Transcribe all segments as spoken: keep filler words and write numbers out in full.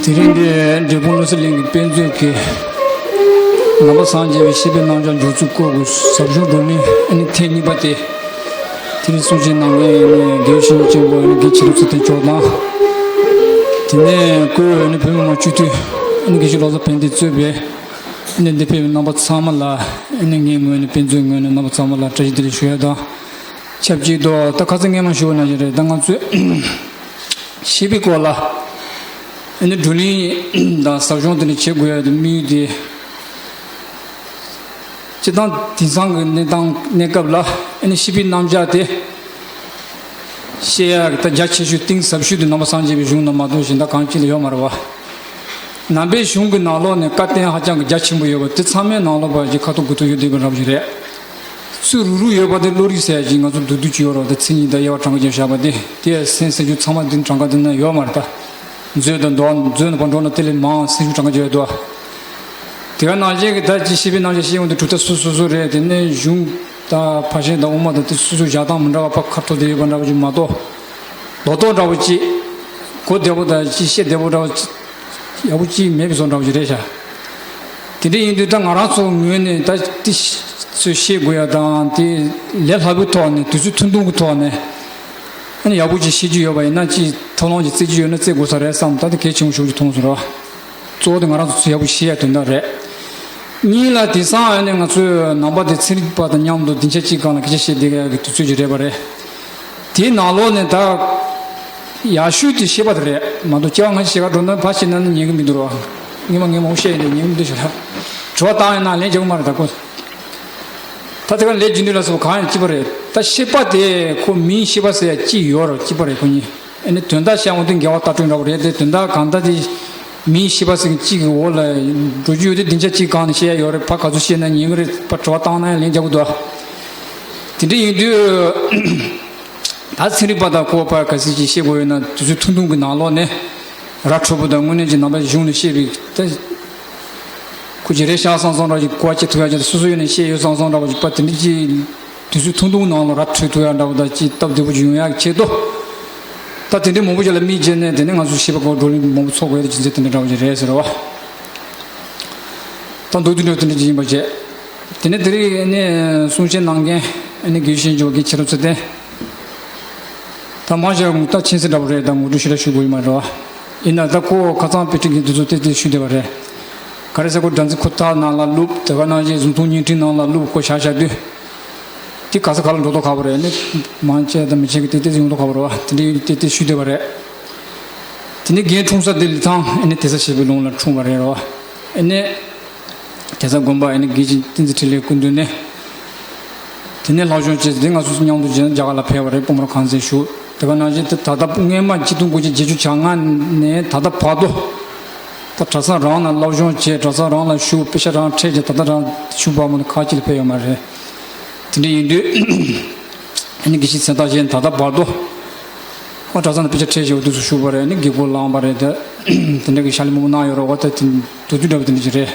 དེ་རིང་འདི་འབྲས་སྤུངས་བློ་གསལ་གླིང་གི་དཔེ་མཛོད་ཀྱི་ནང་པ་སངས་རྒྱས་པའི་བཤེས་པའི་རྣམ་གཞག་འཇུག་ཚུལ་སྐོར་གྱི་ཟབ་སྦྱོང་བགྲོ་གླེང་ཨ་ནི་ཐེངས་གཉིས་པ་དེ། དེ་རིང་གསུང་བཤད་གནང་མཁན་ཨ་ནི་དགེ་བའི་བཤེས་གཉེན་ཆེན་པོ་ཨ་ནི་དགེ་ཆེ་རབ་ཚེ་བརྟན་མཆོག་དང་། དེ་ནས་སྐུའི་ཨ་ནི་བོད་མི་མང་སྤྱི་འཐུས་ཨ་ནི་དགེ་བཤེས་བློ་བཟང་ཕན་བདེ་གཙོས་པའི་ཨ་ནི་འདིར་ཕེབས་པའི་རྣམ་པ་ཚང་མ་ལ་ཨ་ནི་ངའི་ངོས་ནས་དཔེ་མཛོད་ངོས་ནས་རྣམ་པ་ཚང་མ་ལ་བཀྲ་ཤིས་བདེ་ལེགས་ཞུ་ཡ་དང་། ཆབས་ཅིག་ཏུ་ད་ཁ་སང་སྔས་མ་ཞུ་བ་ནང་བཞིན་རེད། ད་ང་ཚོས་བཤེས་པའི་སྐོར་ལ་ཨ་ནི་བགྲོ་གླེང་དང་ཟབ་སྦྱོང་དེ་འདྲ་བྱེད་དགོས་ཡ་དེ་དམིགས་ཡུལ་དེ། སྤྱིར་བཏང་དེང་སང་གི་གནས་སྟངས་གནས་སྐབས་ལ་ཨ་ནི་བཤེས་པའི་རྣམ་གཞག་དེ་བཤད་ཡ་གི་ད་རྒྱ་ཆེ་ཤོས་གཏིང་ཟབ་ཤོས་དེ་ནང་པ་སངས་རྒྱས་པའི་གཞུང་ནང་མ་གཏོགས་གཞན་དག་གང་ཅི་ལ་ཡོད་མ་རེད་བ། ནང་པའི་གཞུང་གི་ནང་ལོགས་ནས་བཀའ་བསྟན་ཧ་ཅང་གི་རྒྱ་ཆེན་པོ་ཡོད་པ་དེ་ཚང་མའི་ནང་ལོགས་པ་ཅིག་ཁ་ཐུག་དགུ་ཐུག་ཡོད་བསྡད་པ་འདྲ་པོ་ཞིག་རེད། ཚུལ་རུག་རུག་ཡོད་པ་དེ་བློ་རིག་ཟེར་ཡ་ཅིག་ང་ཚོ་མདོར་བསྡུས་ཅིག་ཡོད་རེད། ད་མཚན་ཉིད་དང་དབྱེ་བ་གྲངས་ཀ་ཅན་བཞག་པ་དེ་དེ་ཡ་སེམས་ཟེར་རྒྱུ་ཚང་མ་འདི་གྲངས་ཀ་འདི་ན་ཡོད་མ་རེད། ད་མཛོད་དང་མདོ་མཛོད་ནང་པ་འགྲོ་ན་དེ་ལས་མང་ཟེར་རྒྱུ་གྲངས་ཀ་ཅན་ཡོད་དོ། དེ་ག་ནང་བཞིན་གྱི་ད་ཅི་བཤེས་པའི་རྣམ་གཞག་བཤད་ཡོང་དུས་གྲུབ་མཐའ་སོ་སོ་སོ་རེད། དེ་ནས་གཞུང་དང་ཕར་ཕྱིན་དང་དབུ་མ་དང་དེ་སོ་སོའི་བཞག་སྟངས་མི་འདྲ་བ་ཕར་ཁ་ཐོར་དེ་ཡོད་པ་འདྲ་བ་ཅིག་མ་གཏོགས། ལོ་ཏོག་འདྲ་བོ་ཅིག་གོ་བདེ་པོ་དང་ཅིག་བཤད་བདེ་པོ་འདྲ་བོ་ཅིག་ཡག་པོ་ཅིག་མེད་པའི་བཟོ་འདྲ་བོ་ཅིག་རེད་ཤག་དེ་འདྲ་ཡིན་དུས་ད་ང་རང་ཚོ་ངོས་ནས་ད་དེ་ཚོས་ཤེས་དགོས་ཡ་དང་དེ་ལས་སླ་པོའི་ཐོག་ནས་དུས་ཚོད་ཐུང་ཐུང་གི་ཐོག་ནས་ཨ་ནི་ཡག་པོ་ཅིག་ཤེས་ཀྱི་ཡོད་པ་ཡིན་ན་ཅིག་ཐོག་ལོང་ཅིག་བརྩི་གི་ཡོད་ན་བརྩི་དགོས་ས་རེད་བསམ། ད་དེ་གལ་ཆེན་པོ་ཞེ་པོ་ཅིག་མཐོང་སོང་ར། གཙོ་བོ་དེ་ང་རང་ཚོ་ཚོས་ཡག་པོ་ཤེས་ཡ་དོན་དག་རེད། གཉིས་ལ་དེང་སང་ཨ་ནི་ང་ཚོའི་ནང་པ་དེ་ཚན་རིག་པ་དང་མཉམ་དུ་སྡིངས་ཆ་གཅིག་སྒང་ལ་སྐད་ཆ་བཤད་བསྡད་ཡག་གི་དུས་ཚོད་ཅིག་རེད་པ་རེད། དེའི་ནང་ལོགས་ནས་ད་ཡག་ཤོས་དེ་བཤད་པ་དེ་རེད་མ་གཏོགས་སྐྱེ་བ་སྔ་ཕྱི་བཤད་ག་འགྲོ་ན་ཕར་བཤད་ན་ནི་ཉན་གི་མི་འདུག་ར། ངས་མ་ངས་མ་འོ་བཤད་ཡིན་དེ་ཉན་གི་མི་འདུག་ཞེ་ན། དྲི་བ་བཏང་ཡིན་ན་ལན་རྒྱག་གི་མ་རེད་ད་ཁོ། ད་དེ་ག་ལས་རྒྱུ་འདུག་ལ་སོགས་གང་ཡང་སྐྱིད་པ་རེད། ད་ཤེས་པ་དེ་ཁོ་མིང་ཤེས་པ་ཟེར་ཡ་སྐྱིད་ཡོད་ར་སྐྱིད་པ་རེད་ཁོ་གཉིས། ཨ་ནི་དོན་དག་བཤད་འོང་དུས་འགལ་བ་ལྟ་གྲུབ་འདྲ་བོ་རེད་དེ་དོན་དག་གང་ལྟར་དེ་མིང་ཤེས་པ་ཟེར་མཁན་གཅིག་གི་འོག་ལ་འགྲོ་རྒྱུ་ཡོད་དུས་སྡིངས་ཆ་གཅིག་སྒང་ནས་བཤད་ཡ་ཡོད་རེད། ཕར་ག་ཚོད་བཤད་ན་ཉན་གི་རེད། ཕར་དྲི་བ་བཏང་ན་ཡང་ལན་རྒྱག་གི་འདུག་དེ་འདྲ་ཡིན་དུས་ད་ཚན་རིག་པ་དང་ཁོ་ཕར་ག་ཚོད་ཅིག་བཤད་དགོས་ཡོད་ན་དུས་ཚོད་ཐུང་ཐུང་གི་ནང་ལོགས་ནས་ར་འཕྲོད་པོ་དང་དངོས་གནས་ཀྱི་ནང་པའི་གཞུང་ནས་བཤད་པའི་ད་ཁོ་ཅིག་རེད་ཤག་བསམ་བསམ་འདྲ་ཅིག་གོ་བ་སྐྱེ་ཐུབ་ཡ་ཅིག་སོ་སོ་ཡོད་ནས་བཤད་ཡོད་བསམ་བསམ་འདྲ་བ་ཅིག་པ་དེ་འདྲ་ཅིག་དུས་ཚོད་ཐུང་ཐུང་ནང་ལ་ར་འཕྲོད་ཐུབ་ཡ་འདྲ་བ་དང་ཅིག་སྟབས་བདེ་པོ་ཅིག་ཡོང་ཡ་གི་ཆེད་དུ། ད་དེ་འདྲའི་མང་པོ་ཅིག་ལ་མིག་རྒྱན་ནས་དེ་ནས་ང་ཚོ་ཤེས་པ་གོ་བགྲོ་གླེང་མང་པོ་ཚོགས་དགོས་ཡ་དེ་རྒྱུ་མཚན་དེ་འདྲ་འདྲ་བ་ཅིག་རེད་ཟེར་བ། ད་མདོར་བསྡུས་འདྲ་དེ་འདྲ་ཅིག་ཡིན་པ་བྱས། དེ་ནས་དེ་རིང་ནས་གསུང་བཤད་གནང་མཁན་ཨ་ནི་དགེ་བཤེས་འཇོ་དགེ་ཆེ་རབ་ཚེ་བརྟན། ད་མང་ཆེ་བ་ད་མཁྱེན་གསལ་འདྲ་པོ་རེད། ད་ངོ་སྤྲོད་ཞེ་དྲག་ཞུ་དགོས་ཡོད་མ་རེད་བ། ཡིན་ན་ད་ཁོ་ཁ་སང་དཔེ་ཁྲིད་མཁན་དེ་ཚོ་ཏོག་ཙམ་ཞུས་བསྡད་པ་རེད། ག་རེ་ཟེར་ཁོ་སྒྲ་འཛིན་ཁོ་ཐག་ནང་ལ་བླུགས། དེ་ག་ནང་བཞིན་གཟུངས་ཐུང་བརྙན་འཕྲིན་ནང་ལ་བླུགས་ཁོ་བཞག་བཞག་དུས། དེ་ག་ས་ག་ལ་འགྲོ་མདོག་ཁ་པོ་རེད། ཨ་ནི་མང་ཆེ་ད་མི་ཆེ་གི་ཏོག་ཙམ་ཡོང་མདོག་ཁ་པོ་རེད་བ། དེ་འདྲ་ཡོད་དུས་ཏོག་ཙམ་ཞུས་བསྡད་པ་རེད། དེ་ནས་རྒན་འཁྲུངས་ས་ལྡི་ལི་ཐང་ཨ་ནི་དེ་ས་ཞེས་པའི་ལུང་ལ་འཁྲུངས་པ་རེད་རོ། ཨ་ནི་དེ་ས་དགོན་པ་ཨ་ནི་དགེ་ཆེ་བསྟན་འཛིན་འཕྲིན་ལས་སྐུ་མདུན་ནས། དེ་ནས་སློབ་སྦྱོང་བྱས་ཏེ་ང་ཚོ་མཉམ་དུ་རྒྱ་གར་ལ་ཕེབས་པ་རེད། སྤོམ་ར་ཁང་ཚན་བཞུགས། དེ་ག་ནང་བཞིན་དེ་ད་ལྟ་སྔོན་མ་གཅིག་སྟོང་དགུ་བརྒྱ་བརྒྱད་ཅུ་གྱ་ལྔ་ནས་ད་ལྟ་བར་དུ། ད་གྲྭ་ཚང་རང་ལ་སློབ་སྦྱོང་བྱས། གྲྭ་ཚང་རང་ལ་བཞུགས། དཔེ་ཆ་རང་ཁྲིད་ཀྱི་ད་ལྟ་རང་བཞུགས་པ་མ་གཏོགས་ཁག་ཅིག་ལ་ཕེབས་ཡོད་མ་རེད། དེ་འདྲ་ཡིན་དུས། ཨ་ནི་དགེ་བཤེས་མཚན་རྟགས་ཅན་ད་ལྟ་བར་དུ། ཁོང་གྲྭ་ཚང་ནས་དཔེ་ཆ་ཁྲིད་བཞིན་པ་དུས་སུ་བཞུགས་པ་རེད། ཨ་ནི་དགེ་སྐོས་བླངས་པ་རེད་དེ། དེ་འདྲ་གི་ཕྱག་ལས་མང་པོ་གནང་ཡོད་རེད་བ། ད་དེ་དུས་དུས་འདྲ་བ་དེ་འདྲ་ཅིག་རེད།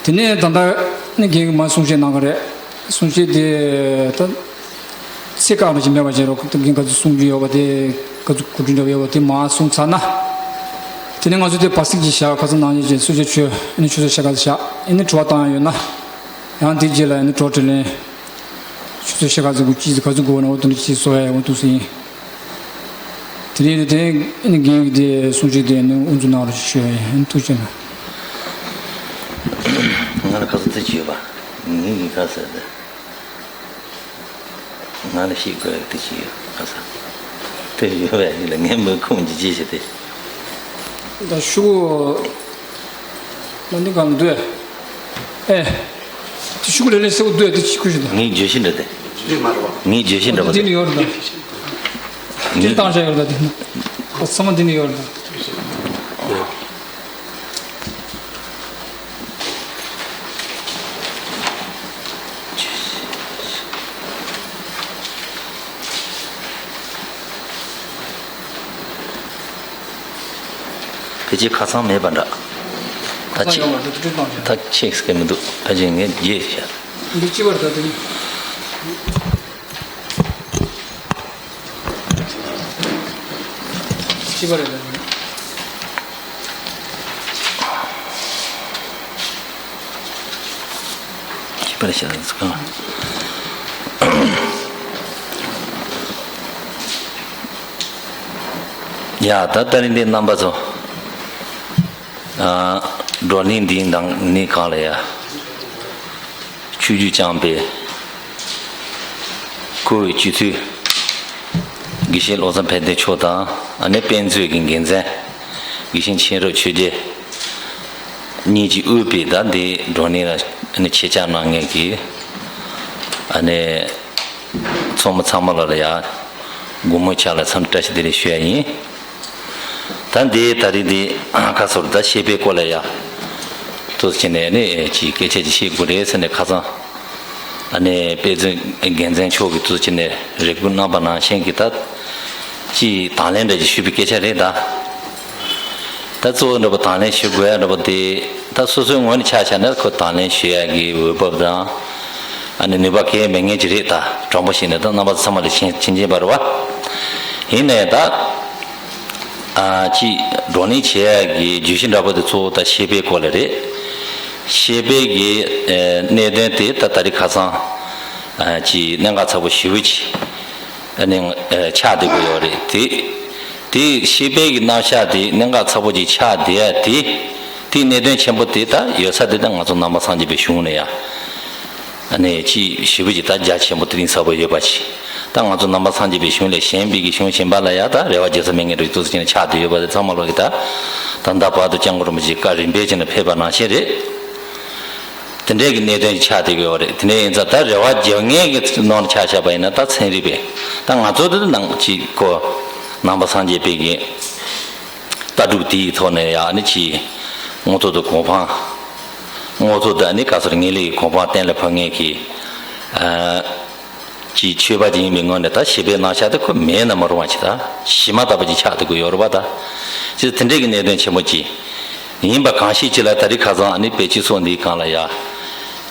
དེ་ནས་ད་ལྟ་ནི་རྒན་གྱིས་མར་གསུང་བཤད་གནང་གི་རེད། གསུང་བཤད་དེ་ད་ཚིག་ཁག་འདྲ་ཅིག་མེད་པ་བྱས་རོགས། ད་རྒན་ག་ཚོད་གསུང་རྒྱུ་ཡོད་པ་དེ་ག་ཚོད་གོ་སྒྲིག་འདྲ་བ་ཡོད་པ་དེ་མར་གསུང་ཚར་ན། དེ་ནས་ང་ཚོ་དེ་བར་སྲིད་ཅིག་བཞག་ཁ་སང་ནང་བཞིན་བྱས་གསུང་བཤད་ཆོས་ཨ་ནི་ཆུ་ཚོད་ཕྱེད་ཀ་ཙམ་བཞག་ཨ་ནི་དྲི་བ་བཏང་ཡ་ཡོད་ན། ཡང་དེའི་རྗེས་ལ་ཨ་ནི་དྲི་བ་དྲིས་ལན། ཆུ་ཚོད་ཕྱེད་ཀ་ཙམ་གྱི་ཅི་ཟིག་ག་ཚོད་དགོས་ན་འོ་དེ་འདྲ་ཅིག་བཟོ་ཡ་འོ་འདུག་ཟིན། དེ་རིང་དེ་ནི་རྒན་གྱི་དེ་གསུང་ཆོས་དེ་ནི་དབུ་འཛུགས་གནང་རོགས་ཞུ་ཡ་ཡིན། ཐུགས་རྗེ་གནང་། ང་ལ་ཁ་སང་དེ་ཅི་ཡོད་པ། ངའི་ངའི་ཁ་ཟེར་ཏེ། ང་ལ་ཤེས་དགོས་དེ་ཅི་ཡོད་ཁ་སང་། དེ་ཡོད་པ་ཡིན་ལ་ངས་མི་ཁོང་ཅི་ཅི་བྱེད་དེ། ད་ཤུ། ང་འདི་གང་འདོད། ཨེ། དེ་ཤུ་གུ་ལེ་ལེ་སེ་བོ་འདོད་དེ་ཅི་ཁུ་ཞིག་དང་། ངའི་བརྗོད་གཞི་འདྲ་དེ། ངའི་བརྗོད་གཞི་འདྲ་བ་འདི་དེ། ནི་ཡོད་རེད་དང་། ངའི་བཏང་བྱ་ཡོད་རེད་དང་དེ་ནི། ཚང་མ་འདི་ནི་ཡོད་རེད་དང་། ཕལ་ཆེར་ཁ་སང་མེད་པ་འདྲ། ད་ཁ་སང་ཆེ་ཡོད་མ་རེད། དེ་དུས་བཏང་བྱས། ད་ཆེ་ཟེར་མི་འདུག་ཕལ་ཆེར་ངས་རྗེས་བཞག་འདི་ཅི་བར་ད་དེ་ནི། ཅི་བར་ད་དེ་ནི། པར་བྱ་ཟེར་གང་། ཡ་ད་ད་རིང་འདི་རྣམ་པ་ཚོ། ཨ། བགྲོ་གླེང་འདིའི་ནང་ནས་གང་ལ་ཡ། ཆོས་བརྒྱུད་རྐྱང་པའི་བཀུར་འོས་སྤྱི་འཐུས། དགེ་བཤེས་བློ་བཟང་ཕན་བདེ་མཆོག་དང་ཨ་ནི་དཔེ་མཛོད་ཀྱི་འགན་འཛིན། དགེ་བཤེས་མཁྱེན་རབ་ཆོས་རྒྱལ། གཉིས་ཀྱིས་དབུས་པའི་ད་འདི་བགྲོ་གླེང་ལ་ཨ་ནི་ཆེད་བཅར་གནང་མཁན་གྱི་ཨ་ནི་ཚོགས་མི་ཚང་མ་ལ་ལ་ཡ་དགོང་མོ་ཆ་ལ་འཚམས་བཀྲ་ཤིས་བདེ་ལེགས་ཞུ་ཡ་ཡིན། ད་འདི་ད་རེས་འདི་ཁ་སོར་ད་ཤེས་པའི་སྐོར་ལ་ཡ་ཏོག་ཙམ་ནས་ནི་ཅིག་སྐད་ཆ་ཅིག་བཤད་དགོས་རེད་ཟེར་ནས་ཁ་སང་ཨ་ནི་དཔེ་མཛོད་འགན་འཛིན་མཆོག་གིས་ཏོག་ཙམ་ནས་རེ་སྐུལ་གནང་པ་ནང་བཞིན་གྱི་ད་ཅིག་དང་ལེན་འདྲ་ཅིག་ཞུས་པའི་སྐད་ཆ་རེད་ད། ད་གཙོ་བོ་འདྲ་པོ་དང་ལེན་ཞུ་དགོས་ཡ་འདྲ་པོ་དེ་ད་སོ་སོའི་ངོས་ནས་ཆ་བཞག་ན་ཁོ་དང་ལེན་ཞུ་ཡ་གི་འོས་བབ་དང་ཨ་ནི་ནུས་པ་གང་ཡང་མེད་མཁན་ཅིག་རེད། ད་དྲང་པོ་བཤད་ན་ད་རྣམ་པ་ཚང་མ་ལ་མཁྱེན་མཁྱེན་མཁྱེན་པ་རེད་བ། ཡིན་ནའི་ད་ཨ་ཅིག་བགྲོ་གླེང་བྱེད་ཡ་གི་བརྗོད་གཞི་འདྲ་པོ་དེ་གཙོ་བོ་ད་ཤེས་དཔལ་སྐོར་ལ་རེད། ཤེས་དཔལ་གྱི་ཨ་གནད་དོན་དེ་ད་ད་རེས་ཁ་སང་ཨ་ཅིག་གནད་འགག་ཚ་པོ་ཞེ་པོ་ཅིག་ཨ་ནི་ཨ་ཆགས་བསྡད་ཀྱི་ཡོད་རེད་དེ། དེ་ཤེས་དཔལ་གྱི་རྣམ་གཞག་དེ་གནད་འགག་ཚ་པོ་ཅིག་ཆགས་བསྡད་ཡ་དེ། དེའི་གནད་དོན་ཆེན་པོ་དེ་ད་ཡོད་ས་དེ་ད་ང་ཚོ་ནང་པ་སངས་རྒྱས་པའི་གཞུང་ནས་ཡ། ཨ་ནི་ཅིག་ཞེ་པོ་ཅིག་ད་རྒྱ་ཆེན་པོ་དེ་རིང་ཚ་པོ་ཡོད་པ་ཅིག་ད་ང་ཚོ་ནང་པ་སངས་རྒྱས་པའི་གཞུང་ལས་གཞན་པའི་གི་གཞུང་གཞན་པ་ལ་ཡ་ད་རེ་བ་རྒྱག་ས་མེད་མཁན་རེད། ཏོག་ཙམ་ཆགས་བསྡད་ཡོད་པ་དེ་ཚང་མ་ལོག་གི་ད་ད་ལྟ་བར་དུ་སྐྱབས་མགོན་རིན་པོ་ཆེ་བཀའ་རིམ་པས་བྱས་ནས་ཕེབས་པ་ནང་བཞིན་རེད། དེ་འདྲའི་གི་གནད་དོན་ཆགས་བསྡད་ཀྱི་ཡོད་རེད། དེ་འདྲ་ཡིན་ཙང་ད་རེ་བ་རྒྱག་མཁན་གྱི་ནང་ནས་ཆ་བཞག་པ་ཡིན་ན་ད་ཚན་རིག་པས་ད་ང་ཚོ་དེ་ནང་ཅིག་ཁོ་ནང་པ་སངས་རྒྱས་པའི་གི་ལྟ་གྲུབ་དེའི་ཐོག་ནས་ཡ་ནི་ཅིག་དངོས་ཐོག་ཏུ་གོ་འཕང་། དངོས་ཐོག་ཏུ་ཨ་ནི་ག་ཚོད་ངེས་ལེགས་ཀྱི་གོ་འཕང་གཏན་ལ་ཕབ་མཁན་གྱི་ཨ་ཅིག་ཆོས་པ་ཅིག་ཡིན་པའི་ངོས་ནས་ད་ཤེས་དཔལ་རྣམ་གཞག་དེ་ཁོ་མེད་ན་མ་རུང་བ་ཅིག་ད་གཞི་མ་ལྟ་བུ་ཅིག་ཆགས་བསྡད་ཀྱི་ཡོད་རེད་པ་ད། ཅིག་དེ་འདྲའི་གི་གནད་དོན་ཆེན་པོ་ཅིག་ཡིན་པ་གང་ཤེས་ཅིག་ལ་ད་རེས་ཁ་སང་ཨ་ནི་དཔེ་སྤྱི་ཚོགས་འདིའི་སྒང་ལ་ཡ་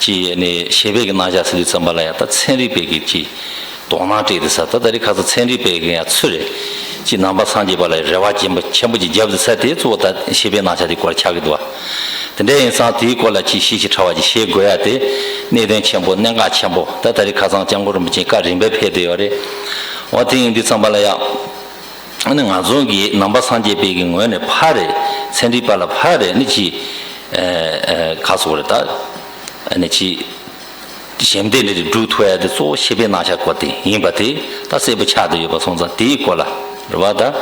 ཅིག་ཨ་ནི་ཤེས་དཔལ་གྱི་རྣམ་གཞག་ཟེར་དུས་ཙམ་པ་ལ་ཡ་ད་ཚན་རིག་པའི་གི་ཅིག་དོ་སྣང་སྤྲད་དེ་ས་ད་ད་རེས་ཁ་སང་ཚན་རིག་པའི་གི་ཡ་ཚུར་རེ་ཅིག་ནང་པ་སངས་རྒྱས་པ་ལ་རེ་བ་ཆེན་པོ་ཆེན་པོ་ཅིག་བརྒྱབ་དེ་ས་དེ་གཙོ་བོ་ད་ཤེས་དཔལ་རྣམ་གཞག་དེ་སྐོར་ཆགས་ཀྱི་འདུག་བ། དེ་འདྲ་ཡིན་ཙང་དེའི་སྐོར་ལ་ཅིག་ཤེས་ཤེས་ཕྲ་བ་ཅིག་ཤེས་དགོས་ཡ་དེ་གནད་དོན་ཆེན་པོ་གནད་འགག་ཆེན་པོ་ད་ད་རེས་ཁ་སང་སྐྱབས་མགོན་རིན་པོ་ཆེ་བཀའ་རིམ་པས་ཕེབས་བསྡད་ཡོད་རེད། འོ་དེ་ཡིན་དུས་ཙམ་པ་ལ་ཡ། ཨ་ནི་ང་ཚོ་གི་ནང་པ་སངས་རྒྱས་པའི་གི་ངོས་ནས་ཕར་རེད། ཚན་རིག་པ་ལ་ཕར་རེད་ནི་ཅི། ཨ་ཨ་ཁ་སོགས་རེད་ད། ཨ་ནི་ཅི། ཞིབ་འདེད་འདི་སྒྲུབ་ཐུབ་ཡ་དེ་གཙོ་བོ་ཤེས་དཔལ་རྣམ་གཞག་སྐོར་དེ་ཡིན་པ་དེ་ད་གསལ་པོ་ཆགས་བསྡད་ཡོད་པ་སོང་ཙང་དེའི་སྐོར་ལ་རེད་བ་ད།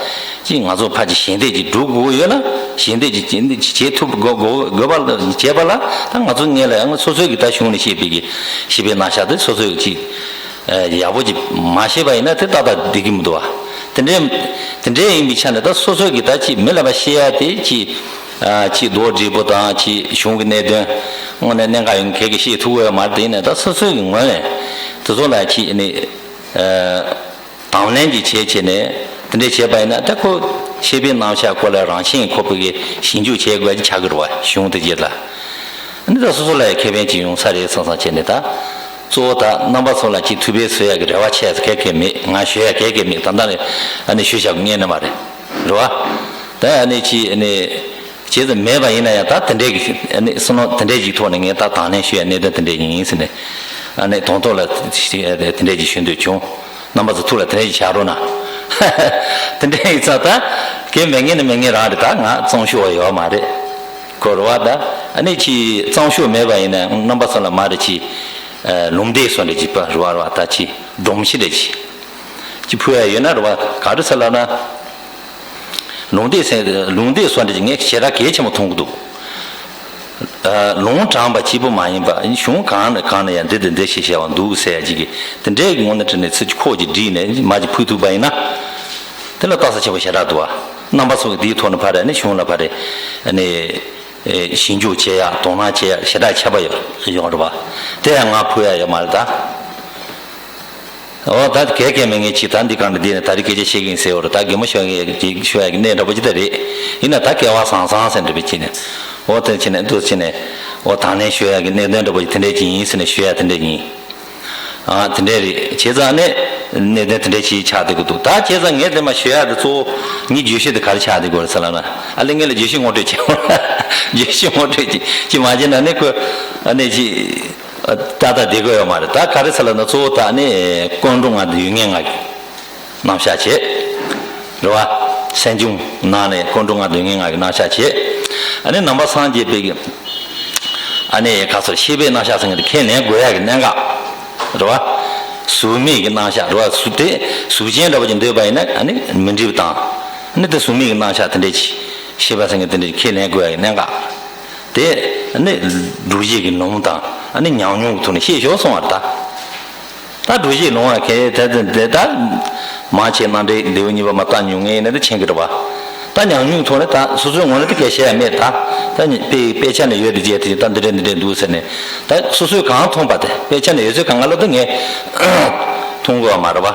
ཅི་ང་ཚོ་ཕར་ཅི་ཞིབ་འདེད་ཅིག་སྒྲུབ་དགོས་ཡོད་ན་ཞིབ་འདེད་ཅིག་བྱེད་ཐུབ་དགོས་དགོས་དགོས་པ་བྱས་པ་ལ་ད་ང་ཚོ་ངས་ལ་ཡང་སོ་སོའི་གི་ད་གཞུང་ནས་བཤད་པའི་གི་ཤེས་དཔལ་རྣམ་གཞག་དེ་སོ་སོའི་གི་ཅི། ཡག་པོ་ཅིག་མ་ཤེས་པ་ཡིན་ན་དེ་ཏག་ཏག་འགྲིག་གི་མི་འདུག་བ། དེ་འདྲའི་དེ་འདྲའི་ཡིན་པའི་ཆ་ནས་ད་སོ་སོ་གི་ད་ཅིག་མི་ལ་མ་ཤེས་ཡ་དེ་ཅིག་ཅིག་རྡོག་སྒྲིལ་པོ་དང་ཅིག་གཞུང་གི་གནད་དོན་དངོས་གནས་གནད་འགག་ཡོང་གལ་གི་ཤེས་ཐུབ་ཡོད་མ་རེད། དེ་ཡིན་ནའི་ད་སོ་སོ་གི་ངོས་ནས་དེ་ཚོ་ལ་ཅིག་ནི་དང་ལེན་ཅིག་བྱས་བྱས་ནས་དེ་འདྲ་བྱས་པ་ཡིན་ན་ད་ཁོ་ཤེས་དཔལ་རྣམ་གཞག་སྐོར་ལ་རང་བཞིན་ཁོ་པའི་གི་ཞིབ་འཇུག་བྱེད་དགོས་ཀྱི་ཆགས་ཀྱི་རེད་བ། གཞུང་དེ་རྗེས་ལ་ནི་ད་སོ་སོ་ལ་ཡང་ཁེ་ཕན་ཅིག་ཡོང་ས་རེད་བསམ་བསམ་བྱས་ནས་ད། གཙོ་བོ་ད་རྣམ་པ་ཚོ་ལ་ཅིག་ཐུགས་ཕན་གསོས་ཡག་གི་རེ་བ་ཆེ་ས་གལ་གལ་མེད། ང་ཞུ་ཡག་གལ་གལ་མེད། ད་ལྟ་ནས་ཨ་ནི་ཞུ་བཞག་གི་ངེས་ནས་མ་རེད། རེད་བ། ད་ཨ་ནི་ཅིག་ཨ་ནི་བྱས་ཙང་མེད་པ་ཡིན་ན་ཡང་ད་དེ་འདྲའི་གི་ཨ་ནི་བསམ་བློ་དེ་འདྲའི་ཅིག་ཐོག་ནས་ངས་ད་དང་ལེན་ཞུ་ཡག་གནད་དོན་དེ་འདྲའི་ཡིན་ཟེར་ནས་ཨ་ནི་དང་ཐོག་ལ་དེ་འདྲའི་ཅིག་ཞུ་འདོད་བྱུང་། རྣམ་པ་ཚོ་ཐུགས་ལ་དེ་འདྲའི་ཅིག་བཞག་རོགས་གནང་། དེ་འདྲའི་ཡིན་ཙང་ད་གལ་མེད་ངེས་ནས་མེད་ངེས་རང་རེད། ད་ང་གཙང་ཤོས་ཡོད་མ་རེད། གོ་རེད་བ། ད་ཨ་ནི་ཅིག་གཙང་ཤོས་མེད་པ་ཡིན་ན་རྣམ་པ་ཚོ་ལ་མ་རེད་ཅིག་ཨ་ལུང་བསྟན་སོགས་འདྲ་ཅིག་པ་རེད་བ། རེད་བ། ད་ཅིག་སྒྲོམ་གཞི་འདྲ་ཅིག་ཅིག་ཕུལ་ཡ་ཡོད་ན་རེད་བ། ག་རེ་ཟེར་ལབ་ན། ལུང་བསྟན་ཟེར་ལུང་བསྟན་སོགས་འདྲ་ཅིག་ངས་ཞེ་དྲག་གལ་ཆེན་པོ་མཐོང་གི་འདུག་ཨ་ལུང་དྲངས་པ་གཅིག་པུ་མ་ཡིན་པ་གཞུང་གང་ནས་གང་ནས་ཡང་འདི་དང་འདི་ཞེས་བྱ་བ་འདུག་ཟེར་ཡ་ཅིག་གིས་དེ་འདྲའི་ངོ་ནས་དྲིས་ནས་ཚིག་ཅིག་ཁོག་ཅིག་བསྒྲིགས་ནས་མ་ཅིག་ཕུལ་ཐུབ་པ་ཡིན་ན། དེ་ལ་རྟགས་གསལ་ཆེན་པོ་ཞེ་དྲག་འདུག་བ། རྣམ་པ་ཚོ་གིས་དེའི་ཐོག་ནས་ཕར་ནས་གཞུང་ལ་ཕར་ནས་ཨ་ནི་ཞིབ་འཇུག་བྱེད་ཡག་དོ་སྣང་བྱེད་ཡག་ཞེ་དྲག་ཁྱད་པར་ཡོད་ཡོད་རེད་བ། དེ་ཡང་ང་ཕུལ་ཡག་ཡོད་མ་རེད་ད། འོ་ད་གལ་གལ་མེད་ངས་ཅིག་ད་འདི་གང་ནས་འདི་ནས་ད་རེས་སྐད་ཆ་བཤད་ཀྱི་ཡིན་ཟེར་བ་རེད། ད་གད་མོ་ཤོར་ངས་ཅིག་ཤོར་ཡག་གི་གནས་འདྲ་པོ་ཅིག་ད་རེད། ཡིན་ན་ད་སྐལ་བ་བཟང་བཟང་ཟེར་འདྲ་པོ་བྱས་ནས་འོ་དེ་བྱས་ནས་འདུག་བྱས་ནས་འོ་དང་ལེན་ཞུ་ཡག་གི་གནད་དོན་འདྲ་པོ་ཅིག་དེ་འདྲས་ཅིག་ཡིན་ཟེར་ནས་ཞུ་ཡག་དེ་འདྲས་ཡིན། ཨ་དེ་འདྲས་རེད། བྱས་ཙང་ནས་གནད་དོན་དེ་འདྲས་ཅིག་ཆགས་བསྡད་ཀྱི་འདུག་ད་བྱས་ཙང་ངས་དེ་མ་ཞུ་ཡག་དེ་གཙོ་བོ་ངའི་བརྗོད་གཞི་དེ་ག་རེ་ཆགས་བསྡད་ཀྱི་ཡོད་རེད་ཟེར་ལབ་ན། ཨ་ལས་ངས་ལ་བརྗོད་གཞི་ངོ་སྤྲོད་བྱས། བརྗོད་གཞི་ངོ་སྤྲོད་ཅིག་ཅིག་མ་བྱས་ན་ནི་ཁོས་ཨ་ནི་ཅིག་ ད་ལྟ་བསྡད་དགོས་ཡོད་མ་རེད། ད་ག་རེ་ཟེར་ལབ་ན། གཙོ་བོ་ད་ནི་ཀུན་འགྲོ་ལྔ་དང་ཡུལ་ངེས་ལྔ་གི་རྣམ་གཞག་བྱེད། རེད་བ། སེམས་བྱུང་ནང་ནས་ཀུན་འགྲོ་ལྔ་དང་ཡུལ་ངེས་ལྔ་གི་རྣམ་གཞག་བྱེད། ཨ་ནི་ནང་པ་སངས་རྒྱས་པའི་གི་ཨ་ནི་ག་ཚོད་ཤེས་པའི་རྣམ་གཞག་ཟེར་མཁན་དེ་ཁས་ལེན་དགོས་ཡ་གི་གནད་འགག་རེད་བ། གཟུགས་མེད་ཀྱི་རྣམ་གཞག་རེད་བ། གཟུགས་དེ་གཟུགས་ཅན་འདྲ་པོ་ཅིག་འདོད་པ་ཡིན་ན་ཨ་ནི་མི་འགྲིག་པ་དང་། ཨ་ནི་དེ་གཟུགས་མེད་ཀྱི་རྣམ་གཞག་དེ་འདྲས་ཅིག་ཤེས་པ་ཟེར་མཁན་དེ་འདྲས་ཁས་ལེན་དགོས་ཡ་གི་གནད་འགག་དེ་ནི་སྒྲུབ་བྱེད་ཀྱི་ལུང་དང་ཨ་ནི་ཉམས་མྱོང་གི་ཐོག་ནས་ཤེས་ཤོག་གསུང་བ་རེད་ད། ད་སྒྲུབ་བྱེད་ལུང་བ་གལ་ཏེ་དེ་ད་མང་ཆེ་རྣམ་འགྲེལ་ལེའུ་གཉིས་པ་མ་བལྟས་མྱོང་མཁན་ཡིན་ན་དེ་མཁྱེན་གྱི་རེད་པ། ད་ཉམས་མྱོང་གི་ཐོག་ནས་ད་སོ་སོའི་ངོས་ནས་དེ་སྐད་བཤད་ཡ་མེད་ད། ད་དཔེ་དཔེ་ཆ་ནས་ཡོད་དེ་བྱས་དེ་ད་འདི་འདྲ་འདི་འདྲ་འདུག་ཟེར་ནས། ད་སོ་སོས་གང་མཐོང་པ་དེ་དཔེ་ཆ་ནས་ཡོད་ཚད་གང་ག་ལ་ད་ངས་མཐོང་དགོས་པ་མ་རེད་པ།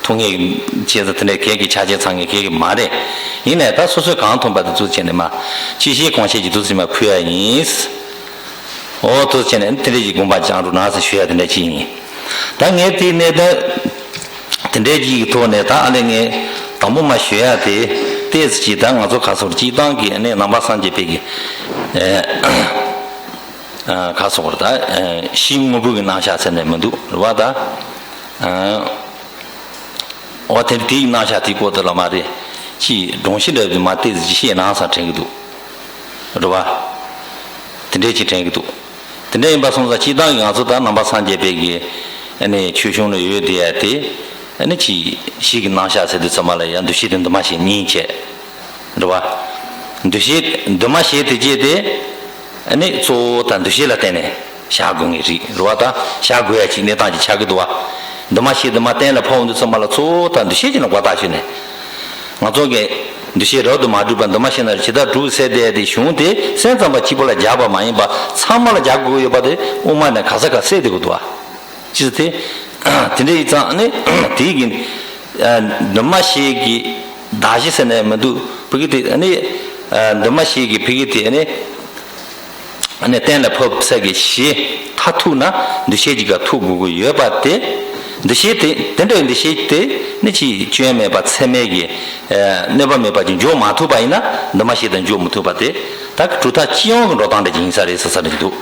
མཐོང་ངེས་ཀྱི་བྱས་ཙང་དེ་འདྲའི་གལ་གྱི་ཆ་རྐྱེན་ཚང་ངེས་གལ་གྱི་མ་རེད། ཡིན་ནའི་ད་སོ་སོས་གང་མཐོང་པ་དེ་ཚོ་བྱས་ནས་མ་ཅི་ཤེས་གང་ཤེས་ཀྱི་དུས་ཚོད་མ་ཕུལ་ཡ་ཡིན། འོ་དུས་བྱས་ནས་དེ་འདྲའི་ཞིག་དགོངས་པ་བཅངས་རོགས་གནང་ཟེར་ཞུ་ཡ་དེ་འདྲ་ཅིག་ཡིན། ད་ངས་དེའི་གནད་དོན་དེ་འདྲའི་ཅིག་གི་ཐོག་ནས་ད་ཨ་ནི་ངས་དང་པོ་མ་ཞུ་ཡ་དེ་ཏོག་ཙམ་ཅིག་ད་ང་ཚོ་ག་ཚོད་སྤྱིར་བཏང་གི་ཨ་ནི་ནང་པ་སངས་རྒྱས་པའི་གི་ཨ་ག་ཚོད་ད་ཨ་གཞི་དངོས་པོ་གི་རྣམ་གཞག་ཟེར་ནས་མི་འདུག་རེད་བ་ད། ཨ། འོ་དེ་དེའི་རྣམ་གཞག་དེའི་སྐོར་དུ་ལ་མ་རེད། ཅིག་སྒྲོམ་གཞི་འདྲ་བོ་མ་ཏོག་ཙམ་ཅིག་བཤད་གནང་ས་དྲན་གྱི་འདུག་རེད་བ། དེ་འདྲས་ཅིག་དྲན་གྱི་འདུག་དེ་འདྲ་ཡིན་པ་སོང་ཙང་སྤྱིར་བཏང་གི་ང་ཚོ་ད་ནང་པ་སངས་རྒྱས་པའི་གི་ཨ་ནི་ཆོས་གཞུང་ལ་ཡོད་བསྡད་ཡ་དེ་ཨ་ནི་ཅིག་གཞི་གི་རྣམ་གཞག་ཟེར་དུས་ཙམ་པ་ལ་ཡང་འདུ་ཤེས་དང་འདུས་མ་བྱས་གཉིས་བྱས། རེད་བ། འདུ་ཤེས་འདུས་མ་བྱས་དེ་བྱས་ཏེ། ཨ་ནི་གཙོ་བོ་ད་འདུ་ཤེས་ལ་བརྟེན་ནས་བཞག་དགོས་ངེས་རེད། རེད་བ། ད་བཞག་དགོས་ཡ་ཅིག་གནས་སྟངས་ཅིག་ཆགས་ཀྱི་འདུག་བ། འདུས་མ་བྱས་དེ་མར་གཏན་ལ་ཕབ་འདུག་ཙམ་པ་ལ་གཙོ་བོ་ད་འདུ་ཤེས་ཀྱི་ནང་འགོ་བཏགས་ཞུས་ནས། ང་ཚོ་གིས་འདུ་ཤེས་རབ་ཏུ་མ་གྲུབ་པ་འདུས་མ་བྱས་ན་ཇི་ལྟར་གྲུབ་ཟེར་བསྡད་དེ་གཞུང་དེ་སེམས་ཙམ་པ་གཅིག་པུ་ལ་སྦྱར་བ་མ་ཡིན་པ་ཚང་མ་ལ་སྦྱར་དགོས་ཀྱི་ཡོད་པ་དེ་དབུ་མ་ནས་ག་ས་ག་གསལ་བསྡད་དགོས་འདུག་བ། ཅི་སྟེ། དེ་འདྲ་ཡིན་ཙང་ནི་དེའི་གི་འདུས་མ་བྱས་ཀྱི་གདགས་གཞི་ཟེར་ནས་མི་འདུག་ཕ་གི་དེ་ནི་འདུས་མ་བྱས་ཀྱི་ཕ་གི་དེ་ནི་ནི་གཏན་ལ་ཕབ་ས་གི་གཞི་མཐར་ཐུག་ན་འདུ་ཤེས་ཀྱི་ག་ཐུག་དགོས་ཀྱི་ཡོད་པ་དེ། འདུ་ཤེས་དེ་དེ་འདྲའི་འདུ་ཤེས་དེ་ནི་ཅིག་སྐྱོན་མེད་པ་ཚད་མའི་གི་གནོད་པ་མེད་པ་ཅིག་འཇོག་མ་ཐུབ་པ་ཡིན་ན་འདུས་མ་བྱས་དང་འཇོག་མི་ཐུབ་པ་དེ་ད་གི་གྲུབ་མཐའ་སྤྱི་ཡོངས་ཀྱི་འགྲོ་སྟངས་འདྲ་ཅིག་ཡིན་ས་རེད་ཟེར་ས་རེད་འདུག་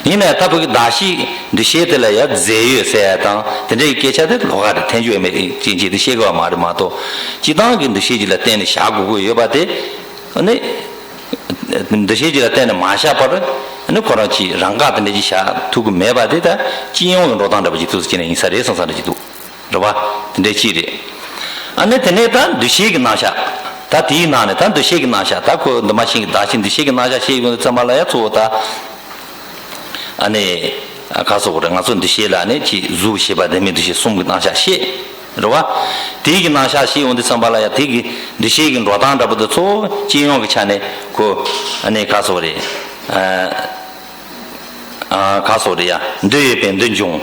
ཡིན་ནའི་ད་བུ་གི་གདགས་གཞི་འདུ་ཤེས་དེ་ལ་ཡང་རྫས་ཡོད་ཟེར་ཡ་དང་དེ་འདྲའི་སྐད་ཆ་དེ་ལོགས་ཀ་རེད། ཐལ་འགྱུར་མེད་ཅན་ཅིག་དེ་བཤད་དགོས་པ་མ་རེད་མ་གཏོགས། སྤྱིར་བཏང་གི་འདུ་ཤེས་ཅིག་ལ་བརྟེན་ནས་བཞག་དགོས་ཀྱི་ཡོད་པ་དེ། ཨ་ནི་འདུ་ཤེས་ཅིག་ལ་བརྟེན་ནས་མ་བཞག་པར་ཨ་ནི་ཁོ་རང་ཅིག་རང་དགག་དེ་འདྲ་ཅིག་བཞག་ཐུབ་ཀྱི་མེད་པ་དེ་ད་སྤྱི་ཡོངས་ཀྱི་འགྲོ་སྟངས་འདྲ་པོ་ཅིག་ཐུགས་སུ་བྱས་ནས་ཡིན་ས་རེད་བསམ་ས་འདྲ་ཅིག་འདུག་རེད་བ། དེ་འདྲ་ཅིག་རེད། ཨ་ནི་དེ་ནས་ད་འདུ་ཤེས་ཀྱི་རྣམ་གཞག་ད་དེའི་ནང་ནས་ད་འདུ་ཤེས་ཀྱི་རྣམ་གཞག་ད་ཁོ་འདུས་མ་བྱས་ཀྱི་གདགས་གཞི་འདུ་ཤེས་ཀྱི་རྣམ་གཞག་བཤད་ཡོང་དུས་ཙམ་པ་ལ་ཡང་གཙོ་བོ་ད། ཨ་ནི་ག་སོགས་རེད། ང་ཚོ་འདུ་ཤེས་ལ་ནི་ཅིག་གཟུགས་ཤེས་པ་ལྡན་མིན་འདུ་ཤེས་གསུམ་གྱི་རྣམ་གཞག་བཤད། རེད་བ། དེའི་གི་རྣམ་གཞག་བཤད་ཡོང་དུས་ཙམ་པ་ལ་ཡང་དེ་གི་འདུ་ཤེས་ཀྱི་འགྲོ་སྟངས་འདྲ་པོ་དེ་གཙོ་བོ་སྤྱི་ཡོངས་ཀྱི་ཆ་ནས་ཁོ་ཨ་ནི་ག་སོགས་རེད། ཨ། ཨ། ག་སོགས་རེད་ཡ། འདི་ཡོད་པས་འདི་འབྱུང་།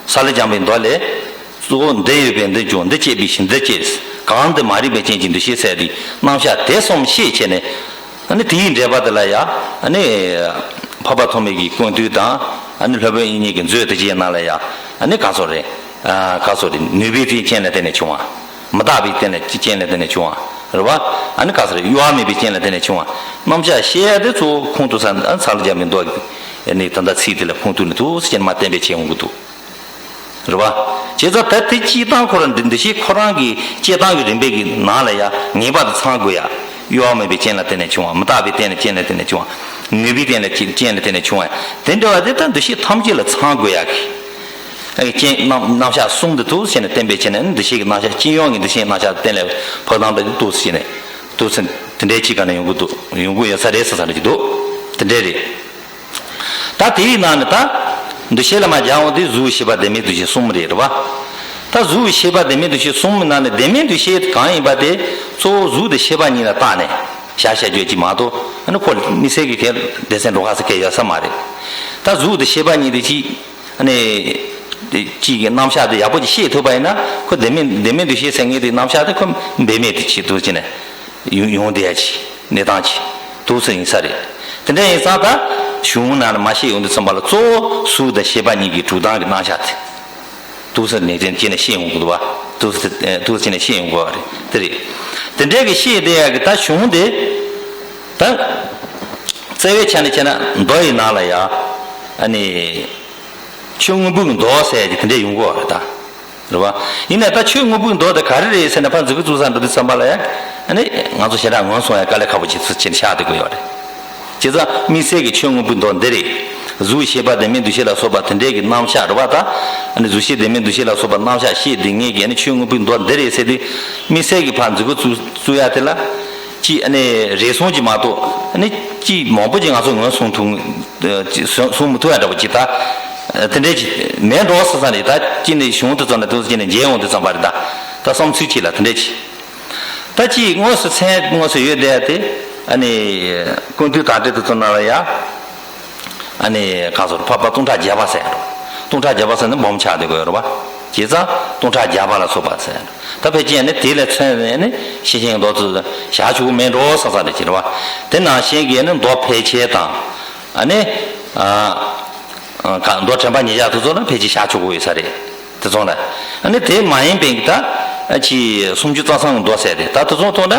ས་ལེ་སྦྱངས་པའི་མདོ་ལས། གཙོ་བོ་འདི་ཡོད་པས་འདི་འབྱུང་། འདི་སྐྱེས་པའི་ཕྱིར་འདི་སྐྱེས། གང་འདི་མ་རིག་པའི་རྐྱེན་གྱིས་འདུ་ཤེས་ཟེར་བའི་རྣམ་གཞག་དེ་གསུམ་ཤེས་བྱས་ནས། ཨ་ནི་དེའི་འགྲེལ་པ་དེ་ལ་ཡ། ཨ་ནི་འཕགས་པ་ཐོགས་མེད་ཀྱི་ཀུན་བཏུས་དང་། ཨ་ནི་སློབ་དཔོན་དབྱིག་གཉེན་གྱི་མཛོད་དེ་ཅིག་ནང་ལ་ཡ། ཨ་ནི་ག་སོགས་རེད། ཨ། ག་སོགས་རེད། ནུས་པའི་རྐྱེན་ལ་བརྟེན་ནས་བྱུང་བ། མི་རྟག་པའི་རྐྱེན་ལ་རྐྱེན་ལ་བརྟེན་ནས་བྱུང་བ། རེད་བ། ཨ་ནི་ག་སོགས་རེད། གཡོ་བ་མེད་པའི་རྐྱེན་ལ་བརྟེན་ནས་བྱུང་བ། རྣམ་གཞག་བཤད་ཡ་དེ་གཙོ་བོ་ཁུངས་གཏུགས་ས་ཨ་ནི་ས་ལེ་སྦྱངས་པའི་མདོ་གི་ཨ་ནི་ད་ལྟ་ཚིག་དེ་ལ་ཁུངས་གཏུགས་ནས་འདུག་ཟེར་ནས་མར་གཏན་འབེབས་བྱེད་འོང་གི་འདུག་རེད་བ། བྱས་ཙང་ད་དེ་སྤྱིར་བཏང་ཁོ་རང་འདི་འདུ་ཤེས་ཁོ་རང་གི་སྐྱེ་སྟངས་ཀྱི་རིམ་པའི་གི་ནང་ལ་ཡ་ངེས་པར་དུ་ཚང་དགོས་ཡ། གཡོ་བ་མེད་པའི་རྐྱེན་ལ་བརྟེན་ནས་བྱུང་བ། མི་རྟག་པའི་རྐྱེན་ལ་བརྟེན་ནས་བྱུང་བ། ནུས་པའི་རྐྱེན་ལ་རྐྱེན་ལ་བརྟེན་ནས་བྱུང་བ། དེ་འདྲ་བ་དེ་ལྟར་འདུ་ཤེས་ཐམས་ཅད་ལ་ཚང་དགོས་ཡ་གི། ཨ་རྐྱེན་རྣམ་རྣམ་གཞག་གསུམ་འདི་འདུག་ཟེར་ནས་གཏན་འབེབས་བྱས་ནས་འདུ་ཤེས་ཀྱི་རྣམ་གཞག་སྤྱི་ཡོངས་ཀྱི་འདུ་ཤེས་རྣམ་གཞག་གཏན་ལ་ཕབ་སྟངས་འདི་འདུག་ཟེར་ནས་འདུག་ཟེར་དེ་འདྲའི་ཅིག་ག་ནས་ཡོང་གི་འདུག་ཡོང་གི་ཡོད་ས་རེད་ཟེར་ས་འདྲ་ཅིག་འདུག་དེ་འདྲ་རེད། ད་དེའི་ནང་ནས་ད་འདུ་ཤེས་ལ་མ་སྦྱར་འོང་དུས་གཟུགས་ཤེས་པ་ལྡན་མིན་འདུ་ཤེས་གསུམ་རེད་རེད་བ། ད་གཟུགས་ཤེས་པ་ལྡན་མིན་འདུ་ཤེས་གསུམ་ནང་ནས་ལྡན་མིན་འདུ་ཤེས་གང་ཡིན་པ་དེ་གཙོ་བོ་གཟུགས་དང་ཤེས་པ་གཉིས་ལ་བརྟགས་ནས་བཞག་བཞག་རྒྱུ་ཅིག་མ་གཏོགས། ཨ་ནི་ཁོ་དམིགས་བསལ་གྱི་གལ་སྡེ་ཚན་འགྲོ་ཁ་ས་གལ་ཡོད་ས་མ་རེད། ད་གཟུགས་དང་ཤེས་པ་གཉིས་དེ་གཅིག་ཨ་ནི་གཅིག་གི་རྣམ་གཞག་དེ་ཡག་པོ་ཅིག་ཤེས་ཐུབ་པ་ཡིན་ན་ཁོ་ལྡན་མིན་ལྡན་མིན་འདུ་ཤེས་ཟེར་མཁན་དེ་རྣམ་གཞག་དེ་ཁོ་འབད་མེད་དུ་བྱེད་ཐུབ་ཀྱི་ནས་ཡོང་ཡོང་བསྡད་ཡ་ཅིག་གནས་སྟངས་ཅིག་འདུག་སེ་ཡིན་ས་རེད། དེ་འདྲ་ཡིན་ཙང་ད་གཞུང་ནང་ལ་མ་བཤད་ཡོང་དུས་ཙམ་པ་ལ་གཙོ་བོ་གཟུགས་དང་ཤེས་པ་གཉིས་ཀྱི་གྲུབ་སྟངས་ཀྱི་རྣམ་གཞག་དེ་འདུག་སེ་ནས་དེ་ཅི་ནས་བཤད་ཡོང་གི་འདུག་བ། འདུག་སེ་འདུག་སེ་ནས་བཤད་ཡོང་དགོས་པ་རེད། དེ་རེད། དེ་འདྲའི་གི་བཤད་བསྡད་ཡ་གི་ད་གཞུང་དེ་ད་རྩ་བའི་ཆ་ནས་བྱས་ན་མདོ་ཡི་ནང་ལ་ཡ་ཨ་ནི། ཆོས་མངོན་པའི་མདོ་ཟེར་གྱི་དེ་འདྲ་ཡོང་གི་ཡོད་རེད་ད། རེད་བ། ཡིན་ནའི་ད་ཆོས་མངོན་པའི་མདོ་དེ་ག་རེ་རེད་ཟེར་ན་ཕར་མཛུབ་གུ་བཙུགས་ས་འགྲོ་དུས་ཙམ་པ་ལ་ཡང་། ཨ་ནི་ང་ཚོ་ཞེ་དྲག་ངོས་བཟུང་ཡ་དཀའ་ལས་ཁག་པོ་ཅིག་ཚུལ་ཆེན་ཆགས་བསྡད་ཀྱི་ཡོད་རེད། བྱས་ཙང་དམིགས་བསལ་གྱི་ཆོས་མངོན་པའི་མདོ་འདི་རེད། གཟུགས་ཤེས་པ་ལྡན་མིན་འདུ་ཤེས་ལ་སོགས་པ་དེ་འདྲའི་གི་རྣམ་གཞག་རེད་བ་ད། ཨ་ནི་གཟུགས་ཤེས་ལྡན་མིན་འདུ་ཤེས་ལ་སོགས་པ་རྣམ་གཞག་ཤེས་བསྡད་མཁན་གྱི་ཨ་ནི་ཆོས་མངོན་པའི་མདོ་འདི་རེད་ཟེར་དུས། དམིགས་བསལ་གྱི་ཕར་མཛུབ་གུ་བཙུགས་བཙུགས་ཡ་དེ་ལ། ཅིག་ཨ་ནི་རེ་ཟུང་ཅིག་མ་གཏོགས། ཨ་ནི་ཅིག་མང་པོ་ཅིག་ང་ཚོ་ངོས་བཟུང་ཐུབ། ཨ་ཅིག་བཟུང་བཟུང་མི་ཐུབ་ཡ་འདྲ་པོ་ཅིག་ད། ཨ་དེ་འདྲས་ཅིག་མེད་འགྲོ་བསམ་བསམ་རེད་ད། ཅིག་ནི་གཞུང་དེ་ཚོ་ནས་དུས་ཚོད་ཅིག་ནས་མཇལ་ཡོང་དུས་ཙམ་པ་རེད་ད། ད་བསམ་ཚུལ་ཅིག་ལ་དེ་འདྲས་ཅིག་ད་ཅིག་དངོས་སུ་མཚན་དངོས་སུ་ཡོད་བསྡད་ཡ་དེ། ཨ་ནི་ཀུན་བཏུས་དར་འགྲེལ་དེ་ཚོ་ནང་ལ་ཡ། ཨ་ནི་གང་ཟེར་འཕགས་པ་སྟོང་ཕྲག་བརྒྱ་པ་ཟེར་ཡ་རེད། སྟོང་ཕྲག་བརྒྱ་པ་ཟེར་ན་སྦོམ་ཆགས་བསྡད་ཀྱི་ཡོད་རེད་བ། བྱས་ཙང་སྟོང་ཕྲག་བརྒྱ་པ་ལ་སོགས་པ་ཟེར་ཡ་རེད། ད་ཕལ་ཆེར་ནི་དེ་ལས་མཚོན་ནས་ནི་ཤེར་ཕྱིན་མདོ་ཚོ་བཞག་ཆོག་གི་མེད་འགྲོ་བསམ་བསམ་རེད་ཅེས་རེད་བ། དེ་ནང་བཞིན་གྱི་ནི་མདོ་ཕལ་ཆེར་དང་། ཨ་ནི། ཨ། ཨ། ག་མདོ་དྲན་པ་ཉེར་བཞག་དེ་ཚོ་ལ་ཕལ་ཆེར་བཞག་ཆོག་གི་ཡོད་ས་རེད། དེ་ཚོ་ལ། ཨ་ནི་དེ་མ་ཡིན་པའི་ད། ཨ་ཅིག་སུམ་ཅུ་རྩ་གསུམ་གྱི་མདོ་ཟེར་ཏེ་ད་དེ་ཚོ་ཐོག་ན།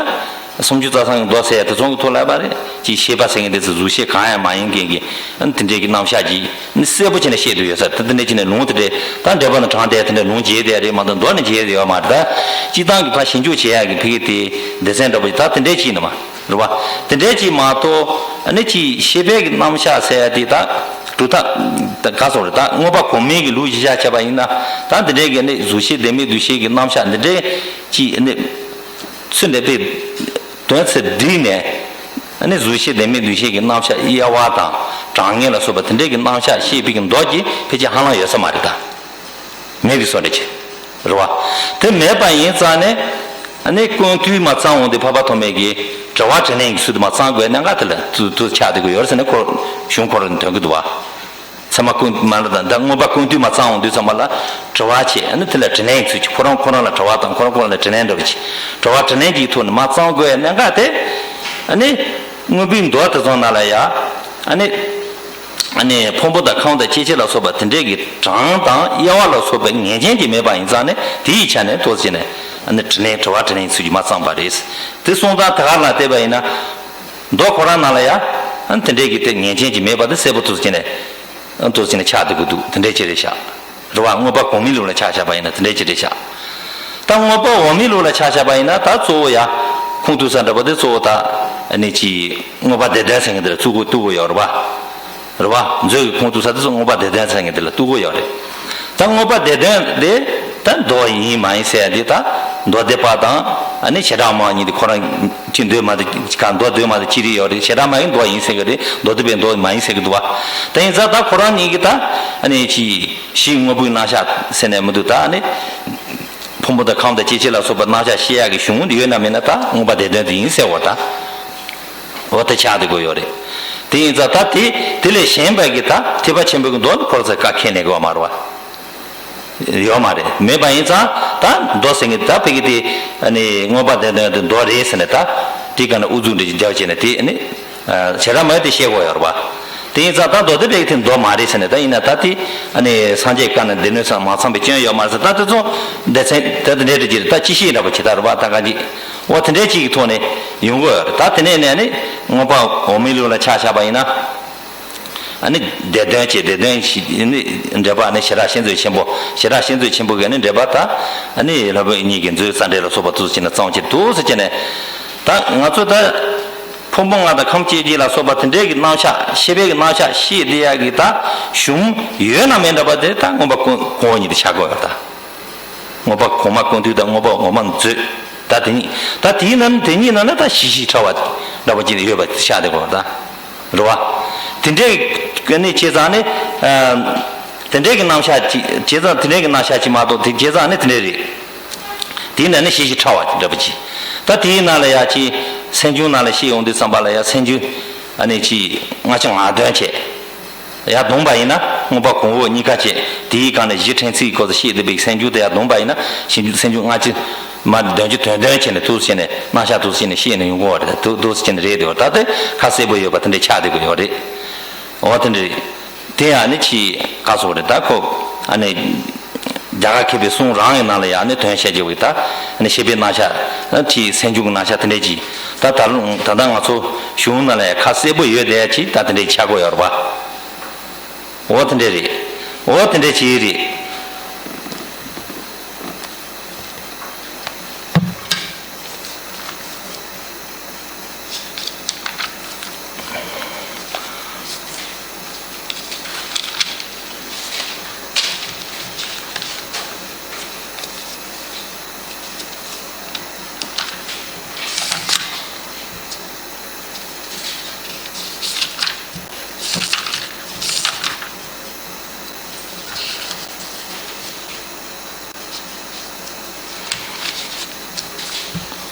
སུམ་ཅུ་རྩ་གསུམ་གྱི་མདོ་ཟེར་དེ་ཚོ་གི་ཐོག་ལ་ཡོད་པ་རེད། ཅིག་ཤེས་པ་ཟེར་མཁན་དེ་ཚོ་གཟུགས་ཤེས་གང་ཡང་མ་ཡིན་མཁན་གྱི། ཨ་ནི་དེ་འདྲའི་གི་རྣམ་གཞག་ཅིག་ནི་གསལ་པོ་བྱས་ནས་བཤད་དུ་ཡོད་ས་རེད། དེ་འདྲ་བྱས་ནས་ལུང་དེ་འདྲའི་ད་འགྲེལ་པ་ནང་དྲངས་ཏེ་དེ་འདྲའི་ལུང་བྱས་དེ་རེད་མ་གཏོགས་མདོ་ནས་བྱས་དེ་ཡོད་མ་རེད་ད། སྤྱིར་བཏང་གི་ཕར་ཞིབ་འཇུག་བྱེད་ཡག་གི་ཕ་གི་དེ་སྡེ་ཚན་འདྲ་པོ་ཅིག་ད་དེ་འདྲའི་ཅིག་ཡིན་ནི་མ། རེད་བ། དེ་འདྲའི་ཅིག་མ་གཏོགས། ཨ་ནི་ཅིག་ཤེས་པའི་གི་རྣམ་གཞག་ཟེར་ཡ་དེ་ད། གྲུབ་མཐའ། ད་ག་སོགས་རེད་ད། མངོན་པ་གོང་མའི་གི་ལུགས་གཞི་བཞག་བྱས་པ་ཡིན་ན། ད་འདི་འདྲའི་གི་ནི་གཟུགས་ཤེས་ལྡན་མིན་འདུ་ཤེས་ཀྱི་རྣམ་གཞག་འདི་འདྲའི་ཅིག་ནི། ཚུལ་འདི་པའི་དོན་ཚུལ་བསྒྲིགས་ནས། ཨ་ནི་གཟུགས་ཤེས་ལྡན་མིན་འདུ་ཤེས་ཀྱི་རྣམ་གཞག་དབྱེ་བ་དང་གྲངས་ངེས་ལ་སོགས་པ་དེ་འདྲའི་གི་རྣམ་གཞག་བཤད་པའི་གི་མདོ་ཅིག་ཕལ་ཆེར་ཧ་ལམ་ཡོད་ས་མ་རེད་ད། མེད་པའི་བཟོ་འདྲ་ཅིག་རེད་བ། དེ་མེད་པ་ཡིན་ཙང་ནས། ཨ་ནི་ཀུན་བཏུས་མར་བརྩམས་འོང་དུས་འཕགས་པ་ཐོགས་མེད་ཀྱིས་དྲི་བ་དྲིས་ལན་གྱི་ཚུལ་དུ་མར་བརྩམས་དགོས་གནད་འགག་དེ་ལ་དུ་དུ་ཆགས་བསྡད་ཀྱི་ཡོད་རེད་ཟེར་ནས་ཁོ་གཞུང་ཁོ་རང་ནས་འདོན་གྱི་འདུག་བ། ཚད་མ་ཀུན་མ་ལ་དང་ད་མངོན་པ་ཀུན་བཏུས་མར་བརྩམས་འོང་དུས་ཙམ་པ་ལ་དྲི་བ་བྱས། ཨ་ནི་དེ་ལ་དྲིས་ལན་གྱི་ཚུལ་གྱིས་ཁོ་རང་ཁོ་རང་ལ་དྲི་བ་དང་ཁོ་རང་ཁོ་རང་ལ་དྲིས་ལན་འདྲ་བ་བྱས། དྲི་བ་དྲིས་ལན་གྱི་ཐོག་ནས་མར་བརྩམས་དགོས་གནད་འགག་དེ། ཨ་ནི་མངོན་པའི་མདོ་དེ་ཚོ་ནང་ལ་ཡ། ཨ་ནི། ཨ་ནི་ཕུང་པོ་དང་ཁམས་དང་སྐྱེ་མཆེད་ལ་སོགས་པ་དེ་འདྲའི་གི་གྲངས་དང་དབྱེ་བ་ལ་སོགས་པའི་ངེས་ཅན་གྱི་མེད་པ་ཡིན་ཙང་ནི་དེ་ཡི་ཆ་ནས་ཏོག་ཙམ་ནས་ཨ་ནི་དྲིས་ལན་དྲི་བ་དྲིས་ལན་ཚུལ་གྱིས་མ་བརྩམས་པ་རེད། དེ་གསུང་སྟངས་དེ་ག་ལ་བལྟས་པ་ཡིན་ན། མདོ་ཁོ་རང་ནང་ལ་ཡང་ཨ་ནི་དེ་འདྲའི་གི་དེ་ངེས་ཅན་གྱི་མེད་པ་དེ་གསལ་པོ་ཏོག་ཙམ་ནས་ཨ་ཏོག་ཙམ་ནས་ཆགས་བསྡད་ཀྱི་འདུག་དེ་འདྲའི་ཅིག་རེད་ཤག་རེད་བ། མངོན་པ་གོང་མའི་ལུགས་ལ་ཆ་བཞག་པ་ཡིན་ན་དེ་འདྲའི་ཅིག་རེད་ཤག་ད་མངོན་པ་འོག་མའི་ལུགས་ལ་ཆ་བཞག་པ་ཡིན་ན་ད་གཙོ་བོ་ཡ། ཁུངས་གཏུགས་ས་འདྲ་པོ་དེ་གཙོ་བོ་ད། ཨ་ནི་ཅིག་མངོན་པ་སྡེ་བདུན་ཟེར་མཁན་དེ་ལ་གཏུག་གོ་གཏུག་གོ་ཡོད་རེད་བ། རེད་བ། མཛོད་ཀྱི་ཁུངས་གཏུགས་ས་དེ་ཚོ་མངོན་པ་སྡེ་བདུན་ཟེར་མཁན་དེ་ལ་གཏུག་གོ་ཡོད་རེད། ད་མངོན་པ་སྡེ་བདུན་དེ་ད་མདོ་ཡིན་མ་ཡིན་ཟེར་ཡ་དེ་ད་མདོ་སྡེ་པ་དང་ཨ་ནི་བྱེ་བྲག་སྨྲ་བ་གཉིས་དེ་ཁོ་རང་གཅིག་འདོད་མ་འདོད་གང་མདོ་འདོད་མ་འདོད་གཅིག་རེད་ཡོད་རེད། བྱེ་བྲག་སྨྲ་བས་མདོ་ཡིན་ཟེར་གི་རེད། མདོ་སྡེ་པས་མདོ་མ་ཡིན་ཟེར་གི་འདུག་བ། ད་ཡིན་ཙང་ད་ཁོ་རང་གཉིས་ཀྱི་ད་ཨ་ནི་ཅི་གཞི་དངོས་པོའི་རྣམ་གཞག་ཟེར་ནས་མི་འདུག་ད་ཨ་ནི། ཕུང་པོ་དང་ཁམས་དང་སྐྱེ་མཆེད་ལ་སོགས་པ་རྣམ་གཞག་བཤད་ཡག་གི་གཞུང་འདི་ཡོད་ན་མེད་ན་ད་མངོན་པ་སྡེ་བདུན་དེ་ཡིན་ཟེར་བ་ད། འོ་དེ་ཆགས་བསྡད་དགོས་ཡོད་རེད། དེ་ཡིན་ཙང་ད་དེ་དེ་ལས་གཞན་པ་གི་ད་ཐེག་པ་ཆེན་པོའི་གི་མདོ་ནི་ཁོ་རང་ཚོ་བཀག་ཁྱེར་ནས་དགོས་མ་རེད་བ། ཡོད་མ་རེད། མེད་པ་ཡིན་ཙང་ད་མདོ་ཟེར་མཁན་ད་ཕ་གི་དེ་ཨ་ནི་མངོན་པ་སྡེ་བདུན་དེ་མདོ་རེད་ཟེར་ནས་ད་དེ་ག་ནས་ཨུ་ཚུགས་འདྲ་ཅིག་རྒྱབ་བྱས་ནས་དེ་ཨ་ནི། བྱེ་བྲག་སྨྲ་བས་དེ་བཤད་དགོས་ཡོད་རེད་བ། དེ་ཡིན་ཙང་ད་མདོ་སྡེ་པས་དེ་མདོ་མ་རེད་ཟེར་ནས་ད་ཡིན་ན་ད་དེ་ཨ་ནི་སངས་རྒྱས་བཀའ་ནི་སྡེ་སྣོད་ཙམ་མ་ཚང་བའི་སྐྱོན་ཡོད་མ་རེད་ཟེར། ད་དེ་ཚོ་སྡེ་ཚན་ད་དེ་འདྲའི་འདྲ་ཅིག་རེད། ད་ཅི་ཤེས་འདྲ་པོ་ཇི་ལྟར་རེད་བ། ད་ག་ཅིག་འོ་དེ་འདྲའི་ཅིག་གི་ཐོག་ནས་ཡོང་གི་ཡོད་རེད། ད་དེ་ནས་ནས་ནི་མངོན་པ་འོག་མིན་ལུགས་ལ་ཆ་བཞག་པ་ཡིན་ན། ཨ་ནི་སྡེ་བདུན་བྱས། སྡེ་བདུན་ཞིག་ནི་འགྲེལ་པ་ནི་ཞེ་དྲག་ཤེས་འཛོལ་ཆེན་པོ། ཞེ་དྲག་ཤེས་འཛོལ་ཆེན་པོ་གི་ནི་འགྲེལ་པ་ད་ཨ་ནི་ལྷ་བུ་གཉིས་ཀྱི་མཛོད་རྩ་འགྲེལ་ལ་སོགས་པ་ཚུལ་བཞིན་ནས་བརྩམས་ཀྱི་འདུག་ཟེར་གྱི་ནས། ད་ང་ཚོ་ད་ཕུང་པོ་ལྔ་དང་ཁམས་སྐྱེ་མཆེད་ལ་སོགས་པ་དེ་འདྲའི་གི་རྣམ་གཞག་ཤེས་པའི་གི་རྣམ་གཞག་ཤེས་བསྡད་ཡག་གི་ད་གཞུང་ཡོད་ན་མེད་འདྲ་པ་དེ་ད་མངོན་པ་ཀུན་གོང་འོག་གཉིས་དེ་ཆགས་དགོས་ཡོད་ད། མངོན་པ་གོང་མ་ཀུན་བཏུས་དང་མངོན་པ་འོག་མ་མཛོད། ད་དེ་གཉིས་ད་དེའི་ནང་དེ་གཉིས་ནང་ན་ད་ཞི་ཞི་ཕྲ་བ་འདྲ་པོ་ཅིག་ཡོད་པ་དེ་ཆགས་བསྡད་དགོས་ད། རེད་བ། དེ་འདྲའི་གི་ནི་བྱས་ཙང་ནི། ཨ། དེ་འདྲའི་གི་རྣམ་གཞག་ཅིག་བྱས་ཙང་དེ་འདྲའི་གི་རྣམ་གཞག་ཅིག་མ་གཏོགས་དེ་བྱས་ཙང་ནི་དེ་འདྲའི་རེད། དེའི་ནང་ནི་ཞི་ཞི་ཕྲ་བ་འདྲ་པོ་ཅིག་ད་དེའི་ནང་ལ་ཡ་ཅིག་སེམས་བྱུང་ནང་ལ་བཤད་ཡོང་དུས་ཙམ་པ་ལ་ཡ་སེམས་བྱུང་ཨ་ནི་ཅིག་སྔ་ཕྱི་ངང་དོན་བྱས། ཡར་བསྡོམས་པ་ཡིན་ན་མངོན་པ་གོང་འོག་གཉིས་ཀ་བྱས། དེའི་སྒང་ནས་གཞི་ཕྲན་ཚེགས་སྐོར་དུ་བཤད་བསྡད་པའི་སེམས་བྱུང་དེ་ཡར་བསྡོམས་པ་ཡིན་ན་ཞིབ་འཇུག་སེམས་བྱུང་སྔ་ཕྱི་མ་དོན་གྱི་དོན་དོན་བྱས་ནས་ཐུགས་བྱས་ནས་རྣམ་གཞག་ཐུགས་བྱས་ནས་བཤད་ནས་ཡོང་གི་ཡོད་རེད། ཐུགས་ཐུགས་བྱས་ནས་རེད་དེ་བ་ད་དེ་ཁ་གསལ་པོ་ཡོད་པ་དེ་འདྲ་ཆགས་བསྡད་ཀྱི་ཡོད་རེད། འོ་དེ་འདྲ་རེད། དེ་ཡང་ནི་ཕྱིས་བཀའ་སོགས་རེད་ད་ཁོ། ཨ་ནི། རྒྱ་གར་མཁས་པའི་གསུང་རང་གི་ནང་ལ་ཡང་ནི་དོན་བཤད་རྒྱུ་བའི་ད། ཨ་ནི་ཤེས་པའི་རྣམ་གཞག་ཕྱིས་སེམས་བྱུང་གི་རྣམ་གཞག་དེ་འདྲ་ཅིག་ད་ད་ལུང་ད་ལྟ་ང་ཚོ་གཞུང་ནང་ལ་ཡང་ཁ་གསལ་པོ་ཡོད་དེ་ཅིག་ད་དེ་འདྲ་ཆགས་དགོས་ཡོད་རེད་པ། འོ་དེ་འདྲ་རེད། འོ་དེ་འདྲ་ཅིག་རེད།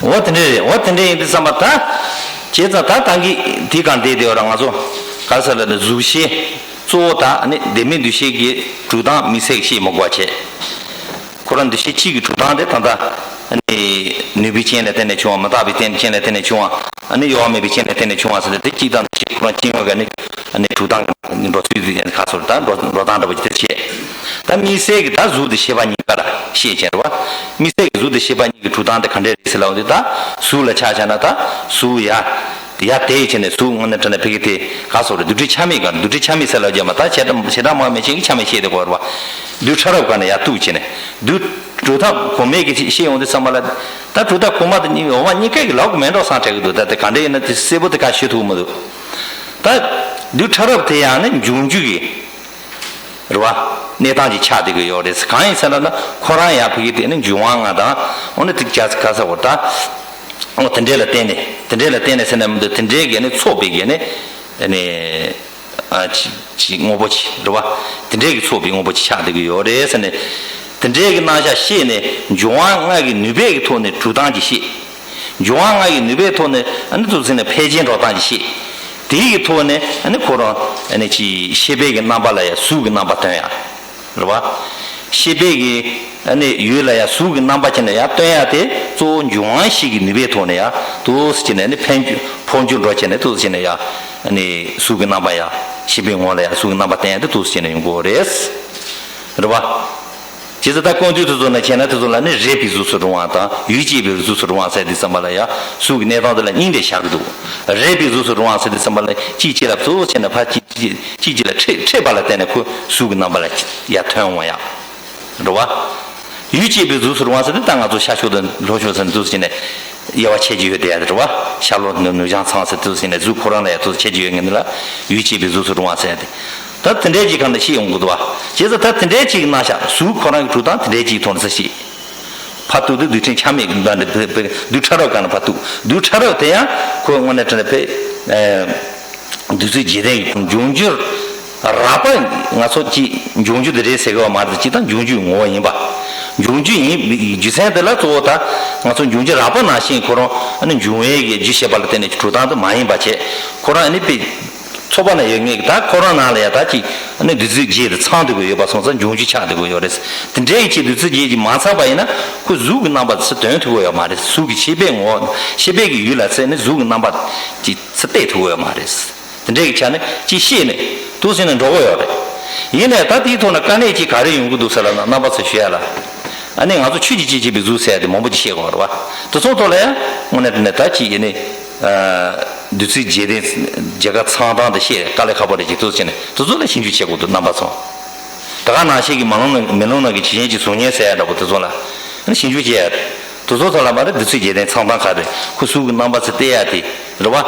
འོ་དེ་འདྲ་རེད། འོ་དེ་འདྲ་ཡིན་དུས་ཙམ་པ་ད། བྱས་ཙང་ད་ད་གིན་དེ་གང་བསྡད་དེ་བ་ར་ང་ཚོ་ག་ས་ལ་ནི་གཟུགས་ཤེས་གཙོ་བོ་ད་ནི་བདེན་མེད་འདུ་ཤེས་ཀྱི་གྲུབ་སྟངས་དམིགས་བསལ་གྱི་ཤེས་མི་དགོས་བྱས། ཁོ་རང་འདུ་ཤེས་གཅིག་གི་གྲུབ་སྟངས་དེ་ད་ལྟ་ནུས་པའི་རྐྱེན་ལ་བརྟེན་ནས་བྱུང་བ། མི་རྟག་པའི་རྐྱེན་ལ་བརྟེན་ནས་བྱུང་བ། གཡོ་བ་མེད་པའི་རྐྱེན་ལ་བརྟེན་ནས་བྱུང་བ་ཟེར་ཏེ་དེ་གཅིག་དང་འདུ་ཤེས་ཁོ་རང་སྐྱེ་དངོས་ཀྱི་ནི་གྲུབ་སྟངས་འགྲོ་ཚུལ་དེ་ཁ་སོར་ད་འགྲོ་འགྲོ་སྟངས་འདྲ་པོ་ཅིག་དེ་བྱས། ད་དམིགས་བསལ་གྱི་ད་གཟུགས་དང་ཤེས་པ་གཉིས་ཀ་ལ་ཤེས་བྱས་རེད་བ། དམིགས་བསལ་གྱི་གཟུགས་དང་ཤེས་པ་གཉིས་ཀྱི་གྲུབ་སྟངས་དེ་ག་འདྲས་རེད་ཟེར་ལབ་དུས་ད་གཟུགས་ལ་ཆ་བཞག་ན་ད་གཟུགས་ཡ། ཡ་དེ་བྱས་ནས་གཟུགས་དངོས་གནས་དྲང་གནས་ཕ་གི་དེ་ག་སོགས་རེད། རྡུལ་ཕྲན་ཆ་མེད་ག་རྡུལ་ཕྲན་ཆ་མེད་ཟེར་ལབ་རྒྱུ་མ་ད་བྱེ་བྲག་བྱེ་བྲག་སྨྲ་བ་མེད་ཅིང་ཆ་མེད་བཤད་དེ་གོ་རེད་བ། རྡུལ་ཕྲ་རབ་ག་ནས་ཡ་གཏུགས་བྱས་ནས་རྡུལ་གྲུབ་མཐའ་གོང་མའི་གི་ཤེས་ཡོང་དུས་ཙམ་པ་ལ་ད་གྲུབ་མཐའ་གོང་མ་དང་གཉིས་འོག་མ་གཉིས་ཀ་གི་ལབ་གི་མེད་འགྲོ་བསམ་དྲན་གི་འདུག་ད་དེ་ག་འདྲ་ཡིན་ན་དེ་གསལ་པོ་དེ་ག་ཤོད་ཐུབ་མི་འདུག་ད་རྡུལ་ཕྲ་རབ་དེ་ཡང་ནི་འབྱུང་འགྱུར་གྱི་རེད་བ། གནས་སྟངས་ཀྱི་ཆགས་བསྡད་ཀྱི་ཡོད་རེད། གང་ཡིན་ཟེར་ན་ན་ཁོ་རང་ཡང་ཕ་གི་དེ་ནི་འབྱུང་བ་ལྔ་དང་འོ་ན་དེ་རྒྱ་ག་ས་བོ་ད། འོ་དེ་འདྲས་ལ་བརྟེན་ནས་དེ་འདྲས་ལ་བརྟེན་ནས་ཟེར་ན་མི་འདུག་དེ་འདྲས་ཀྱི་ནི་ཚོགས་པའི་གི་ནི་ནི་ཅི་ཅི་དངོས་པོ་ཅི་རེད་བ། དེ་འདྲས་ཀྱི་ཚོགས་པའི་དངོས་པོ་ཅི་ཆགས་བསྡད་ཀྱི་ཡོད་རེད་ཟེར་ནས། དེ་འདྲས་ཀྱི་རྣམ་གཞག་ཤེས་ནས་འབྱུང་བ་ལྔ་གི་ནུས་པའི་གི་ཐོག་ནས་གྲུབ་སྟངས་ཀྱི་ཤེས། འབྱུང་བ་ལྔ་ཡི་ནུས་པའི་ཐོག་ནས་ཨ་ནི་ཚུར་ཟིན་ནས་འཕེལ་རྒྱས་འགྲོ་སྟངས་ཀྱི་ཤེས། དེའི་གི་ཐོག་ནས་ཨ་ནི་ཁོ་རང་ཨ་ནི་ཅི་ཤེས་པའི་གི་རྣམ་པ་ལ་ཡང་གཟུགས་ཀྱི་རྣམ་པ་སྟོན་ཡ། རེད་བ། ཤེས་པའི་གི་ཨ་ནི་ཡུལ་ལ་ཡང་གཟུགས་ཀྱི་རྣམ་པ་ཅན་ལ་ཡང་སྟོན་ཡ་དེ་གཙོ་བོ་འབྱུང་བ་བཞི་གི་ནུས་པའི་ཐོག་ནས་ཡང་དུ་ཟེར་ནས་ཨ་ནི་འཕེལ་འགྱུར་འཕོ་འགྱུར་འགྲོ་བྱས་ནས་དུ་ཟེར་ནས་ཡང་ཨ་ནི་གཟུགས་ཀྱི་རྣམ་པ་ཡང་ཤེས་པའི་ངོ་ལ་ཡང་གཟུགས་ཀྱི་རྣམ་པ་སྟོན་ཡ་དེ་དུ་ཟེར་ནས་ཡོང་གི་ཡོད་རེད། རེད་བ། ཇི་ལྟར་ད་ཀོང་སྤྲུལ་དེ་ཚོ་ནས་བྱས་ན་དེ་ཚོ་ལ་ནི་རེག་པའི་གཟུགས་སུ་རུང་བ་དང་ཡུལ་སྐྱེས་པའི་གཟུགས་སུ་རུང་བ་ཟེར་དུས་ཙམ་པ་ལ་ཡང་གཟུགས་ཀྱི་གནས་སྟངས་དེ་ལ་གཉིས་འདྲེས་བཞག་གི་འདུག་རེག་པའི་གཟུགས་སུ་རུང་བ་ཟེར་དུས་ཙམ་པ་ལ་གཅིག་གཅིག་ལ་གཙོ་བོ་བྱས་ནས་ཕར་གཅིག་གཅིག་གཅིག་ལ་འཕྲད་འཕྲད་པ་ལ་བརྟེན་ནས་ཁོ་གཟུགས་ཀྱི་རྣམ་པ་ལ་ཡར་ཐོན་འོང་ཡག་རེད་བ། ཡུལ་སྐྱེས་པའི་གཟུགས་སུ་རུང་བ་ཟེར་དུས་ད་ང་ཚོ་ཤར་ཕྱོགས་དང་ལྷོ་ཕྱོགས་ཟེར་ནས་འདུག་ཟེར་ནས་དབྱེ་བ་ཕྱེ་རྒྱུ་ཡོད་དེ་རེད་བ། ཤར་ལྷོ་ནུབ་ནུབ་བྱང་མཚམས་ཟེར་འདུག་ཟེར་ནས་གཟུགས་ཁོ་རང་ལ་ཡང་འདུག་ཕྱེ་རྒྱུ་ཡོད་ངེས་ནི་ལ་ཡུལ་སྐྱེས་པའི་གཟུགས་སུ་རུང་བ་ཟེར་ཏེ། ད་དེ་འདྲའི་ཅིག་གང་ལ་ཤེས་ཡོང་དགོས་འདུག་བ། བྱས་ཙང་ད་དེ་འདྲའི་ཅིག་གི་རྣམ་གཞག་གཟུགས་ཁོ་རང་གི་གྲུབ་སྟངས་དེ་འདྲའི་ཅིག་ཐོག་ནས་ས་ཤེས། ཕར་གཏུགས་དུས་རྡུལ་ཕྲན་ཆ་མེད་འདྲ་འདྲ་རྡུལ་ཕྲ་རབ་གང་ལ་ཕར་གཏུགས་རྡུལ་ཕྲ་རབ་དེ་ཡང་ཁོའི་དངོས་གནས་དྲང་གནས་ཕེ། རྡུལ་ཚོད་འཇིག་རྟེན་གྱི་འབྱུང་འགྱུར་རགས་པ་ང་ཚོ་ཅིག་འབྱུང་འགྱུར་དེ་རེད་ཟེར་གི་བ་མ་རེད། ཅིག་དང་འབྱུང་འགྱུར་ངོ་བོ་ཡིན་པ། འབྱུང་འགྱུར་ཡིན་རྒྱུ་མཚན་དེ་ལ་གཙོ་བོ་ད་ང་ཚོ་འབྱུང་འགྱུར་རགས་པ་ནང་བཞིན་ཁོ་རང་ཨ་ནི་འབྱུང་བའི་གི་རྒྱུ་བཤད་པ་ལ་བརྟེན་ནས་གྲུབ་སྟངས་དེ་མ་ཡིན་པ་བྱས། ཁོ་རང་ཨ་ནི་ཕེ། ཚོགས་པ་ན་ཡོད་ངེས་ཀྱི་ད་ཁོ་རང་ནང་ལ་ཡང་ད་ཅིག་ཨ་ནི་བདུད་རྩི་བརྒྱད་དེ་ཚང་སྡོད་དགོས་ཡོད་པ་སོང་ཙང་འབྱུང་འགྱུར་ཆགས་སྡོད་དགོས་ཡོད་རེད། དེ་འདྲའི་ཅིག་བདུད་རྩི་བརྒྱད་ཀྱིས་མ་ཚང་པ་ཡིན་ན་ཁོ་གཟུགས་ཀྱི་རྣམ་པ་ཚུར་སྟོན་ཐུབ་ཀྱི་ཡོད་མ་རེད། གཟུགས་ཀྱི་ཤེས་པའི་ངོ་ཤེས་པའི་གི་ཡུལ་ལ་ཚད་ནི་གཟུགས་ཀྱི་རྣམ་པ་ཅིག་ཚུར་བལྟས་ཐུབ་ཀྱི་ཡོད་མ་རེད། དེ་འདྲའི་གི་ཆ་ནས་ཅིག་ཤེས་ནས་དུ་ཟིན་ནས་འགྲོ་གི་ཡོད་རེད། ཡིན་ནའི་ད་དེའི་ཐོག་ན་དཀའ་གནད་ཅིག་ག་རེ་ཡོང་གི་འདུག་ཟེར་ལབ་ན་རྣམ་པ་ཚོ་ཞུ་ཡ་ལ། ཨ་ནི་ང་ཚོ་ཆོས་ཀྱི་དཔྱད་བྱེད་པའི་གཟུགས་ཟེར་ཡ་དེ་མང་པོ་ཅིག་བཤད་དགོས་རེད་བ། དེ་ཚོ་ཐོག་ལ་ཡང་དངོས་གནས་དྲང་གནས་ད་ཅིག་ཡིན་ནི། བདུད་རྩི་བརྒྱད་ལྡན་རྒྱལ་ཁབ་ཚང་སྟངས་དེ་བཤད་དཀའ་ལས་ཁག་པོ་རེད་ཅེས་དུ་བྱས་ནས་དེ་ཚོ་ལ་ཞིབ་འཇུག་བྱེད་དགོས་འདུག་རྣམ་པ་ཚོ། ད་ག་ནང་བཞིན་གྱི་མ་ལུང་ནང་མེ་ལོང་ནང་གི་ཇི་བཞིན་གྱི་གཟུགས་བརྙན་ཟེར་ཡ་འདྲ་པོ་དེ་ཚོ་ལ་ཞིབ་འཇུག་བྱེད་ཡ་རེད། དེ་ཚོ་ཚོ་ལ་མ་རེད། བདུད་རྩི་བརྒྱད་ལྡན་ཚང་སྟངས་ག་རེད། ཁོ་གཟུགས་ཀྱི་རྣམ་པ་ཚོ་བལྟས་ཡ་དེ་རེད་བ།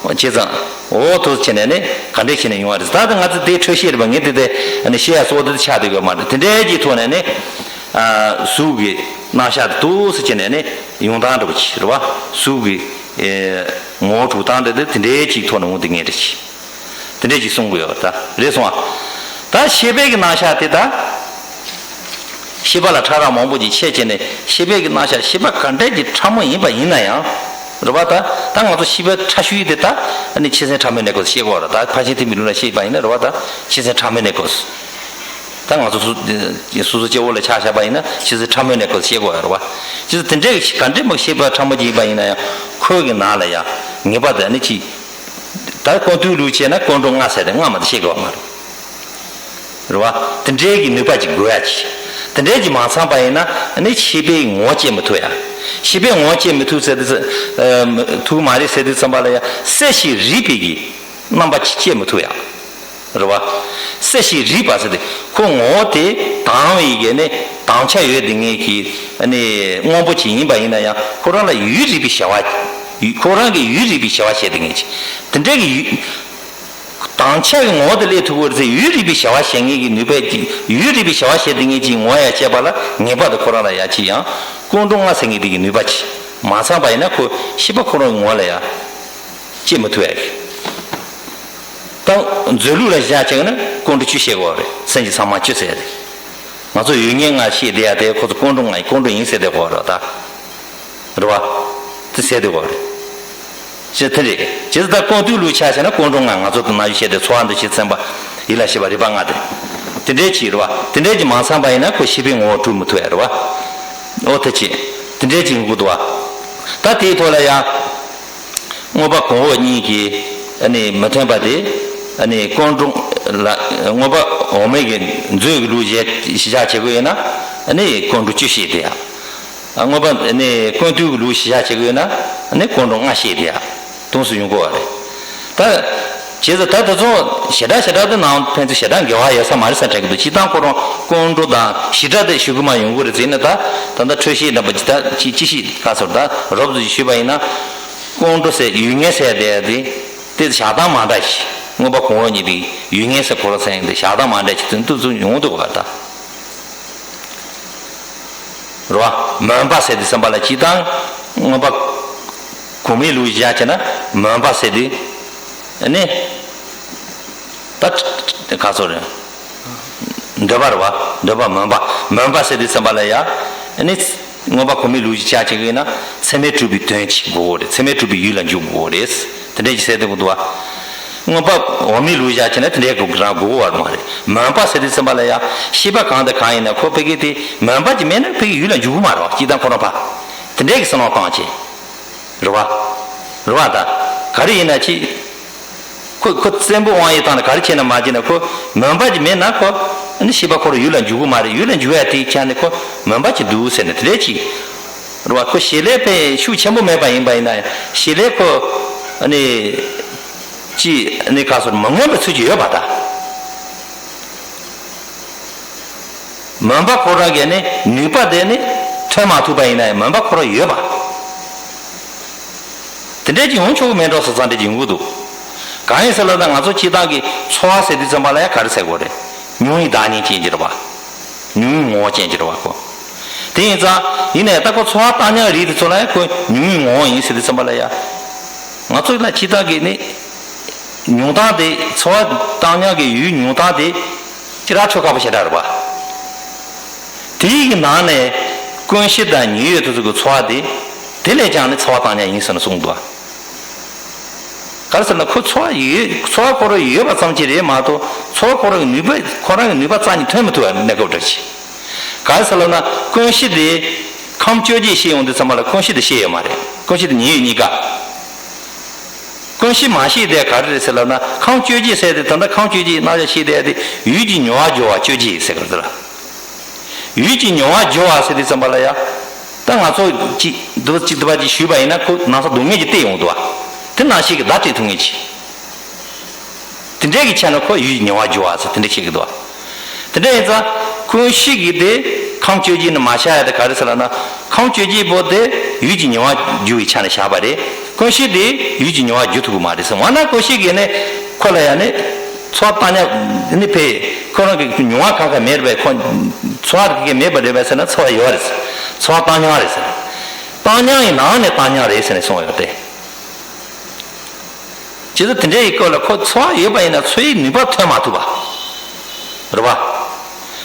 བྱས་ཙང་འོ་དུ་བྱས་ནས་ནི་ག་འདྲས་བྱས་ནས་ཡོང་བ་རེད། ད་ལྟ་ང་ཚོ་དེ་འཕྲོས་བཤད་རེད་པ། ངས་དེ་དེ་ནི་བཤད་ཡ་གཙོ་བོ་དེ་ཆགས་བསྡད་ཡོད་མ་རེད། དེ་འདྲའི་གྱི་ཐོག་ནས་ནི་གཟུགས་ཀྱི་རྣམ་གཞག་དེ་དུ་བྱས་ནས་ནི་ཡོང་སྟངས་འདྲ་པོ་ཅིག་རེད་བ། གཟུགས་ཀྱི། ངོ་བོ་གྲུབ་སྟངས་དེ་དེ་འདྲའི་ཅིག་ཐོག་ནས་འོང་དེ་ངེས་རེད་ཅིག་དེ་འདྲའི་ཅིག་གསུང་གི་ཡོད་ད་རེད་སོང་ཨ། ད་ཤེས་པའི་གི་རྣམ་གཞག་དེ་ད། ཤེས་པ་ལ་ཕྲ་རགས་མང་པོ་ཅིག་ཕྱེ་བྱས་ནས་ཤེས་པའི་གི་རྣམ་གཞག་ཤེས་པ་ག་འདྲའི་ཅིག་ཕྲ་མོ་ཡིན་པ་ཡིན་ན་ཡང་། རེད་བ་ད། ད་ང་ཚོ་ཤེས་པའི་ཕྲ་ཤོས་དེ་ད་ནི་ཆེ་ཆུང་ཕྲ་མོའི་གནས་སྐབས་སུ་ཤེས་དགོས་རེད། ད་ཕར་ཕྱིན་ཐེག་པའི་ལུགས་ལ་ཤེས་པ་ཡིན་ན་རེད་བ་ད་ཆེ་ཆུང་ཕྲ་མོའི་གནས་སྐབས་སུ། ད་ང་ཚོ་སོ་སོ་སོ་སོ་སྐྱེ་བོ་ལ་ཆ་བཞག་པ་ཡིན་ན་ཆེ་ཆུང་ཕྲ་མོའི་གནས་སྐབས་སུ་ཤེས་དགོས་ཡོད་རེད་བ། ཅི་ཟེར་དེ་འདྲའི་ག་འདྲའི་མོ་ཤེས་པ་ཕྲ་མོ་ཅིག་ཡིན་པ་ཡིན་ན་ཡང་ཁོའི་གི་ནང་ལ་ཡང་ངེས་པར་དུ་ནི་ཅིག་ད་ཀོང་སྤྲུལ་ལུགས་བྱས་ན་ཀོང་སྒྲོ་ལྔ་ཟེར་ཏེ་ལྔ་མ་གཏོགས་ཤེས་དགོས་པ་མ་རེད། རེད་བ། དེ་འདྲའི་གི་ནུས་པ་ཅིག་དགོས་ཡ་ཅིག་དེ་འདྲའི་ཅིག་མ་ཚང་པ་ཡིན་ན་ནི་ཤེས་པའི་ངོ་བོ་སྐྱེ་མི་ཐུབ་ཡ། ཤེས་པའི་ངོ་བོ་སྐྱེ་མི་ཐུབ་ཟེར་དུས་ཨ་ཐུབ་མ་རེད་ཟེར་དུས་ཙམ་པ་ལ་ཡ་གསལ་ཞིང་རིག་པའི་གི་རྣམ་པ་ཅིག་སྐྱེ་མི་ཐུབ་ཡ། རེད་བ། སྲེད་ཞིང་རིག་པ་ཟེར་ཏེ་ཁོ་ངོ་བོ་དེ་དྭངས་བའི་གི་ནི་དྭངས་ཆ་ཡོད་དེ་ངེས་ཀྱི་ནི་སྔོན་པོ་ཅིག་ཡིན་པ་ཡིན་ན་ཡང་ཁོ་རང་ལ་ཡུལ་རིག་པའི་བྱ་བ། ཁོ་རང་གི་ཡུལ་རིག་པའི་བྱ་བ་བྱེད་དེ་ངེས་ཀྱི་དེ་འདྲའི་གི་ཡུལ། དྭངས་ཆ་གི་ངོ་བོ་དེ་སླེབས་ཐུབ་ཀྱི་རེད་ཟེར་ཡུལ་རིག་པའི་བྱ་བ་བྱེད་ངེས་ཀྱི་ནུས་པས་ཀྱི་ཡུལ་རིག་པའི་བྱ་བ་བྱེད་དེ་ངེས་ཀྱི་ངོ་བོ་ཡང་བཅད་པ་ལ་ངེས་པ་དེ་ཁོ་རང་ལ་ཡང་ཅི་ཡང་ཀུན་འགྲོ་ལྔ་ཟེར་ངེས་དེ་གི་ནུས་པ་ཅི་མ་ཚང་པ་ཡིན་ན་ཁོ་ཤེས་པ་ཁོ་རང་གི་ངོ་བོ་ལ་ཡང་། སྐྱེ་མི་ཐུབ་ཡ་གི། ད་མཛོད་ལུགས་ལ་གཞི་བཞག་བྱས་ན་ཀུན་འགྲོ་བཅུ་ཤེས་དགོས་རེད། སེམས་ཅན་ཚང་མ་བཅུ་ཟེར་ཏེ། ང་ཚོ་ཡུལ་ངེས་ལྔ་ཤེས་བསྡད་ཡ་དེ་ཁོ་ཚོ་ཀུན་འགྲོ་ལྔ་ཡིན་ཀུན་འགྲོ་ཡིན་ཟེར་བསྡད་དགོས་རེད་ད། རེད་བ། དེ་ཟེར་བསྡད་དགོས་རེད། ཅེས་དེ་རེད། ཇི་ལྟར་ཀུན་བཏུས་ལུགས་ཆ་བཞག་ན་ཀུན་འགྲོ་ལྔ་ང་ཚོ་དང་ན་ཡུལ་ཤེས་ཏེ་ཚོར་བ་འདུ་ཤེས་སེམས་པ་ཡིད་ལ་བྱེད་པ་རིག་པ་ལྔ་དེ། དེ་འདྲའི་ཅིག་རེད་བ། དེ་འདྲའི་ཅིག་མ་ཚང་པ་ཡིན་ན་ཁོ་ཤེས་པའི་ངོ་བོ་གྲུབ་མི་ཐུབ་ཡ་རེད་བ། ཨོ་དེ་ཅི། དེ་འདྲའི་ཅིག་ཡོང་གི་འདུག་བ། ད་དེའི་ཐོག་ལ་ཡང་། མངོན་པ་གོང་འོག་གཉིས་ཀྱི་ཨ་ནི་མི་མཐུན་པ་དེ་ཨ་ནི་ཀུན་འགྲོ་ལ་མངོན་པ་འོག་མའི་གི་མཛོད་ཀྱི་ལུགས་གཞི་གཞི་བཞག་བྱེད་དགོས་ཡོད་ན་ཨ་ནི་ཀུན་འགྲོ་བཅུ་བཤད་དེ་ཡང་། མངོན་པ་ཨ་ནི་ཀུན་བཏུས་ཀྱི་ལུགས་གཞི་བཞག་བྱེད་དགོས་ཡོད་ན་ཨ་ནི་ཀུན་འགྲོ་ལྔ་བཤད་དེ་ཡང་དུས་སུ་ཡོང་གི་ཡོད་རེད། ད་བྱས་ཙང་ད་དེ་ཚོ་ཞེ་དྲག་ཞེ་དྲག་ཏུ་ནང་ཕན་ཚུན་ཞེ་དྲག་འགལ་བ་ཡོད་ས་མ་རེད་ས་དྲན་གི་འདུག་སྤྱིར་བཏང་ཁོ་རང་ཀུན་འགྲོ་དང་ཞེ་དྲག་དེ་ཞུ་གི་མ་ཡོང་གི་རེད་ཟེར་ན་ད་ད་ལྟ་འཕྲོས་བཤད་འདྲ་པོ་ཅི་ད་ཅི་ཅི་ཞིག་ག་ཚོར་ད་རོབ་ཙམ་ཞིག་ཞུས་པ་ཡིན་ན། ཀུན་འགྲོ་ཟེར་ཡུལ་ངེས་ཟེར་དེ་དེ་དེ་བཞག་སྟངས་མ་འདྲ་ཞིག་མངོན་པ་གོང་འོག་གཉིས་དེ་ཡུལ་ངེས་ཟེར་ཁོ་རང་ཟེར་ཡང་དེ་བཞག་སྟངས་མ་འདྲ་ཞིག་དོན་དུ་ཚུར་ཡོང་འདུག་བ་ད། རེད་བ། མོན་པ་ཟེར་དུས་ཙམ་པ་ལ་སྤྱིར་བཏང་མངོན་པ་གོང་མའི་ལུགས་བཞག་བྱས་ན་མོན་པ་ཟེར་དུས་ནི་ད་ག་ཚོད་རེད། འདོད་པ་རེད་བ། འདོད་པ་མོན་པ་མོན་པ་ཟེར་དུས་ཙམ་པ་ལ་ཡང་ནི། མངོན་པ་གོང་མའི་ལུགས་ཀྱི་ཆ་བཞག་གི་ཡིན་ན་ཚད་མས་གྲུབ་པའི་དོན་གཅིག་དགོས་རེད། ཚད་མས་གྲུབ་པའི་ཡུལ་ལ་འཇུག་དགོས་རེད། དེ་འདྲས་ཀྱི་ཟེར་དེ་གོ་འདུག་བ། མངོན་པ་འོག་མའི་ལུགས་བཞག་བྱས་ན་དེ་འདྲས་གོ་རང་དགོས་བ་མ་རེད། མོན་པ་ཟེར་དུས་ཙམ་པ་ལ་ཡང་ཤེས་པ་གང་དང་གང་ཡིན་ན་ཁོ་ཕ་གི་དེ་མོན་པ་ཅིག་མེད་ན་ཕ་གི་ཡུལ་ལ་འཇུག་གི་མ་རེད་བ། སྤྱིར་བཏང་ཁོ་རང་ཕ། དེ་འདྲས་ཀྱི་བསམ་བློ་བཏང་བྱས། རེད་བ། རེད་བ་ད། ག་རེ་ཡིན་ན་ཅི། ཁོ་ཁོ་བཙན་པོ་དབང་ཡོད་བཏང་ནས་ག་རེ་བྱས་ན་མ་བྱས་ན་ཁོ་མོན་པ་ཅིག་མེད་ན་ཁོ་ནི་ཤེས་པ་ཁོ་རང་ཡུལ་ལ་འཇུག་གི་མ་རེད། ཡུལ་ལ་འཇུག་ཡ་དེའི་ཆ་ནས་ཁོ་མོན་པ་ཅིག་འདུག་ཟེར་ནས་དེ་འདྲས་ཅིག་རེད་བ། ཁོ་བྱེད་ལས་ཕན་ཤུགས་ཆེན་པོ་མེད་པ་ཡིན་པ་ཡིན་ན་ཡང་བྱེད་ལས་ཁོ་ནི་ཅི་ནི་ག་སོར་མ་མངོན་པའི་ཚུལ་གྱིས་ཡོད་པ་ད། མོན་པ་ཁོ་རང་གི་ནི་ནུས་པ་དེ་ནི་ཐོན་མ་ཐུབ་པ་ཡིན་ན་ཡང་མོན་པ་ཁོ་རང་ཡོད་པ། དེ་འདྲས་ཀྱི་ཡོང་ཆོག་གི་མེད་འགྲོ་སོ་ཙང་འདྲས་ཀྱི་ཡོང་གི་འདུག་གང་ཡིན་ཟེར་ལབ་ན་ང་ཚོ་སྤྱིར་བཏང་གི་ཚོར་བ་ཟེར་དུས་ཙམ་པ་ལ་ཡང་ག་རེ་ཟེར་དགོས་རེད། མྱོང་བའི་བདག་ཉིད་ཅན་གྱི་རེད་བ། མྱོང་བའི་ངོ་བོ་ཅན་གྱི་རེད་བ་ཁོ། དེ་ཡིན་ཙང་ཡིན་ནའི་ད་ཁོ་ཚོར་བ་བཏང་སྙོམས་རིགས་དེ་ཚོ་ལ་ཡང་ཁོ་མྱོང་བའི་ངོ་བོ་ཡིན་ཟེར་དུས་ཙམ་པ་ལ་ཡང་། ང་ཚོ་ལ་སྤྱིར་བཏང་གི་ནི། མྱོང་སྟངས་དེ་ཚོར་བ་བཏང་སྙོམས་ཀྱི་ཡུལ་མྱོང་སྟངས་དེ་སྤྱིར་ཆོས་ཁ་པོ་ཞེ་དྲག་རེད་བ། དེའི་གི་ནང་ནས་ཀུན་གཞི་དང་ཉེ་བའི་དུས་ཚོད་ཀྱི་ཚོར་བ་དེ་དེ་ལས་ཀྱང་ནི་ཚོར་བ་བཏང་སྙོམས་ཡིན་ཟེར་ནས་གསུངས་འདུག་ག་རེ་ཟེར་ན་ཁོ་ཚོར་བ་ཡོད་ཚོར་བ་ཁོ་རང་ཡོད་པ་ཙམ་གྱིས་རེད་མ་གཏོགས་ཚོར་བ་ཁོ་རང་གི་ནུས་པ་ཁོ་རང་གི་ནུས་པ་རྩ་ནས་ཐོན་མི་ཐུབ་པ་གནས་སྐབས་འདྲ་ཅིག་ག་རེ་ཟེར་ལབ་ན་ཀུན་གཞི་དེ་ཁམས་བཅོ་བརྒྱད་བཤད་ཡོང་དུས་ཙམ་པ་ལ་ཀུན་གཞི་དེ་བཤད་ཡོད་མ་རེད། ཀུན་གཞི་དེ་ཉེ་ཡོད་གཉིས་ཀ་ཀུན་གཞི་མ་བཤད་དེ་ག་རེ་རེད་ཟེར་ལབ་ན་ཁམས་བཅོ་བརྒྱད་ཟེར་དེ་ད་ལྟ་ཁམས་བཅོ་བརྒྱད་རྣམ་གཞག་བཤད་དེ་དེ་ཡུལ་གྱི་མྱོང་བ་སྦྱོར་བ་བཅོ་བརྒྱད་ཟེར་གི་རེད་ཟེར། ཡུལ་གྱི་མྱོང་བ་སྦྱོར་བ་ཟེར་དུས་ཙམ་པ་ལ་ཡ། ད་ང་ཚོ་གཅིག་འདུག་གཅིག་འདུག་པ་ཅིག་ཞུས་པ་ཡིན་ན་ཁོ་ནང་ས་སྡུག་བསྔལ་གྱི་སྟེང་ཡོང་འདུག་བ། དེ་ནང་བཞིན་གྱི་བརྡ་སྤྲད་ཐུབ་ངེས་ཀྱི། དེ་འདྲའི་གི་ཆ་ནས་ཁོ་ཡུལ་གྱི་མྱོང་བ་སྦྱོར་བ་ཟེར་དེ་འདྲ་བཤད་ཀྱི་འདུག་བ། དེ་འདྲ་ཡིན་ཙང་ཀུན་གཞི་གི་དེ་ཁམས་བཅོ་བརྒྱད་ནི་མ་བཞག་ཡ་དེ་ག་རེ་ཟེར་ལབ་ན་ཁམས་བཅོ་བརྒྱད་པོ་དེ་ཡུལ་གྱི་མྱོང་བ་སྦྱོར་བའི་ཆ་ནས་བཞག་པ་རེད། ཀུན་གཞི་དེ་ཡུལ་གྱི་མྱོང་བ་སྦྱོར་ཐུབ་ཀྱི་མ་རེད་ཟེར་འོ་ན་ཀུན་གཞི་གི་ནི་ཁོ་ལ་ཡ་ནི། ཚོར་བ་བཏང་སྙོམས་ནི་ཕེ། ཁོ་རང་གི་མྱོང་བ་གང་ག་མེད་པས་ཁོ། ཚོར་བ་གི་མེད་པ་རེད་པས་ཟེར་ན་ཚོར་བ་ཡོད་རེད། ཚོར་བ་བཏང་སྙོམས་རེད་ཟེར། བཏང་སྙོམས་ཡི་ནང་ནས་བཏང་སྙོམས་རེད་ཟེར་ནས་གསུངས་ཡོད་དེ། ཇི་ལྟར་དེ་འདྲའི་སྐོར་ལ་ཁོ་ཚོར་བ་ཡོད་པ་ཡིན་ན་ཚོར་བའི་ནུས་པ་ཐོན་མ་ཐུབ་པ། རེད་བ།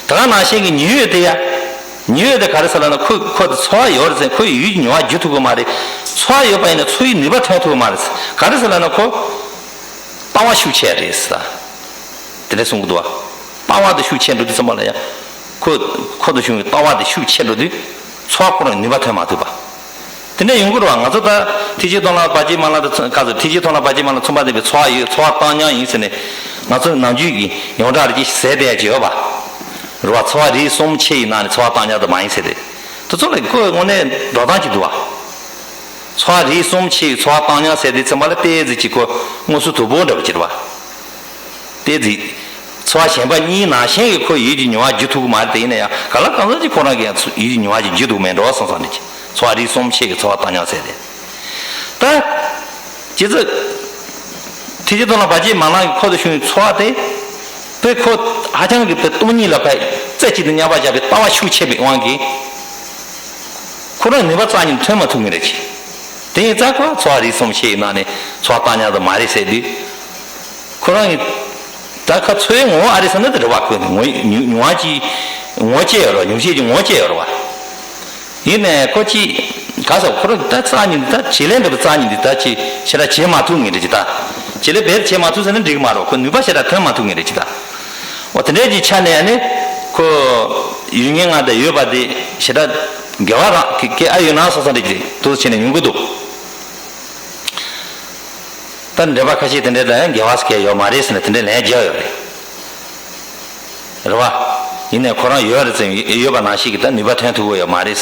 ད་ག་ནང་བཞིན་གྱི་ཉེ་ཡོད་དེ་ཡ། ཉེ་ཡོད་དེ་ག་རེ་ཟེར་ལབ་ན་ཁོ་ཁོ་དེ་ཚོར་བ་ཡོད་རེད་ཟེར་ཁོའི་ཡུལ་གྱི་མྱོང་བ་བསྒྱུར་ཐུབ་ཀྱི་མ་རེད། ཚོར་བ་ཡོད་པ་ཡིན་ན་ཚོར་བའི་ནུས་པ་ཐོན་ཐུབ་ཀྱི་མ་རེད། ག་རེ་ཟེར་ལབ་ན་ཁོ། ལྟ་བ་ཤུགས་ཆེ་རེད་ཟེར། དེ་འདྲ་གསུང་གི་འདུག་བ། ལྟ་བ་དེ་ཤུགས་ཆེ་འགྲོ་དུས་ཙམ་པ་ལ་ཡང་། ཁོ། ཁོ་དང་གཞུང་གི་ལྟ་བ་དེ་ཤུགས་ཆེ་འགྲོ་དུས། ཚོར་བ་ཁོ་རང་ནུས་པ་ཐོན་མ་ཐུབ་པ། དེ་འདྲ་ཡོང་གི་རེད་བ། ང་ཚོ་ད་ཐེག་ཆེན་མཐོང་ལམ་བར་ཆད་མ་ལ་དང་མཚུངས་ག་ཚོད་ཐེག་ཆེན་མཐོང་ལམ་བར་ཆད་མ་ལ་མཚུངས་པ་ལྡན་པའི་ཚོར་བ་ཡོད་ཚོར་བ་བཏང་སྙོམས་ཡིན་ཟེར་ནས། ང་ཚོ་ནམ་རྒྱུན་གྱི་ཡོངས་གྲགས་རེ་ཅིག་ཟེར་བསྡད་ཡ་ཅིག་ཡོད་པ། རེད་བ། ཚོར་བ་རིགས་གསུམ་ཕྱེ་ཡི་ནང་ནས་ཚོར་བ་བཏང་སྙོམས་དུ་མ་ཡིན་ཟེར་ཏེ། དེ་ཚོ་ལ་ཁོ་དངོས་གནས་འགྲོ་སྟངས་ཅིག་འདུག་བ། ཚོར་བ་རིགས་གསུམ་ཕྱེ་ཡི་ཚོར་བ་བཏང་སྙོམས་ཟེར་དུས་ཙམ་པ་ལ་ཏོག་ཙམ་ཅིག་ཁོ་དངོས་སུ་དོ་ཕོག་འདྲ་བ་ཅིག་རེད་བ། ཏོག་ཙམ། ཚོར་བ་གཞན་པ་གཉིས་ནང་བཞིན་གྱི་ཁོ་ཡིད་ཀྱི་མྱོང་བ་བརྒྱུད་ཐུབ་ཀྱི་མ་རེད་དེ། ཡིན་ན་ཡང་གང་ལ་གང་འཚམ་ཅིག་ཁོ་རང་གིས་ཡང་ཚོ་ཡིད་ཀྱི་མྱོང་བ་ཅིག་བརྒྱུད་ཐུབ་མེད་འགྲོ་བསམ་བསམ་ནས་ཀྱི་ཚོར་བ་རིགས་གསུམ་ཤེས་ཀྱི་ཚོར་བ་བཏང་སྙོམས་ཟེར་ཏེ། ད་ཇི་ཙི་ཐེག་ཆེན་མཐོང་ལམ་བར་ཆད་མ་ལངས་ཀྱི་ཁོ་དང་གཞུང་གི་ཚོར་བ་དེ་དཔེ་ཁོ་ཧ་ཅང་གི་དཔེ་སྟོང་ཉིད་ལ་ཕར་རྩེ་གཅིག་ཏུ་མཉམ་པར་བཞག་པའི་ལྟ་བ་ཤུགས་ཆེ་བའི་དབང་གིས་ཁོ་རང་ནུས་པ་རྩ་ཉིད་ཐོན་མ་ཐུབ་ངེས་རེད་ཅེས། དེ་ཡིན་ཙང་ཁོ་ཚོར་བ་རིགས་གསུམ་ཤེས་ཡིན་ན་ནི་ཚོར་བ་བཏང་སྙོམས་དུ་མ་རེད་ཟེར་དུས། ཁོ་རང་གིས་ད་ཁ་ཚོར་བའི་ངོ་བོ་ཨ་རེད་ཟེར་ན་དེ་རེད་བ། ཁོས་ངོ་མྱོང་མྱོང་བ་ཅིག་ངོ་བོ་སྐྱེ་ཡོད་རེད་བ། མྱོང་བྱེད་ཀྱི་ངོ་བོ་སྐྱེ་ཡོད་རེད་བ། ཡིན་ནའི་ཁོ་ཅིག་ག་ས་ཁོ་རང་ད་རྩ་ཉིད་འདི་ད་བྱེད་ལས་འདྲ་བ་རྩ་ཉིད་འདི་ད་ཅིག་ཞེ་དྲག་བྱེད་མ་ཐུབ་ངེས་རེད་ཅི་ད། བྱེད་ལས་བེད་བྱེད་མ་ཐུབ་ཟེར་ན་འགྲིག་གི་མ་རེད། ཁོ་ནུས་པ་ཞེ་དྲག་ཐོན་མ་ཐུབ་ངེས་རེད་ཅི་ད། འོ་དེ་འདྲའི་ཅིག་ཆ་ནས་ནི་ཁོ་ཡུལ་ངེས་ལྔ་དང་ཡོད་པ་དེ་ཞེ་དྲག་འགལ་བ་རང་གི་གི་ཨ་ཡོད་ན་སོ་སོ་འདྲ་ཅིག་དུ་བྱས་ནས་ཡོང་གི་འདུག་ད་འགྲེལ་པ་ཁ་ཤས་དེ་འདྲའི་ལ་ཡང་འགལ་བ་སྐད་ཡོད་མ་རེད་ཟེར་ནས་དེ་འདྲའི་ལན་རྒྱག་ཡོད་རེད། རེད་བ། ཡིན་ནའི་ཁོ་རང་ཡོད་རེད་ཟེར་ཡོད་པ་ནང་བཞིན་གྱི་ད་ནུས་པ་ཐོན་ཐུབ་ཀྱི་ཡོད་མ་རེད།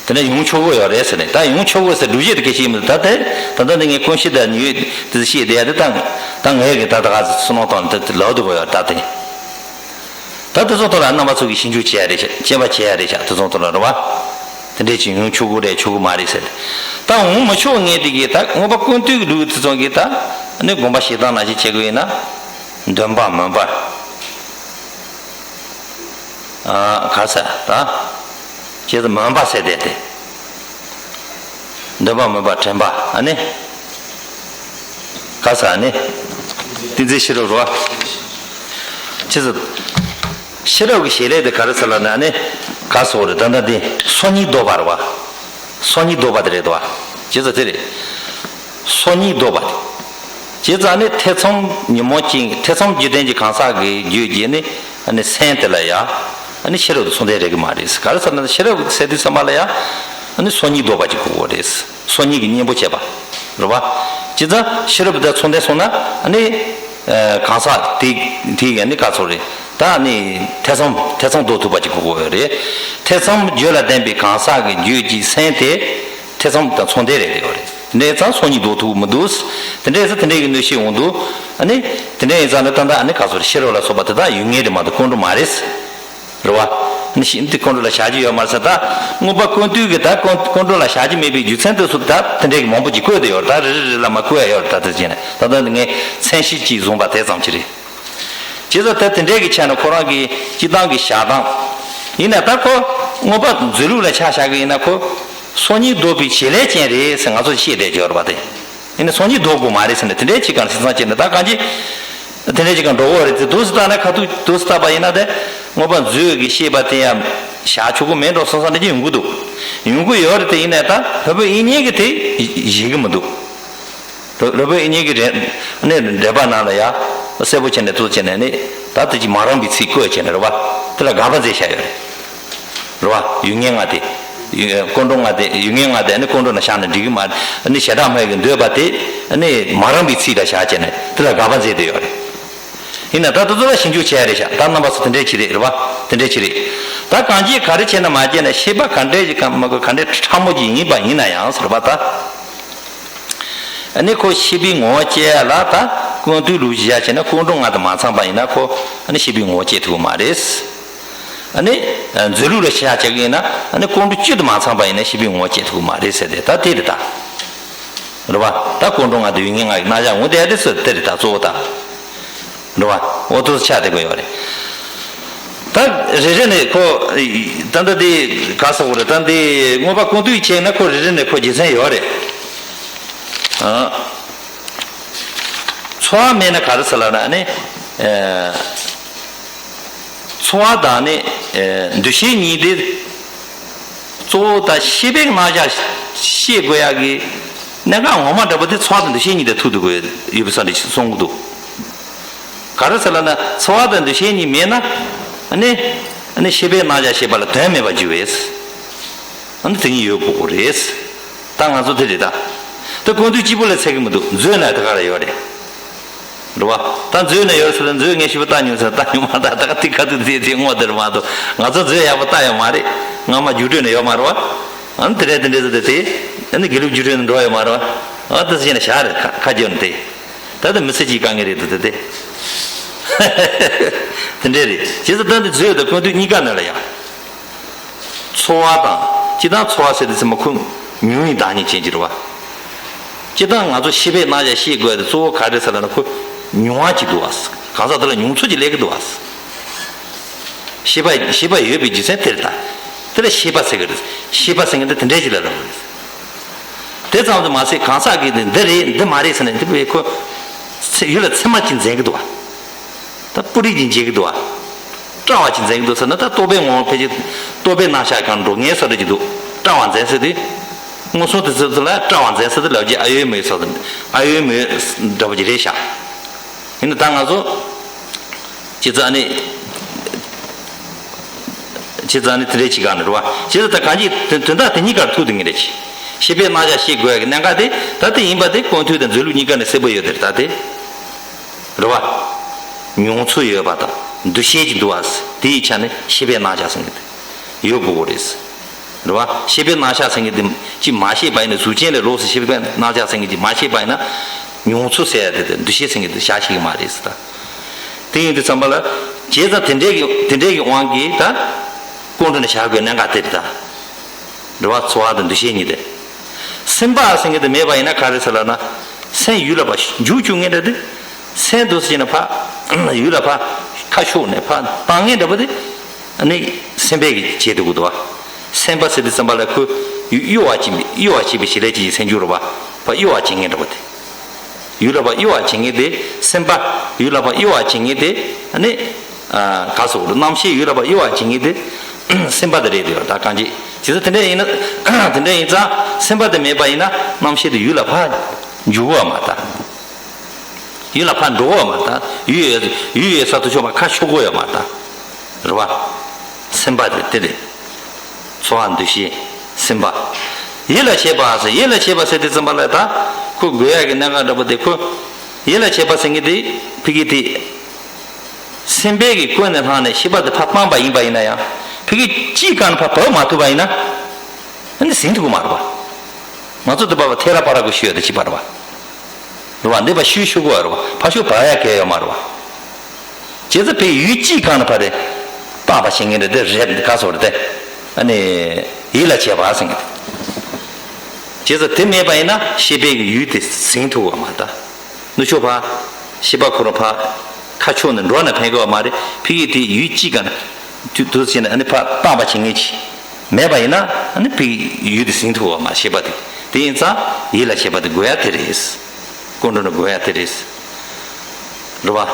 དེ་འདྲ་ཡོང་ཆོག་གི་ཡོད་རེད་ཟེར་ནས་ད་ཡོང་ཆོག་གི་ཟེར་སྒྲུབ་བྱེད་དེ་སྐད་ཆ་ཡིན་མི་འདུག་ད་དེ་ད་ལྟ་འདི་ངས་ཀུན་གཞི་དང་ཉི་འོད་དེ་བཤད་བསྡད་ཡ་དེ་ད་ད་ངས་གི་ད་ད་ག་ཚོད་སུན་སྣང་བཏང་ནས་ད་ལབ་འདུག་གི་ཡོད་ད་དེ། ད་དེ་ཚོ་ཐོག་ལ་རྣམ་པ་ཚོ་གིས་ཞིབ་འཇུག་བྱེད་ཡ་རེད་ཤག་དཔྱད་པ་བྱེད་ཡ་རེད་ཤག་དེ་ཚོ་ཐོག་ལ་རེད་བ། དེ་འདྲས་ཅིག་ཡོང་ཆོག་གི་རེད་ཆོག་གི་མ་རེད་ཟེར། ད་འོང་མི་ཆོག་ངེས་དེ་གིས་ད་མངོན་པ་ཀུན་བཏུས་ཀྱི་ལུགས་དེ་ཚོ་གིས་ད་ནི་དགོངས་པ་བཞེས་སྟངས་ནང་བཞིན་བྱེད་དགོས་ཡིན་ན། འདུན་པ་མུན་པ། ཨ་ག་ས་ད། ཁྱེད་ཚོ་མུན་པ་ཟེར་བསྡད་དེ། འདུན་པ་མུན་པ་དྲན་པ་ཨ་ནི། ག་ས་ཨ་ནི། ཏིང་འཛིན་ཤེས་རབ་རོ། ཁྱེད་ཚོ། ཤེས་རབ་ཀྱི་བྱེད་ལས་དེ་ག་རེ་ཟེར་ལབ་ན་ཨ་ནི། ག་སོགས་རེད་ད་ལྟ་འདི་སོ་གཉིས་བཟློག་པ་རེད་བ། སོ་གཉིས་བཟློག་པ་དེ་རེད་དོ། ཁྱེད་ཚོ་དེ་རེད། སོ་གཉིས་བཟློག་པ་དེ། བྱས་ཙང་ནི་ཐེ་ཚོམ་ཉོན་མོངས་ཅན་ཐེ་ཚོམ་རྒྱུ་ལྡན་གྱི་གང་ཟག་གི་རྒྱུད་ཀྱི་ནི་ཨ་ནི་སེམས་དེ་ལ་ཡ། ཨ་ནི་ཤེས་རབ་དེ་ཚོགས་ལྡན་རེད་གི་མ་རེད། ག་རེ་ཟེར་ན་ཤེས་རབ་ཟེར་དུས་ཙམ་པ་ལ་ཡ། ཨ་ནི་སོ་གཉིས་བཟློག་པ་ཅིག་དགོས་གོ་རེད། སོ་གཉིས་ཀྱི་གཉེན་པོ་བྱས་པ། རེད་བ། བྱས་ཙང་ཤེས་རབ་དེ་ཚོགས་ལྡན་སོང་ན་ཨ་ནི། གང་ཟག་དེ་དེ་ཡ་ནི་ག་ཚོད་རེད། ད་ནི་ཐེ་ཚོམ་ཐེ་ཚོམ་བཟློག་ཐུབ་པ་ཅིག་དགོས་གོ་ཡོད་རེད། ཐེ་ཚོམ་རྒྱུད་ལ་ལྡན་པའི་གང་ཟག་གི་རྒྱུད་ཀྱི་སེམས་དེ། ཐེ་ཚོམ་དང་ཚོགས་ལྡན་རེད་དེ་ཡོད་རེད། དེ་འདྲ་ཡིན་ཙང་སོ་གཉིས་བཟློག་ཐུབ་མི་འདུག་དེ་འདྲ་ཡིན་ཙང་དེ་འདྲ་གི་གནོད་བྱེད་འོང་འདུག་ཨ་ནི། དེ་འདྲ་ཡིན་ཙང་ནི་ད་ལྟ་ཨ་ནི་ག་ཚོད་ཤེས་རབ་ལ་སོགས་པ་དེ་དག་ཡུལ་ངེས་རེད་མ་གཏོགས་ཀུན་འགྲོ་མ་རེད། རེད་བ། ཨ་ནི་ཤིན་ཏུ་ཀུན་འགྲོ་ལ་བཞག་རྒྱུ་ཡོད་མ་རེད་ཟེར་ད། མངོན་པ་ཀུན་བཏུས་ཀྱི་ད་ཀུན་ཀུན་འགྲོ་ལ་བཞག་རྒྱུ་མེད་པའི་རྒྱུ་མཚན་དེ་ཚོ་ད་དེ་འདྲ་གི་མང་པོ་ཅིག་བཀོད་དེ་ཡོད་རེད། ད་རེ་རེ་རེ་ལ་མ་བཀོད་ཡ་ཡོད་རེད། ད་དེ་བྱས་ནས་ད་ལྟ་ངས་མཚན་གཞི་གཅིག་བཟུང་པ་དེ་ཙམ་གྱིས་རེད། བྱས་ཙང་ད་དེ་འདྲའི་གི་ཆ་ནས་ཁོ་རང་གི་སྤྱི་བཏང་གི་བཞག་སྟངས། ཡིན་ན་ད་ཁོ་མངོན་པ་མཛོད་ལུགས་ལ་ཆ་བཞག་གི་ཡིན་ན་ཁོ་སོ་གཉིས་བཟློག་པའི་བྱེད་ལས་ཅན་རེད་ཟེར་ང་ཚོ་བཤད་བསྡད་ཀྱི་ཡོད་རེད་པ་དེ། ཡིན་ན་སོ་གཉིས་བཟློག་དགོས་མ་རེད་ཟེར་ནས་དེ་འདྲའི་ཅིག་གང་སེམས་ཙམ་བྱས་ནས་ད་གང་ཅི། དེ་འདྲའི་ཅིག་གང་འགྲོ་གི་རེད་དེ་འདུག་སེ་བལྟས་ན་ཁ་ཐུག་འདུག་སེ་བལྟས་པ་ཡིན་ན་དེ་མངོན་པ་མཛོད་ཀྱི་བཤད་པ་དེ་ཡང་བཞག་ཆོག་གི་མེད་འགྲོ་བསམ་བསམ་འདྲ་ཅིག་ཡོང་གི་འདུག་ཡོང་གི་ཡོད་རེད་དེ་ཡིན་ན་ད་ལྷོད་པོ་དབྱིག་གཉེན་གྱི་དེ་བཞེད་གི་མི་འདུག་ལྷོད་ལྷོད་པོ་དབྱིག་གཉེན་གྱི་རེ་ནས་འགྲེལ་པ་ནང་ལ་ཡ་གསལ་པོ་བྱས་ནས་ཐུགས་བྱས་ནས་ནི་ད་དེ་ཅིག་མ་རུངས་པའི་ཚིག་བཀོད་བྱས་ནས་རེད་བ། དེ་ལ་དགག་པ་མཛད་བཞག་ཡོད་རེད། རེད་བ། ཡུལ་ངེས་ལྔ་དེ། ཡུལ་ཀུན་འགྲོ་ལྔ་དེ་ཡུལ་ངེས་ལྔ་དེ་ནི་ཀུན་འགྲོ་ན་བཞག་ན་འགྲིག་གི་མ་རེད། ནི་བྱེ་བྲག་སྨྲ་བའི་འདོད་པ་དེ་ནི་མ་རུངས་པའི་ཚིག་ལ་བཞག་བྱས་ནས་དེ་ལ་དགག་པ་མཛད་བསྡད་ཡོད་རེད། ཡིན་ན་ད་དེ་ཚོ་ལ་ཞིབ་འཇུག་བྱས་རེད་ཤག་ད་རྣམ་པ་ཚོ་དེ་འདྲས་ཅིག་རེད། རེད་བ། དེ་འདྲས་ཅིག་རེད། ད་གང་ཅི་ག་རེ་བྱས་ན་མ་བྱས་ན་ཤེས་པ་ག་འདྲས་ཅིག་ག་མ་ག་འདྲས་ཕྲ་མོ་ཅིག་ཡིན་པ་ཡིན་ན་ཡང་ཟེར་བ་ད། ཨ་ནི་ཁོ་ཤེས་པའི་ངོ་བོ་སྐྱེ་ཡ་ལ་ད་ཀུན་བཏུས་ལུགས་ཀྱི་ཆ་བྱས་ན་ཀུན་འགྲོ་ལྔ་དང་མ་ཚང་པ་ཡིན་ན་ཁོ་ཨ་ནི་ཤེས་པའི་ངོ་བོ་སྐྱེ་ཐུབ་ཀྱི་མ་རེད། ཨ་ནི་མཛོད་ལུགས་ལ་ཤེས་ཡ་བྱེད་ཀྱི་ཡིན་ན་ཨ་ནི་ཀུན་འགྲོ་བཅུ་དང་མ་ཚང་པ་ཡིན་ན་ཤེས་པའི་ངོ་བོ་སྐྱེ་ཐུབ་ཀྱི་མ་རེད་ཟེར་ཏེ་ད་དེ་རེད་ད། རེད་བ། ད་ཀུན་འགྲོ་ལྔ་དང་ཡུལ་ངེས་ལྔ་ཡི་རྣམ་གཞག་འོ་དེ་ཨ་དེ་ཚོ་དེ་རེད་ད་གཙོ་བོ་ད། རེད་བ། འོ་དེ་ཚོ་ཆགས་བསྡད་ཀྱི་ཡོད་རེད། ད་རེ་རེ་ནས་ཁོ། ད་ལྟ་དེ་ག་ཟེར་དགོས་རེད། ད་འདི་མངོན་པ་ཀུན་བཏུས་བྱས་ན་ཁོ་རེ་རེ་ནས་ཁོ་རྒྱུ་མཚན་ཡོད་རེད། ཨ། ཚོར་བ་མེད་ན་ག་རེ་ཟེར་ལབ་ན་ནི། ཨ། ཚོར་བ་དང་ནི། ཨ། འདུ་ཤེས་གཉིས་དེ། གཙོ་བོ་ད་ཤེས་པའི་རྣམ་གཞག་ཤེས་དགོས་ཡག་གི་གནད་འགག་ངོ་མ་འདྲ་པོ་དེ་ཚོར་བ་དང་འདུ་ཤེས་གཉིས་དེ་ཐུག་འདུག་དགོས་ཡོད་པའི་ས་འདྲ་གསུང་གི་འདུག་ག་རེ་ཟེར་ལབ་ན་ཚོར་བ་དང་འདུ་ཤེས་གཉིས་མེད་ན་ཨ་ནི་ཨ་ནི་ཤེས་པའི་རྣམ་གཞག་ཤེས་པ་ལ་དོན་མེད་པར་འགྱུར་བས། ཨ་ནི་དེ་གཉིས་ཡོད་དགོས་ཀྱི་རེད། ད་ང་ཚོ་དེ་རེད་ད། ད་ཀུན་བཏུས་གཅིག་པུ་ལ་ཚད་ཀྱི་མི་འདུག་མཛོད་ན་དེ་ག་རེ་ཡོད་རེད། རེད་བ། ད་མཛོད་ན་ཡོད་ཟེར་ན་མཛོད་ངས་ཞིབ་པོ་བལྟ་མྱོང་ཟེར་ན་བལྟ་མྱོང་མ་རེད། ད་ད་ག་དེ་ག་དུས་དེ་དེ་དངོས་དེར་མ་གཏོགས་ང་ཚོ་མཛོད་ཡག་པོ་བལྟ་ཡོད་མ་རེད། སྔ་མ་རྒྱུགས་སྤྲོད་ནས་ཡོད་མ་རེད་བ། ཨ་ནི་དེ་རེད་དེ་འདྲས་ཟེར་དེ་དེ་ཨ་ནི་དགེ་ལུགས་རྒྱུགས་སྤྲོད་ནས་འགྲོ་ཡོད་མ་རེད་བ། ཨ་དེ་ཟེར་ནས་བཞག་རེད་ཁ་ཁ་རྒྱབ་ནས་དེ། ད་ལྟ་མི་ཚེ་གཅིག་དཀའ་ངལ་རེད་འདུག་ད་དེ། དེ་འདྲས་རེད། བྱས་ཙང་ད་འདི་མཛོད་དང་ཀུན་བཏུས་གཉིས་ཀ་ནང་ལ་ཡང་། ཚོར་བ་དང་། སྤྱིར་བཏང་ཚོར་བ་ཟེར་དུས་ཙམ་པ་ཁོ་མྱོང་བའི་བདག་ཉིད་ཅན་གྱི་རེད་བ། སྤྱིར་བཏང་ང་ཚོ་ཤེས་པས་རྣམ་གཞག་ཤེས་དགོས་ཡ་དེ་གཙོ་བོ་ག་རེ་ཟེར་ལབ་ན། ཁོ་མྱོང་བ་ཅིག་འདུག་བ། གང་ཟག་དེ་ལ་མྱོང་ཚོར་ཅིག་སླེབས་ཀྱི་འདུག་བ། ཤེས་པ་ཤེས་པ་ཡོད་པའི་རྒྱུ་མཚན་དེ་རེད་ད། དེ་ལ་ཤེས་པ་ཟེར་གི་རེད། ཤེས་པ་ཟེར་མཁན་དེ་དེ་འདྲས་ཅིག་ལ་རག་གི་རེད། དེ་ཙམ་དུ་མ་ཟད་གང་ཟག་གིས་དེ་འདི་རེད་འདི་མ་རེད་ཟེར་ནས་དེ་བས་ཁོ་ཚེ་ཡུལ་ལ་ཚད་མ་ཅིག་འཛིན་གི་འདུག་བ། ད་སྤུ་རིས་ཅིག་འཛིན་གི་འདུག་བ། བཀྲ་བ་ཅིག་འཛིན་གི་འདུག་ཟེར་ན། ད་རྟོག་པའི་ངོ་བོ་ཕལ་ཆེར་རྟོག་པས་རྣམ་གཞག་གང་འགྲོ་ངེས་བཟོ་འདྲ་ཅིག་འདུག། བཀྲ་བ་འཛིན་ཟེར་དུས། མངོན་སུམ་དུ་ཟེར་དུས་ལ་བཀྲ་བ་འཛིན་ཟེར་དུས་ལབ་ཀྱི་ཨ་ཡོད་མོ་ཡོད་ཟེར་དུས་ཨ་ཡོད་མོ་ཡོད་འདྲ་པོ་ཅིག་རེད་ཤག། ཡིན་ན་ད་ང་ཚོ། བྱས་ཙང་ནི། བྱས་ཙང་ནི་དེ་འདྲའི་ཅིག་ག་ནི་རེད་བ། བྱས་ཙང་ད་གང་ཅི་དོན་དོན་དག་དེ་གཉིས་ཀར་ཐུག་དེ་ངེས་རེད་ཅི། ཤེས་པས་རྣམ་གཞག་ཤེས་དགོས་ཡ་གི་གནད་འགག་དེ་ད་དེ་ཡིན་པ་དེ་ཀུན་བཏུས་དང་མཛོད་ལུགས་གཉིས་ཀ་ནས་གསལ་པོ་ཡོད་དེ་རེད་ད་དེ། རེད་བ། མྱོང་ཚོར་ཡོད་པ་དང་འདུ་ཤེས་ཀྱི་འདུ་བ་དེའི་ཆ་ནས་ཤེས་པས་རྣམ་གཞག་ཟེར་ངེས་དེ་ཡོད་དགོས་གོ་རེད། རེད་བ། ཤེས་པས་རྣམ་གཞག་ཟེར་མཁན་དེ་ཅིག་མ་ཤེས་པ་ཡིན་ན། གཟུགས་ཅན་ལས་ལོགས་སུ་ཤེས་པས་རྣམ་གཞག་ཟེར་མཁན་ཅིག་མ་ཤེས་པ་ཡིན་ན། མྱོང་ཚོར་ཟེར་ཡ་དེ་དང་འདུ་ཤེས་ཟེར་མཁན་དེ་བཞག་ཤེས་ཀྱི་མ་རེད་ཟེར་ད། དེ་ཡིན་དུས་ཙམ་པ་ལ། བྱས་ཙང་དེ་འདྲའི་གི་དེ་འདྲའི་གི་དབང་གིས་ད་ཀུན་འགྲོ་ནས་བཞག་དགོས་གནད་འགག་དེ་རེད་ད། རེད་བ། ཚོར་བ་དང་འདུ་ཤེས་གཉིས་དེ། སེམས་པ་ཟེར་མཁན་དེ་མེད་པ་ཡིན་ན་ག་རེ་ཟེར་ལབ་ན། སེམས་ཡུལ་ལ་ཕར་འཇུག་བཅུག་མཁན་འདྲ་དེ། སེམས་འདུག་ཟེར་ན་ཕར་ཡུལ་ལ་ཕར་ཁ་ཕྱོགས་ནས་ཕར་བཏང་མཁན་འདྲ་པོ་དེ། ཨ་ནི་སེམས་པས་ཀྱི་བྱེད་དུ་གུ་དུ་བ། སེམས་པ་ཟེར་དུས་ཙམ་པ་ལ་ཁོ་གཡོ་བ་བྱེད་པའི་གཡོ་བ་བྱེད་པའི་བྱེད་ལས་ཀྱི་སེམས་བྱུང་རུ་བ། ཕར་གཡོ་བ་བྱེད་མཁན་འདྲ་པོ་དེ། ཡུལ་ལ་ཕར་གཡོ་བ་བྱེད་མཁན་དེ་སེམས་པ། ཡུལ་ལ་ཕར་གཡོ་བ་བྱེད་མཁན་དེ་ཨ་ནི། ཨ། ག་སོགས་རྣམ་ཤེས་ཡུལ་ལ་ཕར་གཡོ་བ་བྱེད་མཁན་དེ་སེམས་པ་དེ་རེད་དེ། ད་གང་ཅི་བྱས་ཙང་དེ་འདྲ་ཡིན་ན། དེ་འདྲ་ཡིན་ཙང་སེམས་པ་དེ་མེད་པ་ཡིན་ན་རྣམ་ཤེས་དེ་ཡུལ་ལ་ཕར་འཇུག་གི་ཡོད་མ་རེད་ད། ཡུལ་ལ་ཕར་འགྲོ་གི་ཡོད་མ་རེད་ད། ཡུལ་ཡོད་ཡུལ་ཡོད་ས་དེ་ཕྱོགས་ཕར་ཁ་ཕྱོགས་གི་ཡོད་མ་རེད་ད། རེད་བ། སེམས་པ་དེ་དེ་རེད། ཚོར་བ་འདུ་ཤེས་སེམས་པ། ཡིད་ལ་བྱེད་པ་ཟེར། ཡིད་ལ་བྱེད་པ་ཟེར་དུས་ཙམ་པ་ལ་ད་ཁོ་དགོས་ཡ་གི་གནད་འགག་འདྲ་པོ་དེ། ཁོ་ཡིད་ལ་བྱེད་པ་ཟེར་མཁན་དེ་ཕ་གི་དེ། སེམས་པའི་གི་ཀུན་ནས་བསླངས་ནས་ཤེས་པ་དེ་ཕར་བཏང་པ་ཡིན་པ་ཡིན་ན་ཡང་། ཕ་གི་ཅིག་ག་ནས་ཕར་བབས་མ་ཐུབ་པ་ཡིན་ན། ཨ་ནི་ཟིན་ཐུབ་ཀྱི་མ་རེད་པ། ང་ཚོ་འདི་པ་བ་ཐེ་ར་པ་ར་གོ་ཤུ་ཡ་དེ་བྱེད་པ་རེད་པ། རེད་བ། འདི་པ་ཤུ་ཤུ་གོ་ཡ་རེད་བ། ཕ་ཤུ་བ་ཡ་གེ་ཡ་མ་རེད་བ། བྱས་ཙང་ཕའི་ཡུལ་གཅིག་གང་ན་ཕ་རེད། པ་བ་བྱེད་ངེས་རེད་དེ་རེད་ག་སོ་རེད་དེ། ཨ་ནི། ཡིད་ལ་བྱེད་པ་ཟེར་ངེས་དེ། བྱས་ཙང་དེ་མེད་པ་ཡིན་ན་ཤེས་པའི་ཡུལ་དེ་ཟིན་ཐུབ་བ་མ་རེད་ད། ནུ་ཆོ་ཕ། ཤེས་པ་ཁོ་རང་ཕ། ཁ་ཕྱོགས་ནས་འགྲོ་ན་ཕན་གི་བ་མ་རེད། ཕ་གི་དེ་ཡུལ་གཅིག་གང་ན། དུ་དུ་བྱས་ནས་ཨ་ནི་ཕ་བཏང་པ་བྱེད་ངེས་ཀྱི། མེད་པ་ཡིན་ན་ཨ་ནི་ཕའི་ཡུལ་དེ་ཟིན་ཐུབ་བ་མ་ཤེས་པ་དེ། དེ་ཡིན་ཙང་ཡིད་ལ་བྱེད་པ་དེ་དགོས་ཡ་དེ་རེད། ཀུན་འགྲོ་ནི་དགོས་ཡ་དེ་རེད། རེད་བ།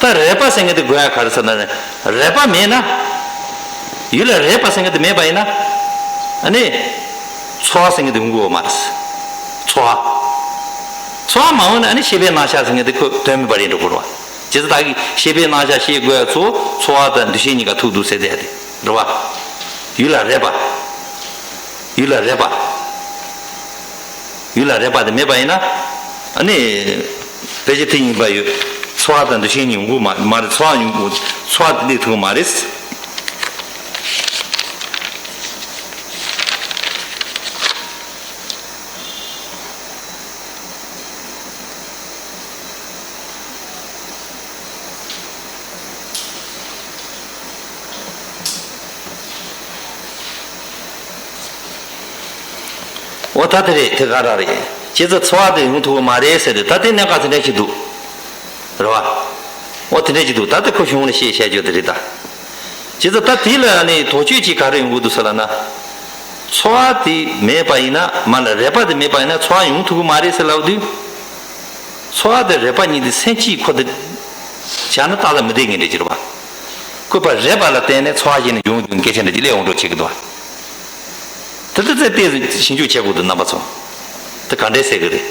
ད་རེད་པ་ཟེར་མཁན་དེ་དགོས་ཡ་ག་རེ་ཟེར་ན། རེད་པ་མེད་ན། ཡུལ་ལ་རེད་པ་ཟེར་མཁན་དེ་མེད་པ་ཡིན་ན། ཨ་ནི། ཚོར་བ་ཟེར་མཁན་དེ་ཡོང་གི་ཡོད་མ་རེད། ཚོར་བ། ཚོར་བ་མ་འོང་ན་ཨ་ནི་ཤེས་པས་རྣམ་གཞག་ཟེར་མཁན་དེ་ཁོ་དོན་མེད་པ་རེད་འགྲོ་གི་རེད་བ། བྱས་ཙང་ད་གི་ཤེས་པས་རྣམ་གཞག་ཤེས་དགོས་ཡ་ཚོ་ཚོར་བ་དང་འདུ་ཤེས་གཉིས་ཀ་ཐུག་འདུག་ཟེར་བསྡད་དེ་རེད་བ། ཡུལ་ལ་རེད་པ། ཡུལ་ལ་རེད་པ། ཡུལ་ལ་རེད་པ་དེ་མེད་པ་ཡིན་ན། ཨ་ནི། ཕལ་ཆེར་དེ་ཡིན་པ་ཡོད། ཚོར་བ་དང་འདུ་ཤེས་གཉིས་ཡོང་གི་མ་མ་རེད། ཚོར་བ་ཡོང་གི་ཚོར་བ་དེ་སླེབས་ཐུབ་ཀྱི་མ་རེད། འོ་ད་དེ་རེད། དེ་ག་རང་རེད། བྱས་ཙང་ཚོར་བ་དེ་ཡོང་ཐུབ་ཀྱི་མ་རེད་ཟེར་ཏེ། ད་དེ་གནད་འགག་དེ་འདྲ་ཞིག་འདུག། རེད་བ། འོ་དེ་འདྲ་ཞིག་འདུག། ད་དེ་ཁོ་གཞུང་ནས་བཤད་བཤད་རྒྱུ་དེ་རེད་ད། བྱས་ཙང་ད་དེ་ལ་ནི་དོགས་གཅོད་ཅིག་ག་རེ་ཡོང་གི་འདུག་ཟེར་ལབ་ན། ཚོར་བ་དེ་མེད་པ་ཡིན་ན། མ་ལ་རེད་པ་དེ་མེད་པ་ཡིན་ན་ཚོར་བ་ཡོང་ཐུབ་ཀྱི་མ་རེད་ཟེར་ལབ་དུས། ཚོར་བ་དེ་རེད་པ་གཉིས་དེ་སེམས་གཅིག་ཁོ་དེ་བྱས་ན་ཏག་ཏག་མི་བསྡད་ངེས་འདྲ་ཅིག་རེད་བ། ཁོས་པ་རེད་པ་ལ་བརྟེན་ནས་ཚོར་བ་ཞིག་ནས་འབྱུང་འབྱུང་སྐད་ཆ་འདྲ་ཅིག་སླེབས་འོང་འགྲོ་བྱེད་ཀྱི་འདུག་བ། དེ་ལྟར་ཚེ་ཏོག་ཙམ་ཞིབ་འཇུག་བྱེད་དགོས་འདུག་རྣམ་པ་ཚོ། དེ་ག་འདྲས་ཟེར་གི་རེད།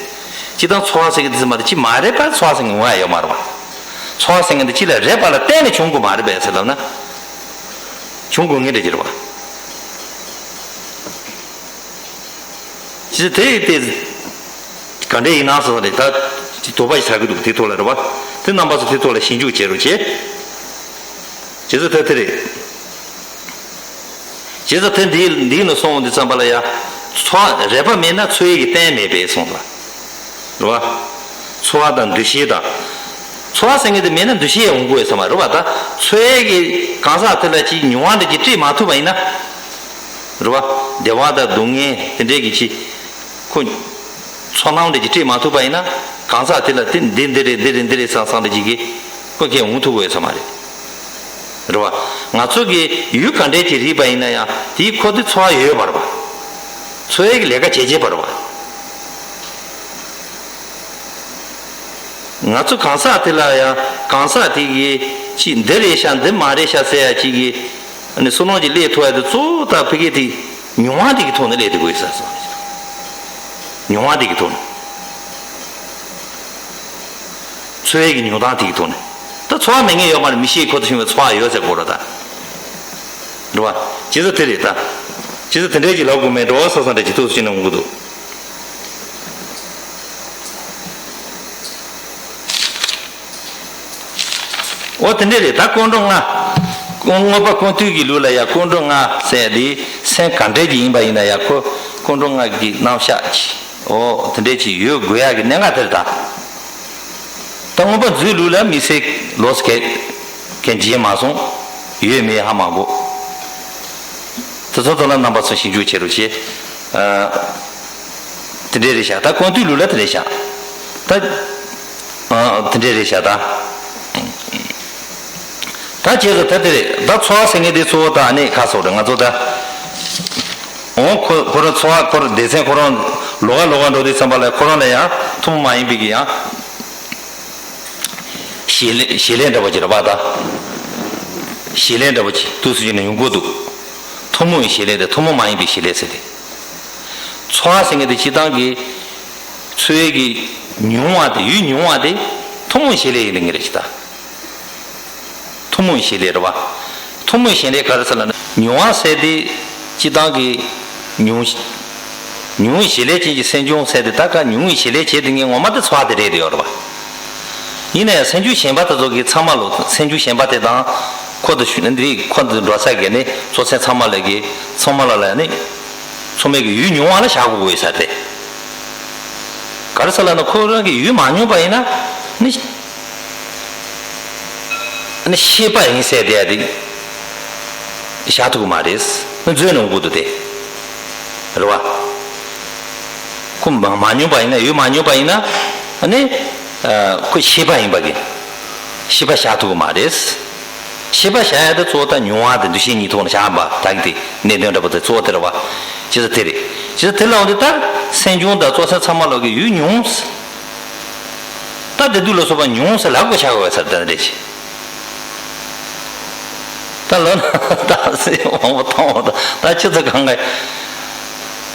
སྤྱིར་བཏང་ཚོར་བ་ཟེར་གི་འདི་ཚོ་མ་རེད། ཅི་མ་རེད་པ་ཚོར་བ་ཟེར་གི་ཡོང་ཡ་ཡོད་མ་རེད་བ། ཚོར་བ་ཟེར་གི་འདི་ཅི་ལ་རེད་པ་ལ་བརྟེན་ནས་བྱུང་དགོས་མ་རེད་པས་ཟེར་ལབ་ན། བྱུང་དགོས་ངེས་འདྲ་ཅིག་རེད་བ། ཅི་དེ་དེ་ག་འདྲས་ཡིན་ན་ཟེར་བ་རེད། ད་དོགས་པ་ཞིག་ཟ་གི་འདུག། དེ་ཐོག་ལ་རེད་བ། དེ་རྣམ་པ་ཚོ་དེ་ཐོག་ལ་ཞིབ་འཇུག་བྱེད་རོགས་བྱེད། བྱས་ཙང་ད་དེ་རེད། བྱས་ཙང་དེ་འདི་འདི་ནས་སོང་འདི་ཙམ་པ་ལ་ཡ། ཚོར་རེད་པ་མེད་ན་ཚོར་ཡས་ཀྱི་རྟེན་མེད་པས་གསུངས་ལ། རེད་བ། ཚོར་བ་དང་འདུ་ཤེས་དང་། ཚོར་བ་ཟེར་མཁན་དེ་མེད་ན་འདུ་ཤེས་ཡང་འོང་གི་ཡོད་ས་མ་རེད་བ། ད་ཚོར་ཡས་ཀྱི་གང་ཟག་དེ་ལ་ཅིག་མྱོང་བ་འདྲ་ཅིག་སྤྲད་མ་ཐུབ་པ་ཡིན་ན། རེད་བ། བདེ་བ་དང་སྡུག་བསྔལ་དེ་འདྲས་ཀྱི་ཅིག་ཁོ། ཚོར་སྣང་འདྲ་ཅིག་སྤྲད་མ་ཐུབ་པ་ཡིན་ན། གང་ཟག་དེ་ལ་དེ་འདི་འདི་རེད་འདི་རེད་འདི་རེད་བསམ་བསམ་འདྲ་ཅིག་གི་ཁོ་སྐད་འོང་ཐུབ་ཀྱི་ཡོད་ས་མ་རེད། རེད་བ། ང་ཚོ་གི་ཡུལ་ག་འདྲས་ཅིག་རིག་པ་ཡིན་ན་ཡང་དེའི་ཁོ་དེ་ཚོར་བ་ཡོད་པ་རེད་བ། ཚོར་ཡས་ཀྱི་ལས་ཀ་བྱེད་བྱེད་པ་རེད་བ། ང་ཚོ་གང་ཟག་དེ་ལ་ཡང་གང་ཟག་དེ་གིས་ཅིག་འདི་རེད་ཤག་འདི་མ་རེད་ཤག་ཟེར་ཡ་ཅིག་གིས་ཨ་ནི་བསམ་བློ་ཅིག་སླེབས་ཐུབ་ཡ་དེ་གཙོ་བོ་ད་ཕ་གི་དེ་མྱོང་བ་དེ་གི་ཐོག་ནས་སླེབས་ཐུབ་དགོས་ཟེར་སོང་། མྱོང་བ་དེ་གི་ཐོག་ནས། ཚོར་བའི་གི་མྱོང་སྟངས་དེ་གི་ཐོག་ནས། ད་ཚོར་བ་མེད་མཁན་ཡོད་མ་རེད། མིག་ཤེས་ཁོ་ཐག་ཆོད་པའི་ཚོར་བ་ཡོད་ཟེར་གོ་ར་ད། རེད་བ། ཇི་ལྟར་དེ་རེད་ད། ཇི་ལྟར་དེ་འདྲས་ཀྱི་ལབ་དགོས་མེད་འགྲོ་བ་ས་ས་འདྲ་ཇི་ཐུག་ཅི་ནས་འོང་གི་འདུག་འོ་དེ་འདྲས་རེད་ད། ཀུན་འགྲོ་ལྔ། མངོན་པ་ཀུན་བཏུས་ཀྱི་ལུགས་ལ་ཡང་ཀུན་འགྲོ་ལྔ་ཟེར་ཡ་དེ་སེམས་ག་འདྲས་ཀྱི་ཡིན་པ་ཡིན་ན་ཡང་ཁོ་ཀུན་འགྲོ་ལྔ་གི་རྣམ་གཞག་ཅིག་འོ་དེ་འདྲས་ཅིག་ཡོད་དགོས་ཡ་གི་གནད་འགག་དེ་རེད་ད། ད་མངོན་པ་མཛོད་ལུགས་ལ་དམིགས་བསལ་ལོགས་སུ་གལ་གལ་ཆེ་མ་སོང་། ཡོད་མེད་ཧ་མ་གོ། དེ་ཚོ་ཚོ་ལ་རྣམ་པ་ཚོ་ཞིབ་འཇུག་བྱེད་རོགས་བྱེད། ཨ། དེ་འདྲས་རེད་ཤག་ད་ཀུན་བཏུས་ལུགས་ལ་དེ་རེད་ཤག་ད། ཨ། དེ་འདྲས་རེད་ཤག་ད། ད་བྱས་ཙང་ད་དེ་རེད་ད། ཚོར་བ་ཟེར་མཁན་དེ་གཙོ་བོ་ད་ནི་ཁ་སོགས་རེད། ང་ཚོ་ད། འོ་ཁོ་ཁོ་རང་ཚོར་བ་ཁོ་རང་སྡེ་ཚན་ཁོ་རང་ལོགས་ཀ་ལོགས་ཀ་འགྲོ་དུས་ཙམ་པ་ལ་ཁོ་རང་ལ་ཡང་ཐུན་མོང་མ་ཡིན་པའི་གི་ཡང་། བྱེད་ལས་བྱེད་ལས་འདྲ་པོ་ཅིག་རེད་པ་ད། བྱེད་ལས་འདྲ་པོ་ཅིག་ཏུ་སུ་ཅིག་ནས་ཡོང་གི་འདུག་ཐུན་མོང་བའི་བྱེད་ལས་དང་ཐུན་མོང་མ་ཡིན་པའི་བྱེད་ལས་ཟེར་ཏེ། ཚོར་བ་ཟེར་མཁན་དེ་སྤྱིར་བཏང་གི་ཚོར་བའི་གི་མྱོང་བ་དེ་ཡུལ་མྱོང་བ་དེ་ཐུན་མོང་བྱེད་ལས་ཡིན་ལ་ངེས་རེད་ཅིག་ད། ཐུན་མོང་བྱེད་ལས་རེད་བ། ཐུན་མོང་བྱེད་ལས་ག་རེ་ཟེར་ལབ་ན་མྱོང་བ་ཟེར་དེ་སྤྱིར་བཏང་གི་མྱོང་། མྱོང་བའི་བྱེད་ལས་ཅན་གྱི་སེམས་བྱུང་ཟེར་དེ་ད་ག་མྱོང་བའི་བྱེད་ལས་བྱེད་དེ་ངས་ངོ་མ་དེ་ཚོར་བ་དེ་རེད་དེ་ཡོད་རེད་བ། ཡིན་ན་ཡང་སེམས་བྱུང་གཞན་པ་དེ་ཚོ་གི་ཚང་མ་ལོ་སེམས་བྱུང་གཞན་པ་དེ་དང་ཁོ་དང་ཞུ་ན་འདི་ཁོ་འདི་འགྲོ་ས་གི་ནི་ཚོ་ཚན་ཚང་མ་ལ་གི་ཚང་མ་ལ་ལ་ནི་ཚང་མས་གི་ཡུལ་མྱོང་བ་ལ་བཞག་དགོས་དགོས་ཡོད་ས་རེད། ག་རེ་ཟེར་ལབ་ན་ཁོ་རང་གི་ཡུལ་མ་མྱོང་པ་ཡིན་ན་ནི། ནི་ཤེས་པ་ཡིན་ཟེར་དེ་ཡ་དེ་བཞག་ཐུབ་ཀྱི་མ་རེད། ནི་མཛོད་ནང་དགོས་འདུག་སྟེ། རེད་བ། ཁོ་མ་མ་མྱོང་པ་ཡིན་ན་ཡུལ་མ་མྱོང་པ་ཡིན་ན་ནི་ཁོ་ཤེས་པ་ཡིན་པ་གི་ཤེས་པ་བཞག་ཐུབ་ཀྱི་མ་རེད། ཤེས་པ་བཞག་ཡ་དེ་གཙོ་བོ་ད་མྱོང་བ་དེ་འདུ་ཤེས་གཉིས་ཐོག་ནས་བཞག་པ་ད་གི་དེ་གནད་དོན་འདྲ་པོ་དེ་གཙོ་བོ་དེ་རེད་བ། ཇི་ལྟར་དེ་རེད། ཇི་ལྟར་དེ་ལ་འོང་དུས་ད་སེམས་བྱུང་དང་ཚོར་སེམས་ཚང་མ་ལོག་གི་ཡུལ་མྱོང་། ད་བདེ་སྡུག་ལ་སོགས་པ་མྱོང་ཟེར་ལབ་དགོས་ཆགས་དགོས་ཟེར་ད་འདྲ་ཞིག་ད་ལོ་ན་ད་སེམས་མང་པོ་མཐོང་བ་ད་ད་ཁྱེད་ཚོ་གང་ག་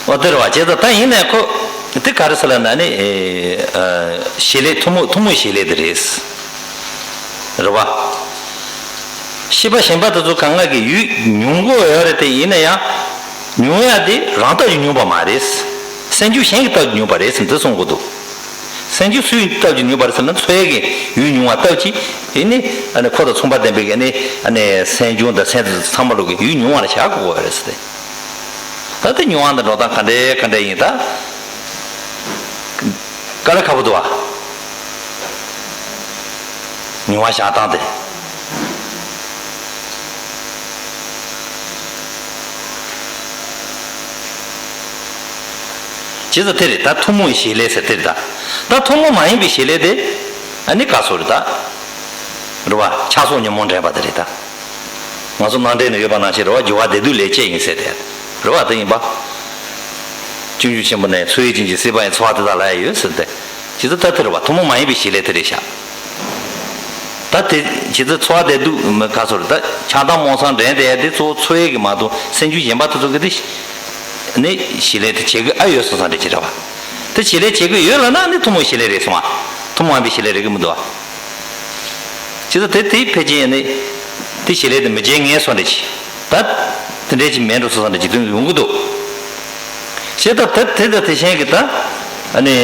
འོ་དེ་རེད་བ། བྱས་ཙང་ད་ཡིན་ནའི་ཁོ་དེ་ག་རེ་ཟེར་ལབ་ན་ནི་ཨེ་ཨ་བྱེད་ལས་ཐུན་མོང་ཐུན་མོང་བྱེད་ལས་དེ་རེད། རེད་བ། ཤེས་པ་གཞན་པ་དེ་ཚོ་གང་ག་གི་ཡུལ་མྱོང་གི་ཡོད་རེད་དེ་ཡིན་ན་ཡང་མྱོང་ཡ་དེ་རང་སྟོབས་ཀྱིས་མྱོང་པ་མ་རེད། སེམས་བྱུང་གཞན་གྱི་སྟོབས་ཀྱིས་མྱོང་པ་རེད་ཟེར་འདི་གསུང་གི་འདུག་སེམས་བྱུང་སུའི་སྟོབས་ཀྱིས་མྱོང་པ་རེད་ཟེར་ན་ཚོར་ཡས་ཀྱི་ཡུལ་མྱོང་བ་སྟོབས་ཀྱིས་ཨེ་ནི་ཨ་ནི་ཁོ་དང་མཚུངས་པ་ལྡན་པའི་ཨ་ནི་ཨ་ནི་སེམས་བྱུང་དང་སེམས་ཚོར་ཚང་མ་ལོག་གི་ཡུལ་མྱོང་བ་ལ་བཞག་དགོས་པ་རེད་ཟེར་ཏེ། ད་ལྟ་མྱོང་བ་འདི་འགྲོ་སྟངས་ག་འདྲའི་ག་འདྲ་ཡིན་ད། དཀའ་ལས་ཁག་པོ་འདུག་བ། མྱོང་བ་བཞག་སྟངས་དེ། བྱས་ཙང་དེ་རེད་ད། ཐུན་མོང་བྱེད་ལས་ཟེར་དེ་རེད་ད། ད་ཐུན་མོང་མ་ཡིན་པའི་བྱེད་ལས་དེ་ཨ་ནི་ག་སོ་རེད་ད། རེད་བ། ཆགས་སོགས་ཉོན་མོངས་འདྲེན་པ་དེ་རེད་ད། ང་ཚོ་ནང་འདྲེན་ནས་ཡོད་པ་ནང་བཞིན་རེད་བ། སྦྱོར་བ་བདེ་སྡུག་ལས་སྐྱེས་ཡིན་ཟེར་ཏེ། རེད་བ། དེ་ཡིན་པ། སྤྱོད་འཇུག་ཆེན་པོ་ནས་ཚོར་བའི་རྐྱེན་གྱིས་སྲིད་པ་ཡི་ཚོར་བ་དེ་དག་ལ་ཡང་ཡོད་ཟེར་ཏེ། ཇི་ལྟར་ལྟར་དེ་རེད་བ། ཐུན་མོང་མ་ཡིན་པའི་བྱེད་ལས་དེ་རེད་ཤག་ད་དེ་ཇི་ལྟར་ཚོར་བ་བདེ་སྡུག་མི་ཁ་སོར་ད་ཆགས་སྡང་རྨོངས་གསུམ་འདྲེན་དེ་ཡ་དེ་གཙོ་བོ་ཚོར་ཡས་ཀྱི་མ་གཏོགས་སེམས་བྱུང་གཞན་པ་དེ་ཚོ་གི་དེ་ནི་བྱེད་ལས་དེ་བྱེད་དགོས་ཨ་ཡོད་སོང་ཙང་འདྲ་ཅིག་རེད་བ། དེ་བྱེད་ལས་བྱེད་དགོས་ཡོད་ལབ་ན་ནི་ཐུན་མོང་བྱེད་ལས་རེད་སོང་བ། ཐུན་མོང་མ་ཡིན་པའི་བྱེད་ལས་རེད་གི་མི་འདུག་བ། ཇི་ལྟར་དེ་དེ་ཕལ་ཆེར་ནི་དེ་བྱེད་ལས་དེ་མི་བྱེད་ངེས་སོང་འདྲ་ཅིག་ད་དེ་འདྲས་ཅིག་མེད་འགྲོ་སོང་ཙང་འདྲ་ཅིག་དོན་ཡོང་གི་འདུག་བྱས་ད་དེ་དེ་དང་དེ་གཞན་གྱི་ད་ཨ་ནི་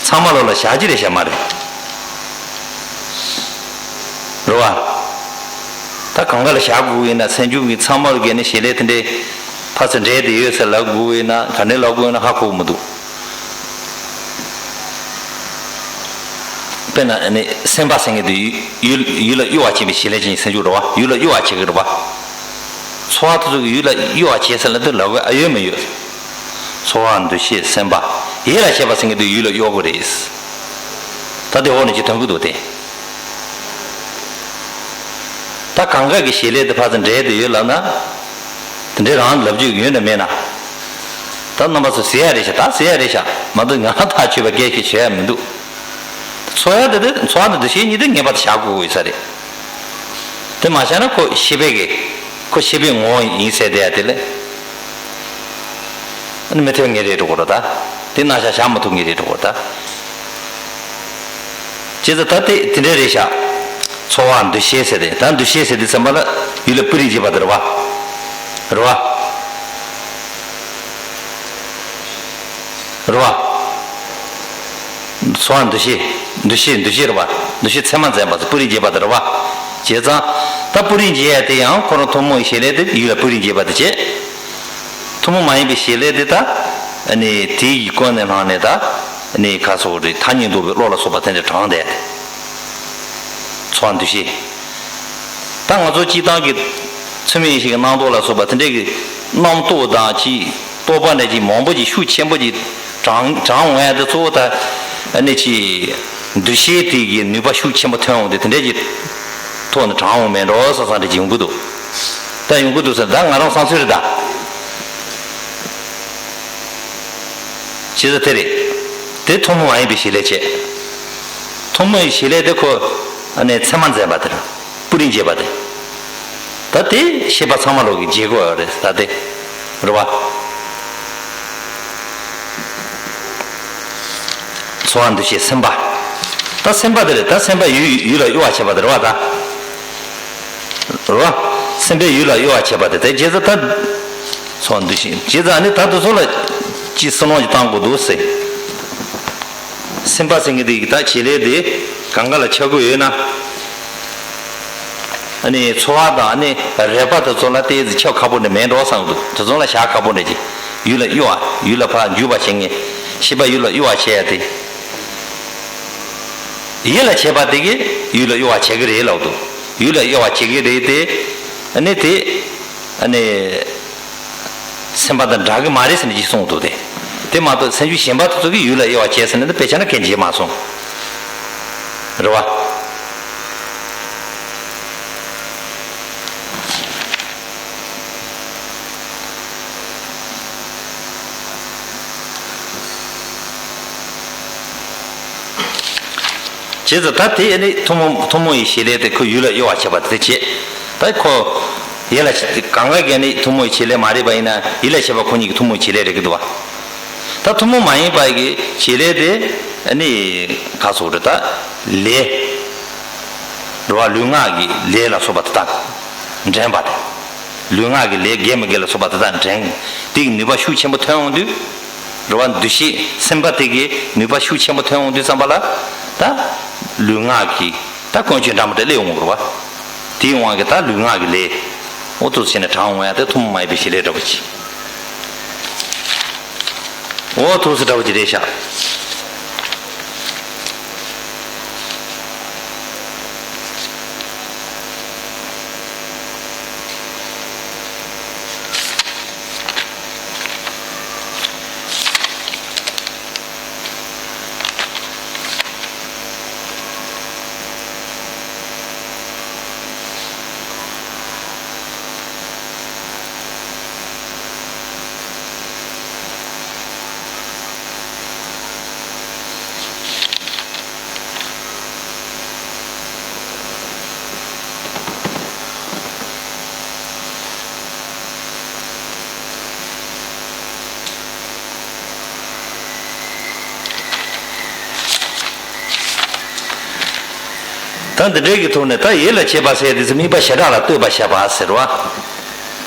ཚང་མ་ལོག་ལ་བཞག་རྒྱུ་རེད་བཞག་མ་རེད། རེད་བ། ད་གང་ག་ལ་བཞག་དགོས་ཡིན་ན་སེམས་བྱུང་གི་ཚང་མ་ལོག་གི་ནི་བྱེད་ལས་དེ་འདྲས་ཕར་ཚུར་འདྲེས་དེ་ཡོད་ཟེར་ལབ་དགོས་ཡིན་ན་ག་འདྲས་ལབ་དགོས་ཡིན་ན་ཧ་གོ་གི་མི་འདུག་དཔེར་ན་ཨ་ནི་སེམས་པ་ཟེར་མཁན་དེ་ཡུལ་ཡུལ་ལ་གཡོ་བ་བྱེད་པའི་བྱེད་ལས་ཅན་གྱི་སེམས་བྱུང་རེད་བ། ཡུལ་ལ་གཡོ་བ་བྱེད་ཀྱི་རེད་བ། ཚོར་བ་དེ་ཚོ་གིས་ཡུལ་ལ་གཡོ་བ་བྱེད་ཟེར་ལབ་དུས་ལབ་དགོས་ཨ་ཡོད་མི་ཡོད། ཚོར་བ་འདུ་ཤེས་སེམས་པ་ཡིད་ལ་བྱེད་པ་ཟེར་མཁན་དེ་ཡུལ་ལ་གཡོ་དགོས་རེད། ད་དེ་འོག་ནས་ཅིག་ཐོན་གི་འདུག་སྟེ། ད་གང་ག་གི་བྱེད་ལས་དེ་ཕར་ཚུར་འབྲེལ་དེ་ཡོད་ལབ་ན། དེ་འདྲའི་རང་ལབ་རྒྱུ་ཡོད་ན་མེད་ན། ད་རྣམ་པ་ཚོ་ཟེར་ཡ་རེད་ཤག་ད་ཟེར་ཡ་རེད་ཤག་མ་གཏོགས་ང་ཐག་ཆོད་པ་སྐད་ཆ་བཤད་ཡ་མི་འདུག་ཚོར་ཡ་དེ་དེ་ཚོར་བ་དང་འདུ་ཤེས་གཉིས་དེ་ངེས་པར་དུ་བཞག་དགོས་ཀྱི་ཡོད་ས་རེད། དེ་མ་བཞག་ན་ཁོ་ཤེས་པའི་གི་ཁོ་ཤེས་པའི་ངོ་བོ་ཡིན་ཟེར་བསྡད་ཡ་དེ་ལས། ཨ་ནི་མི་ཐེབས་ངེས་རེད་འགྲོ་གི་རེད་ད། དེ་རྣམ་གཞག་བཞག་མ་ཐུབ་ངེས་རེད་འགྲོ་གི་རེད་ད། བྱས་ཙང་ད་དེ་དེ་འདྲ་རེད་ཤག་ཚོར་བ་འདུ་ཤེས་ཟེར་ཏེ་ད་འདུ་ཤེས་ཟེར་དུས་ཙམ་པ་ལ་ཡུལ་ལ་སྤུ་རིས་འབྱེད་པ་དེ་རེད་བ། རེད་བ། རེད་བ། ཚོར་བ་འདུ་ཤེས། འདུ་ཤེས་འདུ་ཤེས་རེད་བ། འདུ་ཤེས་མཚན་མ་འཛིན་པ་ཚོ་སྤུ་རིས་འབྱེད་པ་དེ་རེད་བ། བྱས་ཙང་ད་སྤུ་རིས་འབྱེད་ཡ་དེ་ཡང་ཁོ་རང་ཐུན་མོང་བའི་བྱེད་ལས་དེ་ཡུལ་ལ་སྤུ་རིས་འབྱེད་པ་དེ་བྱེད། ཐུན་མོང་མ་ཡིན་པའི་བྱེད་ལས་དེ་ད། ཨ་ནི་དེ་ཡི་སྒོ་ནས་བླངས་ནས་ད། ཨ་ནི་ཁ་སོགས་རེད་ཐ་སྙད་འདོགས་པའི་བློ་ལ་སོགས་པ་དེ་འདྲ་དྲངས་ཏེ། ཚོར་བ་འདུ་ཤེས། ད་ང་ཚོ་སྤྱིར་བཏང་གི་ཚུལ་མིན་ཡེ་ཤེས་ཀྱི་རྣམ་རྟོག་ལ་སོགས་པ་དེ་འདྲའི་གི་རྣམ་རྟོག་དང་ཅིག་རྟོག་པ་འདྲ་ཅིག་མང་པོ་ཅིག་ཤུགས་ཆེན་པོ་ཅིག་དྲངས་དྲངས་འོང་ཡ་དེ་གཙོ་བོ་ད་ཨ་ནི་ཅིག་འདུ་ཤེས་དེ་གི་ནུས་པ་ཤུགས་ཆེན་པོ་ཐོན་འོང་དུས་དེ་འདྲའི་གི་ཐོག་ནས་དྲངས་འོང་མེད་འགྲོ་བསམ་བསམ་འདྲ་ཅིག་ཡོང་གི་འདུག་ད་ཡོང་གི་འདུག་ཟེར་ད་ང་རང་བསམ་ཚུལ་རེད་ད། བྱས་ཙང་དེ་རེད། དེ་ཐུན་མོང་མ་ཡིན་པའི་བྱེད་ལས་བྱེད། ཐུན་མོང་བའི་བྱེད་ལས་དེ་ཁོ་ཨ་ནི་མཚན་མ་འཛིན་པ་དེ་རེད། སྤུ་རིས་འབྱེད་པ་དེ། ད་དེ་ཤེས་པ་ཚང་མ་ལོག་གི་འབྱེད་དགོས་ཡོད་རེད་ད་དེ། རེད་བ། ཚོར་བ་འདུ་ཤེས་སེམས་པ། ད་སེམས་པ་དེ་རེད་ད་སེམས་པ་ཡུལ་ཡུལ་ལ་གཡོ་བ་བྱེད་པ་དེ་རེད་བ་ད། རེད་བ། སེམས་པས་ཡུལ་ལ་གཡོ་བ་བྱེད་པ་དེ་དེ་བྱས་ཙང་ད། ཚོར་བ་འདུ་ཤེས་བྱས་ཙང་ཨ་ནི་ད་དུ་ཚོ་ལ། ཅི་བསམ་བློ་ཅིག་བཏང་དགོས་འདུག་ཟེར། སེམས་པ་ཟེར་མཁན་དེ་ཡི་ད་བྱེད་ལས་དེ་གང་ག་ལ་ཆགས་ཀྱི་ཡོད་ན། ཨ་ནི་ཚོར་བ་དང་ཨ་ནི་རེག་པ་དེ་ཚོ་ལ་ཏོག་ཙམ་ཁྱབ་ཁག་པོ་འདྲ་མེད་འགྲོ་བསམ་གྱི་འདུག་དེ་ཚོ་ལ་བཞག་ཁག་པོ་འདྲ་ཅིག་ཡུལ་ལ་གཡོ་བ་ཡུལ་ལ་ཕར་འཇུག་པ་བྱེད་མཁན་ཤེས་པ་ཡུལ་ལ་གཡོ་བ་བྱེད་ཡ་དེ། ཡིད་ལ་བྱེད་པ་དེ་གིས་ཡུལ་ལ་གཡོ་བ་བྱེད་ཀྱི་རེད་ལབ་འདུག་ཡུལ་ལ་གཡོ་བ་བྱེད་ཀྱི་རེད་དེ། ཨ་ནི་དེ། ཨ་ནི། སེམས་པ་དང་འདྲ་གི་མ་རེད་ཟེར་ནས་ཅིག་གསུངས་འདུག་སྟེ། དེ་མ་གཏོགས་སེམས་བྱུང་གཞན་པ་དེ་ཚོ་གིས་ཡུལ་ལ་དབྱེ་བ་བྱས་ཟེར་ནས་དཔེ་ཆ་ན་གན་བརྗེད་མ་སོང་། རེད་བ། བྱས་ཙང་ད་དེ་ནི་ཐུན་མོང་ཐུན་མོང་བའི་བྱེད་ལས་དེ་ཁོ་ཡུལ་ལ་དབྱེ་བ་ཕྱེ་བ་དེ་བྱེད། ད་ཁོ་ཡིད་ལ་བྱེད་གང་ག་གི་ནི་ཐུན་མོང་བའི་བྱེད་ལས་མ་རེད་པ་ཡིན་ན་ཡིད་ལ་བྱེད་པ་ཁོ་གཉིས་ཀྱི་ཐུན་མོང་བྱེད་ལས་རེད་ཀྱི་འདུག་བ། ད་ཐུན་མོང་མ་ཡིན་པ་གི་བྱེད་ལས་དེ་ནི་ག་སོགས་རེད་ད་ལས། རེད་བ། ལུས་ངག་གི་ལས་ལ་སོགས་པ་དེ་དང་འདྲེན་པ་དང་། ལུས་ངག་གི་ལས་དགེ་མི་དགེ་ལ་སོགས་པ་དེ་དང་འདྲེན། དེ་གི་ནུས་པ་ཤུགས་ཆེན་པོ་ཐོན་འོང་དུས། རེད་བ། འདུ་ཤེས་སེམས་པ་དེ་གི་ནུས་པ་ཤུགས་ཆེན་པོ་ཐོན་འོང་དུས་ཙམ་པ་ལ། ད་ལུས་ངག་གི་ད་ཀུན་སྤྱོད་འདྲ་མི་འདྲ་སླེབས་འོང་གི་རེད་བ། དེའི་དབང་གིས་ད་ལུས་ངག་གི་ལས། འོ་ཐུགས་སུ་ཆེ་ནས་དྲང་འོང་ཡ་དེ་ཐུན་མོང་མ་ཡིན་པའི་བྱེད་ལས་འདྲ་པོ་ཅིག་འོ་ཐུགས་སུ་འདྲ་པོ་ཅིག་རེད་ཤག་ད་འདི་འདྲའི་གི་ཐོག་ནས་ད་ཡིད་ལ་བྱེད་པ་ཟེར་དུས་ཙམ་དམིགས་པ་བྱེ་བྲག་ལ་ལྟོས་པ་བྱེད་པ་ཟེར་བ།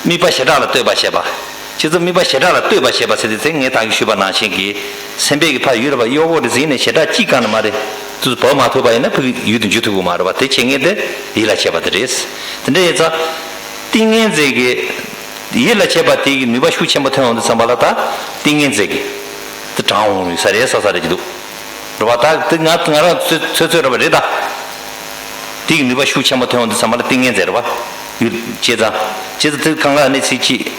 དམིགས་པ་བྱེ་བྲག་ལ་ལྟོས་པ་བྱེད་པ། ཁྱེད་ཚོ་དམིགས་པ་བྱེ་བྲག་ལ་ལྟོས་པ་བྱེད་པ་ཟེར་དུས་ཙམ་ངས་ད་གིན་ཞུས་པ་ནང་བཞིན་གྱི་སེམས་པས་ཀྱི་ཕར་ཡུལ་ལ་ཕར་གཡོ་དགོས་རེད་ཟེར་ནས་བྱེ་བྲག་གཅིག་གང་ནས་མ་རེད་དུས་བབས་མ་ཐུབ་པ་ཡིན་ན་ཕ་གི་ཡུལ་དུ་འཇུག་ཐུབ་ཀྱི་མ་རེད་བ། དེ་བྱེད་མཁན་དེ་ཡིད་ལ་བྱེད་པ་དེ་རེད། དེ་འདྲ་ཡིན་ཙང་ཏིང་ངེ་འཛིན་གྱི་ཡིད་ལ་བྱེད་པ་དེ་གི་ནུས་པ་ཤུགས་ཆེན་པོ་ཐོན་འོང་དུས་ཙམ་པ་ལ་ད་ཏིང་ངེ་འཛིན་གྱི་དེ་དྲང་འོང་ཡོད་ས་རེད་ས་ས་རེད་ཀྱི་འདུག་རེད་བ། ད་དེ་ང་ང་རང་ཚོད་ཚོད་ཚོད་རེད་བ་རེད་ད། དེ་གི་ནུས་པ་ཤུགས་ཆེན་པོ་ཐོན་འོང་དུས་ཙམ་པ་ལ་ཏིང་ངེ་འཛིན་རེད་བ། ཡུལ་བྱས་ཙང་བྱས་ཙང་དེ་གང་ག་ནི་ཚིག་གཅིག་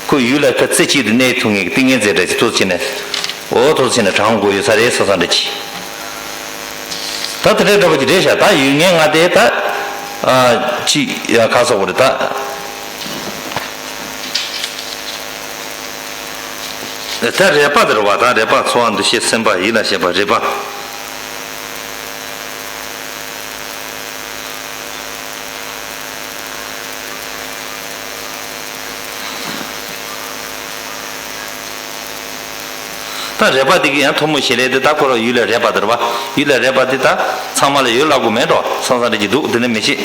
ཁོ་ཡུལ་ལ་ཁ་རྩེ་གཅིག་ཏུ་གནས་ཐུབ་ངེས་ཀྱི་ཏིང་ངེ་འཛིན་རེད་ཅེས་ཐུགས་བྱས་ནས། འོ་ཐུགས་བྱས་ནས་དྲང་དགོས་ཡོད་ས་རེད་བསམ་བསམ་འདྲ་ཅིག་ད་དེ་འདྲའི་འདྲ་པོ་ཅིག་རེད་ཤག་ད་ཡུལ་ངན་ལྔ་དེ་ད་ཨ་ཅིག་ཡ་ཁ་སོགས་པོ་རེད་ད། ད་རེག་པ་དེ་རེད་བ། ད་རེག་པ་ཚོར་བ་འདུ་ཤེས་སེམས་པ་ཡིད་ལ་བྱེད་པ་རེག་པ། ད་རེག་པ་དེ་གི་ཡང་ཐུན་མོང་བྱེད་ལས་དེ་ད་ཁོ་རང་ཡུལ་ལ་རེག་པ་དེ་རེད་བ། ཡུལ་ལ་རེག་པ་དེ་ད་ཚང་མ་ལ་ཡོད་ལབ་དགོས་མེད་འགྲོ་བསམ་བསམ་འདྲ་ཅིག་འདུག་དེ་ནི་མི་ཤེས།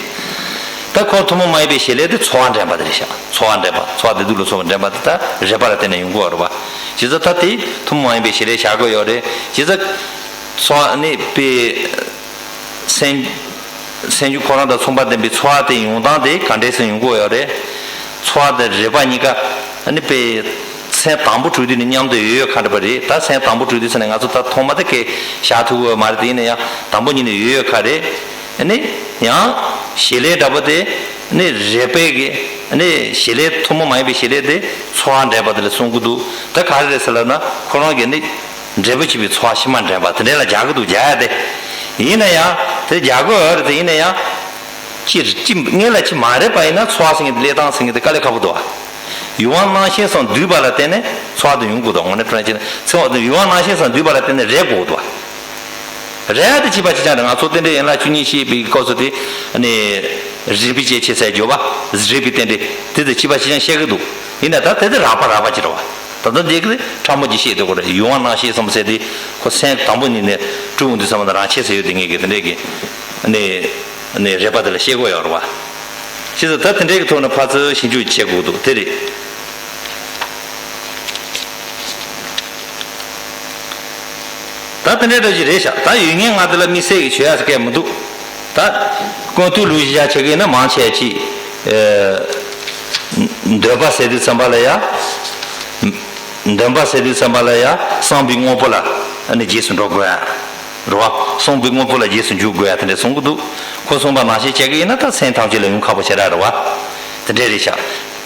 ད་ཁོ་ཐུན་མོང་མ་ཡིན་པའི་བྱེད་ལས་དེ་ཚོར་བ་འདྲེན་པ་དེ་རེད་ཤག་ཚོར་བ་འདྲེན་པ། ཚོར་བ་བདེ་སྡུག་ལ་སོགས་པ་འདྲེན་པ་དེ་ད་རེག་པ་ལ་བརྟེན་ནས་ཡོང་གི་ཡོད་རེད་བ། བྱས་ཙང་ད་དེ་ཐུན་མོང་མ་ཡིན་པའི་བྱེད་ལས་བཞག་གི་ཡོད་རེད། བྱས་ཙང་ཚོར་བ་ནི་དཔེ་སེམས་སེམས་རྒྱུད་ཁོ་རང་དང་མཚུངས་པ་ལྡན་པའི་ཚོར་བ་དེ་ཡོང་སྟངས་དེ་ག་འདྲས་སེ་ཡོང་གི་ཡོད་རེད། ཚོར་བ་དང་རེག་པ་གཉིས་ཀ་ནི་དཔེ་མཚན་དང་པོ་གྲུབ་དུས་ནས་མཉམ་དུ་ཡོད་ཡོད་ཁ་འདྲ་པོ་རེད། ད་མཚན་དང་པོ་གྲུབ་དུས་ཙམ་ནས་ང་ཚོ་ད་ཐོག་མ་དེ་སྐད་བཞག་ཐུབ་ཀྱི་ཡོད་མ་རེད། དེ་ཡིན་ན་ཡང་དང་པོ་ཉིད་ནས་ཡོད་ཡོད་ཁ་རེད། ཨ་ནི་ཡང་བྱེད་ལས་འདྲ་པོ་དེ་ནི་རེག་པའི་གི་ནི་བྱེད་ལས་ཐུན་མོང་མ་ཡིན་པའི་བྱེད་ལས་དེ་ཚོར་བ་འདྲེན་པ་དེ་ལ་གསུང་གི་འདུག་ད་ག་རེ་རེད་ཟེར་ལབ་ན་ཁོ་རང་གི་ནི་འབྲས་བུ་སྐྱེད་པའི་ཚོར་བ་ཕྱི་མ་འདྲེན་པ་དེ་འདྲས་ལ་སྦྱར་གི་འདུག་སྦྱར་ཡ་དེ། ཡིན་ན་ཡང་དེ་སྦྱར་དགོས་ཡོད་རེད། དེ་ཡིན་ན་ཡང་ཅི་ཅི་སྔོན་ལ་ཅི་མ་རེག་པ་ཡིན་ན་ཚོར་བ་ཟེར་མཁན་དེ་ལས་སྟངས་ཟེར་མཁན་དེ་དཀའ་ལས་ཁག་པོ་འདུག་ཨ། ཡུལ་དབང་རྣམ་ཤེས་སམ་འདུས་པ་ལ་བརྟེན་ནས་ཚོར་བ་དེ་ཡོང་དགོས་འདུག་དངོས་གནས་དྲང་གནས་ཚོར་བ་དེ་ཡུལ་དབང་རྣམ་ཤེས་སམ་འདུས་པ་ལ་བརྟེན་ནས་རེག་དགོས་འདུག་ཨ། རེག་ཡ་དེ་ཅི་བ་ཅི་ཅང་རེད། ང་ཚོ་རྟེན་འབྲེལ་ཡན་ལག་བཅུ་གཉིས་བཤད་པའི་སྐབས་སུ་དེ་ནི་རེག་པའི་སྐྱེད་བྱེད་ཟེར་བརྗོད་པ། རེག་པའི་རྟེན་འབྲེལ་དེ་དེ་ཅི་བ་ཅི་ཅང་བཤད་གི་འདུག་ཡིན་ན་ད་དེ་དེ་རགས་པ་རགས་པ་ཅིག་རེད་བ། ད་ལྟ་འདི་གི་ཕྲ་མོ་ཅིག་བཤད་སྡོད་དགོས་རེད། ཡུལ་དབང་རྣམ་ཤེས་སམ་ཟེར་དེ་ཁོ་སེམས་དང་པོ་ཉིད་ནས་གྲུབ་འོང་དུས་ཙམ་པ་ན་རང་ཆས་སུ་ཡོད་དེ་ངེས་ཀྱི་དེ་འདྲས་ཀྱི་ནི་ནི་རེག་པ་དེ་ལ་བཤད་དགོས་ཡོད་རེད་བ། ཅི་ཟེར་ད་དེ་འདྲས་ཀྱི་ཐོག་ནས་ཕར་ཚུར་ཞིབ་འཇུག་བྱེད་དགོས་འདུག་དེ་རེད། ད་དེ་འདྲའི་འདྲ་ཞིག་རེད་ཤག་ད་ཡུལ་ངན་ལྔ་དེ་ལ་དམིགས་བསལ་གྱི་བྱེད་ཡག་ཟེར་མཁན་མི་འདུག་ད་ཀུན་བཏུས་ལུགས་བཞག་བྱེད་ཀྱི་ཡིན་ན་མང་ཆེ་ཅིག་འདོན་པ་ཟེར་དུས་ཙམ་པ་ལ་ཡ། འདོན་པ་ཟེར་དུས་ཙམ་པ་ལ་ཡ་བསམ་པའི་དངོས་པོ་ལ་ཨ་ནི་རྗེས་སུ་འགྲོ་དགོས་ཡ། རེད་བ། བསམ་པའི་དངོས་པོ་ལ་རྗེས་སུ་འཇུག་དགོས་ཡ་དེ་འདྲ་གསུང་གི་འདུག་ཁོ་གསུངས་པ་ནང་བཞིན་བྱེད་ཀྱི་ཡིན་ན་ད་མཚན་ཐམས་ཅད་ལ་ཡོང་ཁག་པོ་ཞེ་དྲག་རེད་བ། དེ་འདྲ་རེད་ཤག་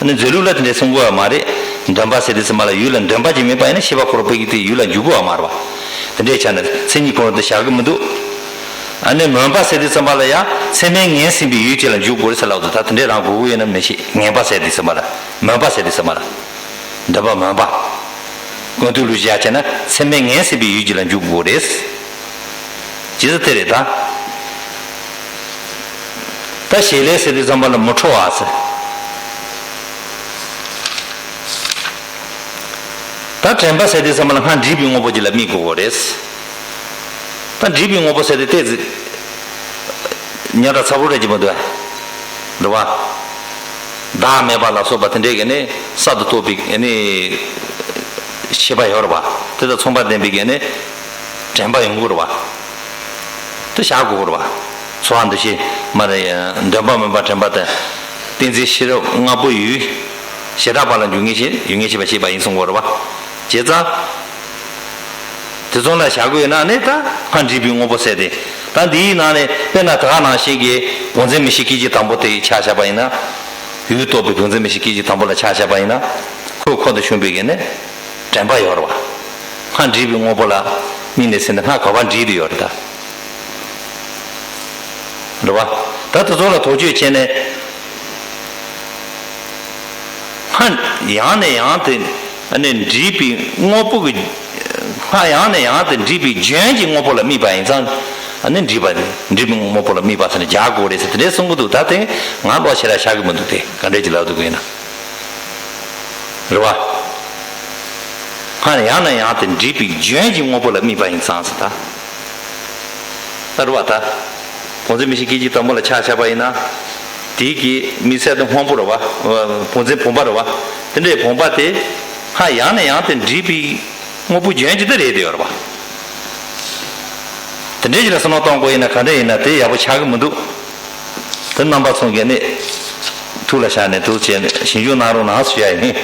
ཨ་ནི་མཛོད་ལུགས་ལ་དེ་འདྲ་གསུང་གི་ཡོད་མ་རེད། འདོན་པ་ཟེར་དུས་ཙམ་པ་ལ་ཡུལ་ལ་འདོན་པ་ཅིག་མེད་པ་ཡིན་ན་ཤེས་པ་འཁོར་བ་ཀྱི་དེ་ཡུལ་ལ་འཇུག་གི་ཡོད་མ་རེད་བ། དེ་འདྲའི་ཆ་ནས་མཚན་ཉིད་ཁོ་རང་དུ་བཞག་གི་མི་འདུག་ཨ་ནི་མོན་པ་ཟེར་དུས་ཙམ་པ་ལ་ཡང་མཚན་མས་ངན་ཟིན་པའི་ཡུལ་ཅིག་ལ་འཇུག་དགོས་རེད་ཟེར་ལབ་འདུག་ད་དེ་འདྲའི་རང་དགོས་ཀྱི་ཡོད་ན་མི་ཤེས། ངན་པ་ཟེར་དུས་ཙམ་པ་ལ། མོན་པ་ཟེར་དུས་ཙམ་པ་ལ། འདོན་པ་མོན་པ། ཀུན་བཏུས་ལུགས་བཞག་བྱས་ན་མཚན་མས་ངན་ཟིན་པའི་ཡུལ་ཅིག་ལ་འཇུག་དགོས་རེད། ཇི་ལྟར་དེ་རེད་ད། ད་བྱེད་ལས་ཟེར་དུས་ཙམ་པ་ལ་མི་འཕྲོ་བ་ཟེར། ད་དྲན་པ་ཟེར་དུས་ཙམ་པ་ལ་སྔར་འདྲིས་པའི་དངོས་པོ་ཅིག་ལ་དམིགས་དགོས་རེད། ད་འདྲིས་པའི་དངོས་པོ་ཟེར་དུས་ཏོག་ཙམ་ཉག་ཕྲ་ཚ་པོ་རེད་ཀྱི་མི་འདུག་རེད་བ། བདག་མེད་པ་ལ་སོགས་པ་དེ་འདྲའི་གི་ནི་གསར་དུ་རྟོགས་པའི་གི་ནི་ཤེས་པ་ཡོད་རེད་བ། དེ་དང་མཚུངས་པ་ལྡན་པའི་གི་ནི་དྲན་པ་ཡོང་གི་རེད་བ། དེ་བཞག་དགོས་རེད་བ། ཚོར་བ་འདུ་ཤེས་མ་རེད། འདོན་པ་མོན་པ་དྲན་པ་དང་། ཏིང་འཛིན་ཤེས་རབ་ལྔ་པོ་ཡུལ། བྱེ་བྲག་པ་ལ་འཇུག་ངེས་ཤེས་ཡུལ་ངེས་ཤེས་པ་ཤེས་པ་ཡིན་གསུང་གི་རེད་བ། བྱས་ཙང་། དེ་ཚོ་ལ་བཞག་དགོས་ཡོད་ན་ནི་ད་སྔར་འདྲིས་པའི་དངོས་པོ་ཟེར་ཏེ། ད་འདིའི་ནང་ནས་དཔེར་ན་ད་ག་ནང་བཞིན་གྱི་བུམ་འཛིན་མིག་ཤེས་སྐད་ཅིག་དང་པོ་དེ་ཆ་བཞག་པ་ཡིན་ན། ཡུལ་རྟོགས་པའི་བུམ་འཛིན་མིག་ཤེས་སྐད་ཅིག་དང་པོ་ལ་ཆ་བཞག་པ་ཡིན་ན། ཁོས་ཁོ་དང་མཚུངས་པའི་གི་ནི་དྲན་པ་ཡོད་རེད་བ། སྔར་འདྲིས་པའི་དངོས་པོ་ལ་དམིགས་ནས་ཟེར་ན་སྔར་ག་པར་འདྲིས་ཏེ་ཡོད་རེད་ད། རེད་བ། ད་དེ་ཚོ་ལ་དོགས་གཅོད་བྱས་ནས། སྔར་ཡང་ནས་ཡང་དུ་ཨ་ནི་འདྲིས་པའི་དངོས་པོ་གི། སྔར་ཡང་ནས་ཡང་དུ་འདྲིས་པའི་རྒྱུན་གྱི་དངོས་པོ་ལ་དམིགས་པ་ཡིན་ཙང་། ཨ་ནི་འདྲིས་པ་འདྲིས་པའི་དངོས་པོ་ལ་དམིགས་པ་ཟེར་ནས་སྦྱར་དགོས་རེད་ཟེར་དེ་འདྲས་གསུང་གི་འདུག་ད་དེ་ང་ལོག་ཆེ་ར་བཞག་གི་མི་འདུག་དེ་ག་འདྲས་ཀྱི་ལབ་འདུག་གི་ཡིན་ན། རེད་བ། སྔར་ཡང་ནས་ཡང་དུ་འདྲིས་པའི་རྒྱུན་གྱི་དངོས་པོ་ལ་དམིགས་པ་ཡིན་ཙང་ཟེར་ད། ལྟར་བ་ད། བུམ་འཛིན་མིག་ཤེས་སྐད་ཅིག་དང་པོ་ལ་ཆ་བཞག་པ་ཡིན་ན། དེའི་གི་དམིགས་བསལ་དུ་སྔོན་པོ་རེད་བ། བུམ་འཛིན་བུམ་པ་རེད་བ། དེ་འདྲའི་བུམ་པ་དེ། ཧ་ཡང་ནས་ཡང་དུ་འདྲིས་པའི་དངོས་པོ་རྒྱུན་གཅིག་ཏུ་རེད་དེ་ཡོད་རེད་བ། དེ་འདྲའི་ཞིག་ལ་བསམ་བློ་གཏོང་དགོས་ཡིན་ན་ག་འདྲ་ཡིན་ན་དེ་ཡག་པོ་ཆགས་ཀྱི་མི་འདུག་དེ་རྣམ་པ་ཚོ་གིས་ནི་ཐུགས་ལ་བཞག་ནས་ཐུགས་བྱས་ནས་ཞིབ་འཇུག་གནང་རོགས་གནང་ཞུ་ཡ་ཡིན།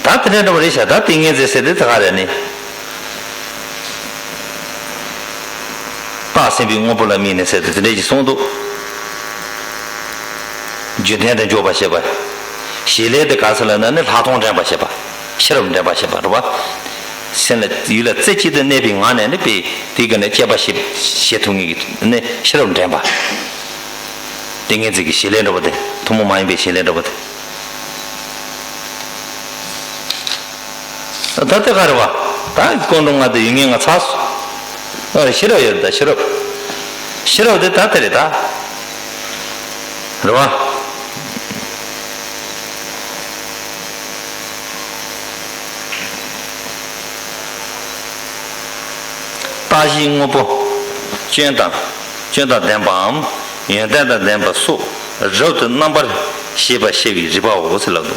ད་དེ་འདྲ་འདྲ་བ་རེད་ཤག་ད་ཏིང་ངེ་འཛིན་ཟེར་དེ་ད་ག་རེ་ནི། རྟགས་ཟིན་པའི་དངོས་པོ་ལ་དམིགས་ནས་ཟེར་དེ་དེ་འདྲ་ཞིག་གསུངས་འདུག་རྒྱུན་ལྡན་དུ་འཇོག་པར་བྱེད་པ། བྱེད་ལས་དེ་ག་ཟེར་ལབ་ན་ནི་ལྷག་མཐོང་འདྲེན་པར་བྱེད་པ། ཤེས་རབ་འདྲེན་པར་བྱེད་པ་རེད་བ། སེམས་ལ་ཡུལ་ལ་རྩེ་གཅིག་ཏུ་གནས་པའི་ངང་ནས་ནི་པའི་དེ་ག་ནས་དཔྱད་པ་བྱེད་བྱེད་ཐུབ་ངེས་ཀྱི་ནི་ཤེས་རབ་འདྲེན་པ། ཏིང་ངེ་འཛིན་གྱི་བྱེད་ལས་འདྲ་བོ་དེ་ཐུན་མོང་མ་ཡིན་པའི་བྱེད་ལས་འདྲ་བོ་དེ། ད་ལྟ་ག་རེ་བ། ད་ཀུན་རྫོབ་ལྔ་དང་ཡུལ་ངེས་ལྔ་ཚར་སོང་། ཨ་ཤེས་རབ་ཡོད་ད་ཤེས་རབ། ཤེས་རབ་དེ་ད་དེ་རེད་ད། རེད་བ། རྟག་གཞིའི་དངོས་པོ། སྐྱོན་དང་། སྐྱོན་དང་ལྡན་པའམ། ཡོན་ཏན་དང་ལྡན་པ་སོགས་རབ་ཏུ་རྣམ་པར་ཤེས་པར་བྱ་བའི་རིག་པའོ་ཟེར་ལབ་འདུག་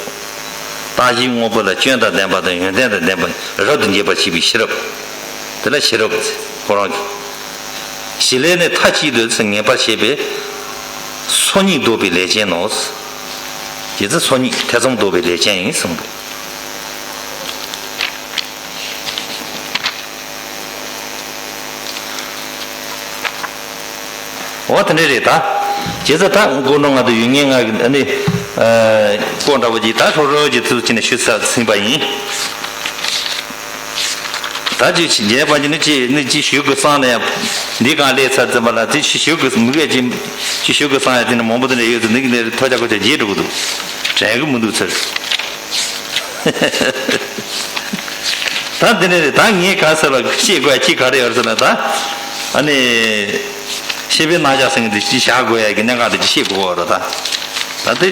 རྟག་གཞིའི་དངོས་པོ་ལ་སྐྱོན་དང་ལྡན་པ་དང་ཡོན་ཏན་དང་ལྡན་པ་རབ་ཏུ་འབྱེད་པར་བྱེད་པའི་ཤེས་རབ། དེ་ལ་ཤེས་རབ་ཟེར་ཁོ་རང་གི། བྱེད་ལས་ནི་མཐའ་གཅིག་ཏུ་ངེས་པར་བྱེད་པའི་སོ་གཉིས་ལྡོག་པའི་ལས་ཅན་ནོ། རྗེ་བཙུན་སོ་གཉིས་ཐེ་ཚོམ་ལྡོག་པའི་ལས་ཅན་ཡིན་གསུངས་པས། འོ་དེ་འདྲ་རེད་ད། བྱས་ཙང་ད་ཀུན་རྫོབ་ལྔ་དང་ཡུལ་ངེས་ལྔ་གི་ཨ་ནི། ཨ་སྐོར་འདྲ་བོ་ཅིག་ད་ཧྲོ་ཧྲོ་ཅིག་ཚུལ་ཅིག་ནས་ཞུས་ཚར་ཟིན་པ་ཡིན། ད་ཅིག་རྒྱས་པ་ཅིག་ནི་ཅིག་ནི་ཅིག་ཞུ་དགོས་བསམ་ན་ཡང་འདི་གང་སླེབས་ཚར་ཙམ་པ་ལ་དེ་ཅིག་ཞུ་དགོས་མི་གས་ཅིག་ཅིག་ཞུ་དགོས་བསམ་ཡང་དེ་ནི་མང་པོ་དེ་འདྲ་ཡོད་ཚེ་ནི་གི་ནི་ཐོ་ཅག་ཁོ་ཅག་རྗེས་འགྲོ་གི་འདུག་དྲན་གི་མི་འདུག་ཚར། ད་འདི་ནས་རེད་ད། ངས་ག་ཟེར་ལ་ཤེས་དགོས་ཅི་ག་རེ་ཡོད་ཟེར་ན་ད། ཨ་ནི། ཤེས་པས་རྣམ་གཞག་ཟེར་མཁན་དེ་ཅི་བཞག་དགོས་ཡ་གི་གནད་འགག་དེ་ཅི་ཤེས་དགོས་པ་རེད་ད། ད་དེ།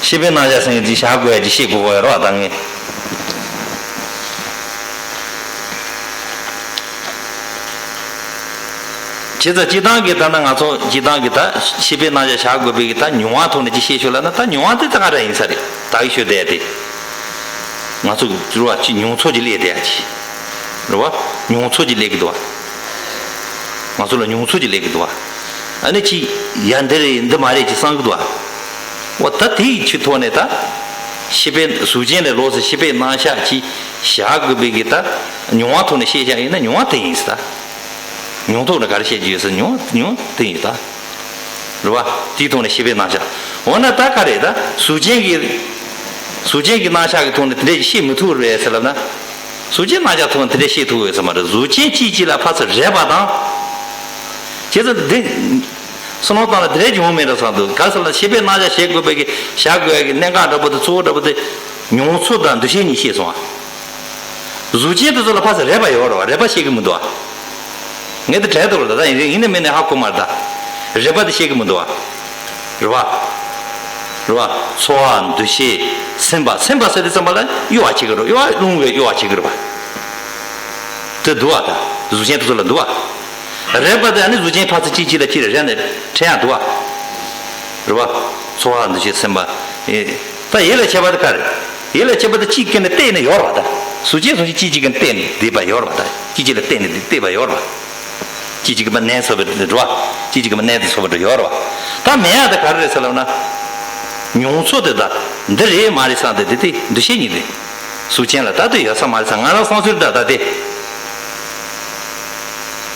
ཤེས་པས་རྣམ་གཞག་ཟེར་མཁན་དེ་བཞག་དགོས་ཡ་ཅི་ཤེས་དགོས་པ་རེད་ད་ངས། བྱས་ཙང་སྤྱིར་བཏང་གི་ད་ལྟ་ང་ཚོ་སྤྱིར་བཏང་གི་ད་ཤེས་པས་རྣམ་གཞག་བཞག་དགོས་པའི་གི་ད་མྱོང་བ་ཐོག་ནས་ཅི་ཤེས་ཤོད་ལབ་ན་ད་མྱོང་བ་དེ་ད་ག་རེ་ཡིན་ས་རེད་ད་གི་ཤོད་བསྡད་དེ། ང་ཚོ་གི་རེད་བ་ཅི་མྱོང་ཚོར་གྱི་སླེབས་བསྡད་ཡ་ཅི། རེད་བ། མྱོང་ཚོར་གྱི་སླེབས་གི་འདུག་བ། ང་ཚོ་ལ་མྱོང་ཚོར་གྱི་སླེབས་གི་འདུག་བ། ཨ་ནི་ཅི། ཡ་འདི་རེད་འདི་མ་རེད་ཅི་བསམ་གི་འདུག་བ། འོ་ད་དེ་ཡི་ཆུ་ཐོག་ནས་ད། ཤེས་པའི་གཟུགས་ཅན་ལས་ལོགས་སུ་ཤེས་པས་རྣམ་གཞག་ཅི། བཞག་དགོས་པའི་གི་ད། མྱོང་བ་ཐོག་ནས་ཤེས་བཞག་ཡིན་ན་མྱོང་བ་དེ་ཡིན་ཟེར་ད། མྱོང་ཐོག་ནས་ག་རེ་བཤད་ཀྱི་ཡོད་ཟེར་མྱོང་མྱོང་དེ་ཡིན་ད། རེད་བ། དེའི་ཐོག་ནས་ཤེས་པའི་རྣམ་གཞག་འོ་ན་ད་ག་རེད་ད། གཟུགས་ཅན་གྱི། གཟུགས་ཅན་གྱི་རྣམ་གཞག་གི་ཐོག་ནས་དེ་འདྲས་ཤེས་མི་ཐུབ་རེད་ཟེར་ལབ་ན། གཟུགས་ཅན་རྣམ་གཞག་ཐོག་ནས་དེ་འདྲས་ཤེས་ཐུབ་ཡོད་ས་མ་རེད། གཟུགས་ཅན་གཅིག་གཅིག་ལ་ཕར་ཚུར་རེག་པ་དང་། བྱས་ཙང་འདི། བསམ་བློ་བཏང་ན་དེ་འདྲས་ཀྱི་འོང་མེད་འགྲོ་བསམ་འདུག་ག་ཟེར་ལ་ཤེས་པའི་རྣམ་གཞག་བྱེད་དགོས་པའི་གི་བཞག་དགོས་ཡ་གི་གནད་འགག་འདྲ་པོ་དེ་གཙོ་བོ་འདྲ་པོ་དེ། མྱོང་ཚོར་དང་འདུ་ཤེས་གཉིས་ཤེས་སོང་ཨ། གཟུགས་ཅན་དེ་ཚོ་ལ་ཕར་ཚུར་རེག་པ་ཡོད་རེད་བ། རེག་པ་ཤེས་ཀྱི་མི་འདུག་ཨ། ངས་དེ་དྲན་ཐུབ་རེད་ད། ཡིན་ནི་མིན་ནི་ཧ་གོ་མ་རེད་ད། རེག་པ་དེ་ཤེས་ཀྱི་མི་འདུག་ཨ། རེད་བ། རེད་བ། ཚོར་བ་འདུ་ཤེས་སེམས་པ་སེམས་པ་ཟེར་དུས་ཙམ་པ་ལ་གཡོ་བ་བྱེད་ཀྱི་རེད། གཡོ་བ་རླུང་བས་གཡོ་བ་བྱེད་ཀྱི་རེད་བ། དེ་འདུག་ཨ་ད། གཟུགས་ཅན་དེ་ཚོ་ལ་འདུག་ཨ། རེག་པ་དེ་ཨ་ནི་གཟུགས་ཅན་ཕར་ཚུར་གཅིག་གཅིག་ལ་གཅིག་རེག་ནས་དྲན་ཡ་འདུག་བ། རེད་བ། ཚོར་བ་འདུ་ཤེས་སེམས་པ། ཨེ། ད་ཡིད་ལ་བྱེད་པ་དེ་ག་རེད། ཡིད་ལ་བྱེད་པ་དེ་གཅིག་གི་ནི་བལྟས་ནས་ཡོད་རེད་བ་ད། གཟུགས་ཅན་སོགས་ཀྱིས་གཅིག་གཅིག་གི་ནི་བལྟས་ནས་བསྡད་པ་ཡོད་རེད་བ་ད། གཅིག་གཅིག་ལ་བལྟས་ནས་བསྡད་པ་ཡོད་རེད་བ། གཅིག་གཅིག་གི་མ་གནས་ཚོར་བ་དེ་འགྲོ་བ། གཅིག་གཅིག་གི་མ་གནས་དེ་ཚོར་བ་འགྲོ་ཡོད་རེད་བ། ད་མེད་ཡ་དེ་ག་རེ་རེད་ཟེར་ལབ་ན། མྱོང་ཚོར་དེ་ད། འདི་རེད་མ་རེད་བསམ་དེ་དེ་དེ་འདུ་ཤེས་གཉིས་དེ། གཟུགས་ཅན་ལ་ད་དེ་ཡོད་ས་མ་རེད་བསམ་ང་རང་བསམ་ཚུལ་ད་ད་དེ།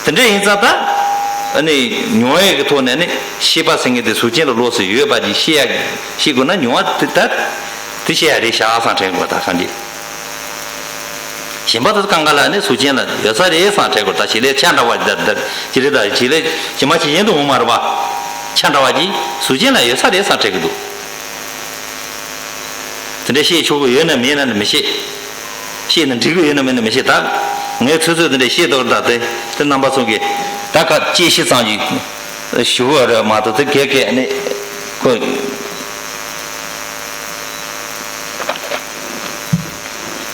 དེ་འདྲ་ཡིན་ཙང་ད། ཨ་ནི་མྱོང་ཡས་ཀྱི་ཐོག་ནས་ནི་ཤེས་པ་ཟེར་མཁན་དེ་གཟུགས་ཅན་ལ་ལོགས་སུ་ཡོད་པ་ཅིག་ཤེས་ཡ་ཤེས་དགོས་ན་མྱོང་བ་དེ་ད་དེ་ཤེས་ཡ་རེད་ཤག་བསམ་དྲན་དགོས་ད་གང་ཅི། གཞན་པ་དེ་ཚོ་གང་ག་ལ་ནི་གཟུགས་ཅན་ལ་ཡོད་ས་རེད་བསམ་དྲན་དགོས་ད་བྱེད་ལས་ཆ་འདྲ་བ་ད་ད་ཅི་རེད་ད་བྱེད་ལས་ཇི་མ་ཇི་བཞིན་དུ་འོང་མ་རེད་པ། ཆ་འདྲ་བ་ཅིག་གཟུགས་ཅན་ལ་ཡོད་ས་རེད་བསམ་དྲན་གི་འདུག་དེ་འདྲ་བཤད་ཆོག་གི་ཡོད་ན་མེད་ན་ནི་མི་ཤེས། བཤད་ན་འགྲིག་གི་ཡོད་ན་མེད་ན་མི་ཤེས་ད། ངས་ཚོད་ཚོད་དེ་འདྲ་བཤད་དོར་ད་དེ་དེ་རྣམ་པ་ཚོ་གིས་ད་ཁ་དཔྱད་ཤེས་ཙམ་གྱིས་ཞུ་བ་རེད་མ་གཏོགས་དེ་གས་གས་ནི་ཁོ་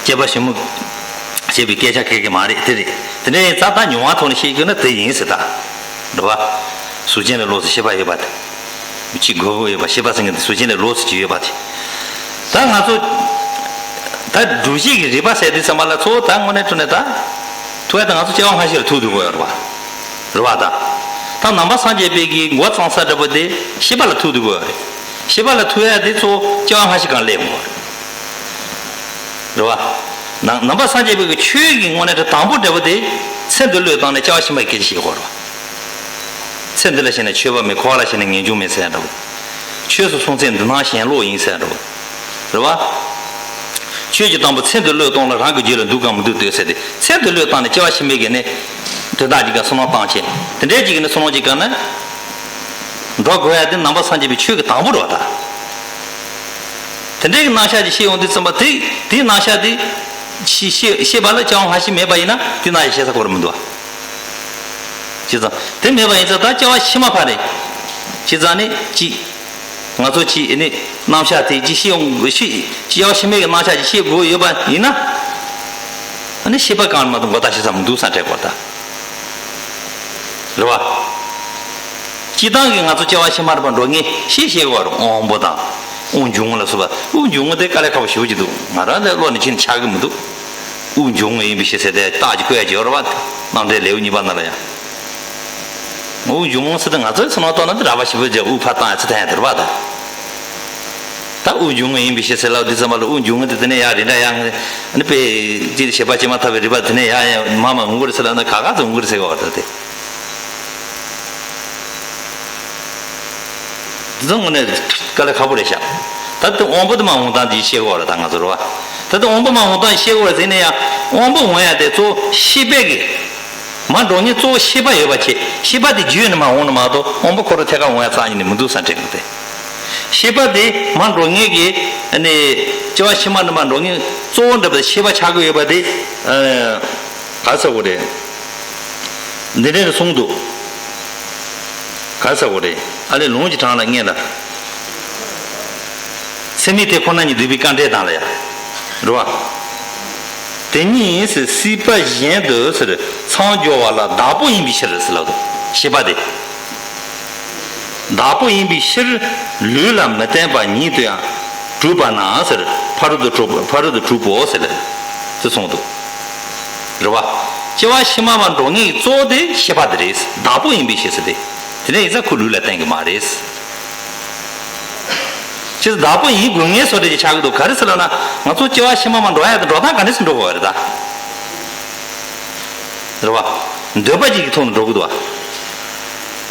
སྐྱེས་པ་ཞིབ་མོ་བྱས་པའི་སྐད་ཆ་གས་གས་མ་རེད་དེ་རེད། དེ་འདྲ་ཡིན་ཙང་ད་མྱོང་བ་ཐོག་ནས་བཤད་རྒྱུ་ན་དེ་ཡིན་ཟེར་ད། འགྲོ་བ། གཟུགས་ཅན་ལ་ལོགས་སུ་ཤེས་པ་ཡོད་པ་དེ། གཅིག་དགོས་པོ་ཡོད་པ་ཤེས་པ་ཟེར་མཁན་དེ་གཟུགས་ཅན་ལས་ལོགས་སུ་ཅིག་ཡོད་པ་དེ། ད་ང་ཚོ། ད་སྒྲུབ་བྱེད་ཀྱི་རིགས་པ་ཟེར་དུས་ཙམ་པ་ལ་གཙོ་བོ་ད་དངོས་གནས་དྲང་གནས་ད། ཐུག་ཡ་ད་ང་ཚོ་སྐྱེ་བ་སྔ་ཕྱི་ལ་ཐུག་འདུག་གོ་ཡོད་རེད་པ། རེད་པ་ད། ད་ནང་པ་སངས་རྒྱས་པའི་གི་མགོ་གཙང་ས་འདྲ་པོ་དེ་ཤེས་པ་ལ་ཐུག་དགོས་པ་རེད། ཤེས་པ་ལ་ཐུག་ཡ་དེ་གཙོ་བོ་སྐྱེ་བ་སྔ་ཕྱི་གང་སླེབས་ཡོང་བ་རེད། རེད་བ། ནང་ནང་པ་སངས་རྒྱས་པའི་གི་ཆོས་ཀྱི་དངོས་གནས་དྲི་དང་པོ་འདྲ་པོ་དེ་ཚེ་འདི་བློས་བཏང་ནས་སྐྱེ་བ་ཕྱི་མའི་སྐད་ཆ་བཤད་དགོས་རེད་བ། ཚེ་འདི་ལ་ཞེན་ན་ཆོས་པ་མེད། འཁོར་བ་ལ་ཞེན་ན་ངེས་འབྱུང་མེད་ཟེར་ཡ་འདྲ་པོ། ཆོས་སུ་སོང་ཚེ་འདུན་སྣང་ཞེན་ལོག་ཡིན་ཟེར་ཡ་འདྲ་པོ། རེད་བ། ཆོས་ཀྱི་དང་པོ་ཚེ་འདི་བློས་གཏོང་ལ་རང་གི་རྒྱུད་ལ་འདུག་གམ་མི་འདུག་ལྟོས་ཟེར་ཏེ། ཚེ་འདི་བློས་བཏང་ནས་སྐྱེ་བ་ཕྱི་མའི་གི་ནི་དོན་དག་ཅིག་ག་བསམ་བློ་བཏང་བྱས། དེ་འདྲའི་ཅིག་གི་ནི་བསམ་བློ་ཅིག་ག་ནི་འགྲོ་དགོས་ཡ་དེ་ནང་པ་སངས་རྒྱས་པའི་ཆོས་ཀྱི་དང་པོ་རེད་བ་ད། དེ་འདྲའི་གི་རྣམ་གཞག་ཅིག་ཤེས་ཡོང་དུས་ཙམ་པ་དེ་དེའི་རྣམ་གཞག་དེ་ཤེས་ཤེས་ཤེས་པ་ལ་སྐྱེ་བ་སྔ་ཕྱི་མེད་པ་ཡིན་ན་དེ་རྣམ་གཞག་ཤེས་ས་ཁོ་ར་མི་འདུག་བ། བྱས་ཙང་དེ་མེད་པ་ཡིན་ཙང་ད་སྐྱེ་བ་ཕྱི་མ་ཕ་རེད། བྱས་ཙང་ནི་ཅི། ང་ཚོ་ཅི་ཨེ་ནི་རྣམ་གཞག་དེ་ཅི་ཤེས་ཡོང་ཤེས་སྐྱེ་བ་ཕྱི་མའི་གི་རྣམ་གཞག་ཅི་ཤེས་དགོས་ཡོད་པ་ཡིན་ན། ཨ་ནི་ཤེས་པ་གང་མ་གཏོགས་མགོ་ལྟ་ཤེས་ས་མི་འདུག་ས་འཕྲད་དགོས་ད། རེད་བ། སྤྱིར་བཏང་གི་ང་ཚོ་སྐྱེ་བ་ཕྱི་མ་རེད་པ་འགྲོ་ངེས་ཤེས་ཤེས་དགོས་རེད། དབང་པོ་དང་། དབུགས་འབྱུང་རྔུབ་ལ་སོགས་པ། དབུགས་འབྱུང་རྔུབ་དེ་དཀའ་ལས་ཁག་པོ་ཞེ་པོ་ཅིག་འདུག་ང་རང་ལ་བློ་ནི་ཅི་ནས་འཆར་གི་མི་འདུག་དབུགས་འབྱུང་རྔུབ་ཡིན་པའི་ཕྱིར་ཟེར་དེ་རྟགས་ཀྱི་བཀོད་ཡ་ཅིག་ཡོད་རེད་བ། རྣམ་འགྲེལ་ལེའུ་གཉིས་པ་ནང་ལ་ཡང་། དབུགས་འབྱུང་རྔུབ་ཟེར་དུས་ང་ཚོའི་བསམ་བློ་བཏང་ན་དེ་རགས་པ་ཞེ་པོ་ཅིག་དབུགས་ཕར་བཏང་ཡ་ཚུར་འཐེན་ཡ་དེ་རེད་བ་ད། ད་དབུགས་འབྱུང་རྔུབ་ཡིན་པའི་ཕྱིར་ཟེར་ལབ་དུས་ཙམ་པ་ལ་དབུགས་འབྱུང་རྔུབ་དེ་དེ་ནས་ཡར་རི་འདྲ་ཡར་ཨ་ནི་དཔེ་ཅིག་བྱེད་པ་བྱེད་མ་ཐུབ་པའི་རི་བ་དེ་ནས་ཡར་ཡར་མར་མར་འོང་གི་རེད་ཟེར་ལབ་ན་ག་ག་ཚོད་འོང་གི་རེད་ཟེར་གི་བ་ད་དེ། འདི་ཚོ་དངོས་གནས་དཀའ་ལས་ཁག་པོ་རེད་ཤག་ད་ལྟ་དབང་པོ་དེ་མར་འོང་སྟངས་དེ་ཤེས་དགོས་རེད་ད་ང་ཚོ་རེད་བ། ད་ལྟ་དབང་པོ་མར་འོང་སྟངས་ཤེས་དགོས་རེད་ཟེར་ནས་ཡང་དབང་པོ་འོང་ཡ་དེ་གཙོ་བོ་ཤེས་པས་གི། མར་འགྲོ་ངེས་གཙོ་བོ་ཤེས་པ་ཡོད་པ་བྱེད། ཤེས་པ་དེ་བརྒྱུད་ནས་མར་འོང་ནི་མ་གཏོགས་དབང་པོ་ཁོ་རང་ཐད་ཀར་འོང་ཡ་རྩ་ཉིད་ནས་མི་འདུག་ས་འདྲ་གི་དེ། ཤེས་པ་དེ་མར་འགྲོ་ངེས་ཀྱི་ཨ་ནི་སྐྱེ་བ་ཕྱི་མ་ནས་མར་འགྲོ་ངེས་གཙོ་བོ་འདྲ་པོ་ཤེས་པ་ཆགས་ཀྱི་ཡོད་པ་དེ་ཨ། ག་ཟེར་དགོས་རེད། འདི་འདྲ་ནས་གསུངས་འདུག་ག་ཟེར་དགོས་རེད། ཨ་ལས་ལུང་གི་གྲངས་ལ་ངེས་ལ། ཚད་མའི་དེ་ཁོ་ན་ཉིད་སྡུད་པའི་དཀའ་འགྲེལ་དང་ལ་ཡ། རེད་བ། དེ་ཉིད་སྲིད་པ་གཞན་དུ་ཟེར་མཚམས་སྦྱོར་བ་ལ་བདག་པོ་ཡིན་པའི་ཕྱིར་ཟེར་ལབ་འདུག་ཤེས་པ་དེ། བདག་པོ་ཡིན་པའི་ཕྱིར་ལུས་ལ་མི་བརྟེན་པ་ཉིད་དུ་ཡང་གྲུབ་པ་ན་ཟེར་ཕ་རོལ་ཏུ་གྲུབ་ཕ་རོལ་ཏུ་གྲུབ་བོ་ཟེར་ལ་ཟེར་གསུངས་འདུག་རེད་བ། སྐྱེ་བ་ཕྱི་མ་མར་འགྲོ་ངེས་ཀྱི་གཙོ་བོ་དེ་ཤེས་པ་དེ་རེད། བདག་པོ་ཡིན་པའི་ཕྱིར་ཟེར་ཏེ། དེ་འདྲ་ཡིན་ཙང་ཁོ་ལུས་ལ་བརྟེན་གྱི་མ་རེད། ཅེས་བདག་པོ་ཡིན་དགོས་ངེས་བཟོ་འདྲ་ཅིག་ཆགས་ཀྱི་འདུག་ག་རེ་ཟེར་ལབ་ན་ང་ཚོ་སྐྱེ་བ་ཕྱི་མ་མར་འགྲོ་ཡ་དེ་འགྲོ་སྟངས་ག་འདྲ་ཞིག་འགྲོ་དགོས་པ་རེད་ད། རེད་བ། འདོད་པ་ཅིག་གི་ཐོག་ནས་འགྲོ་གི་འདུག་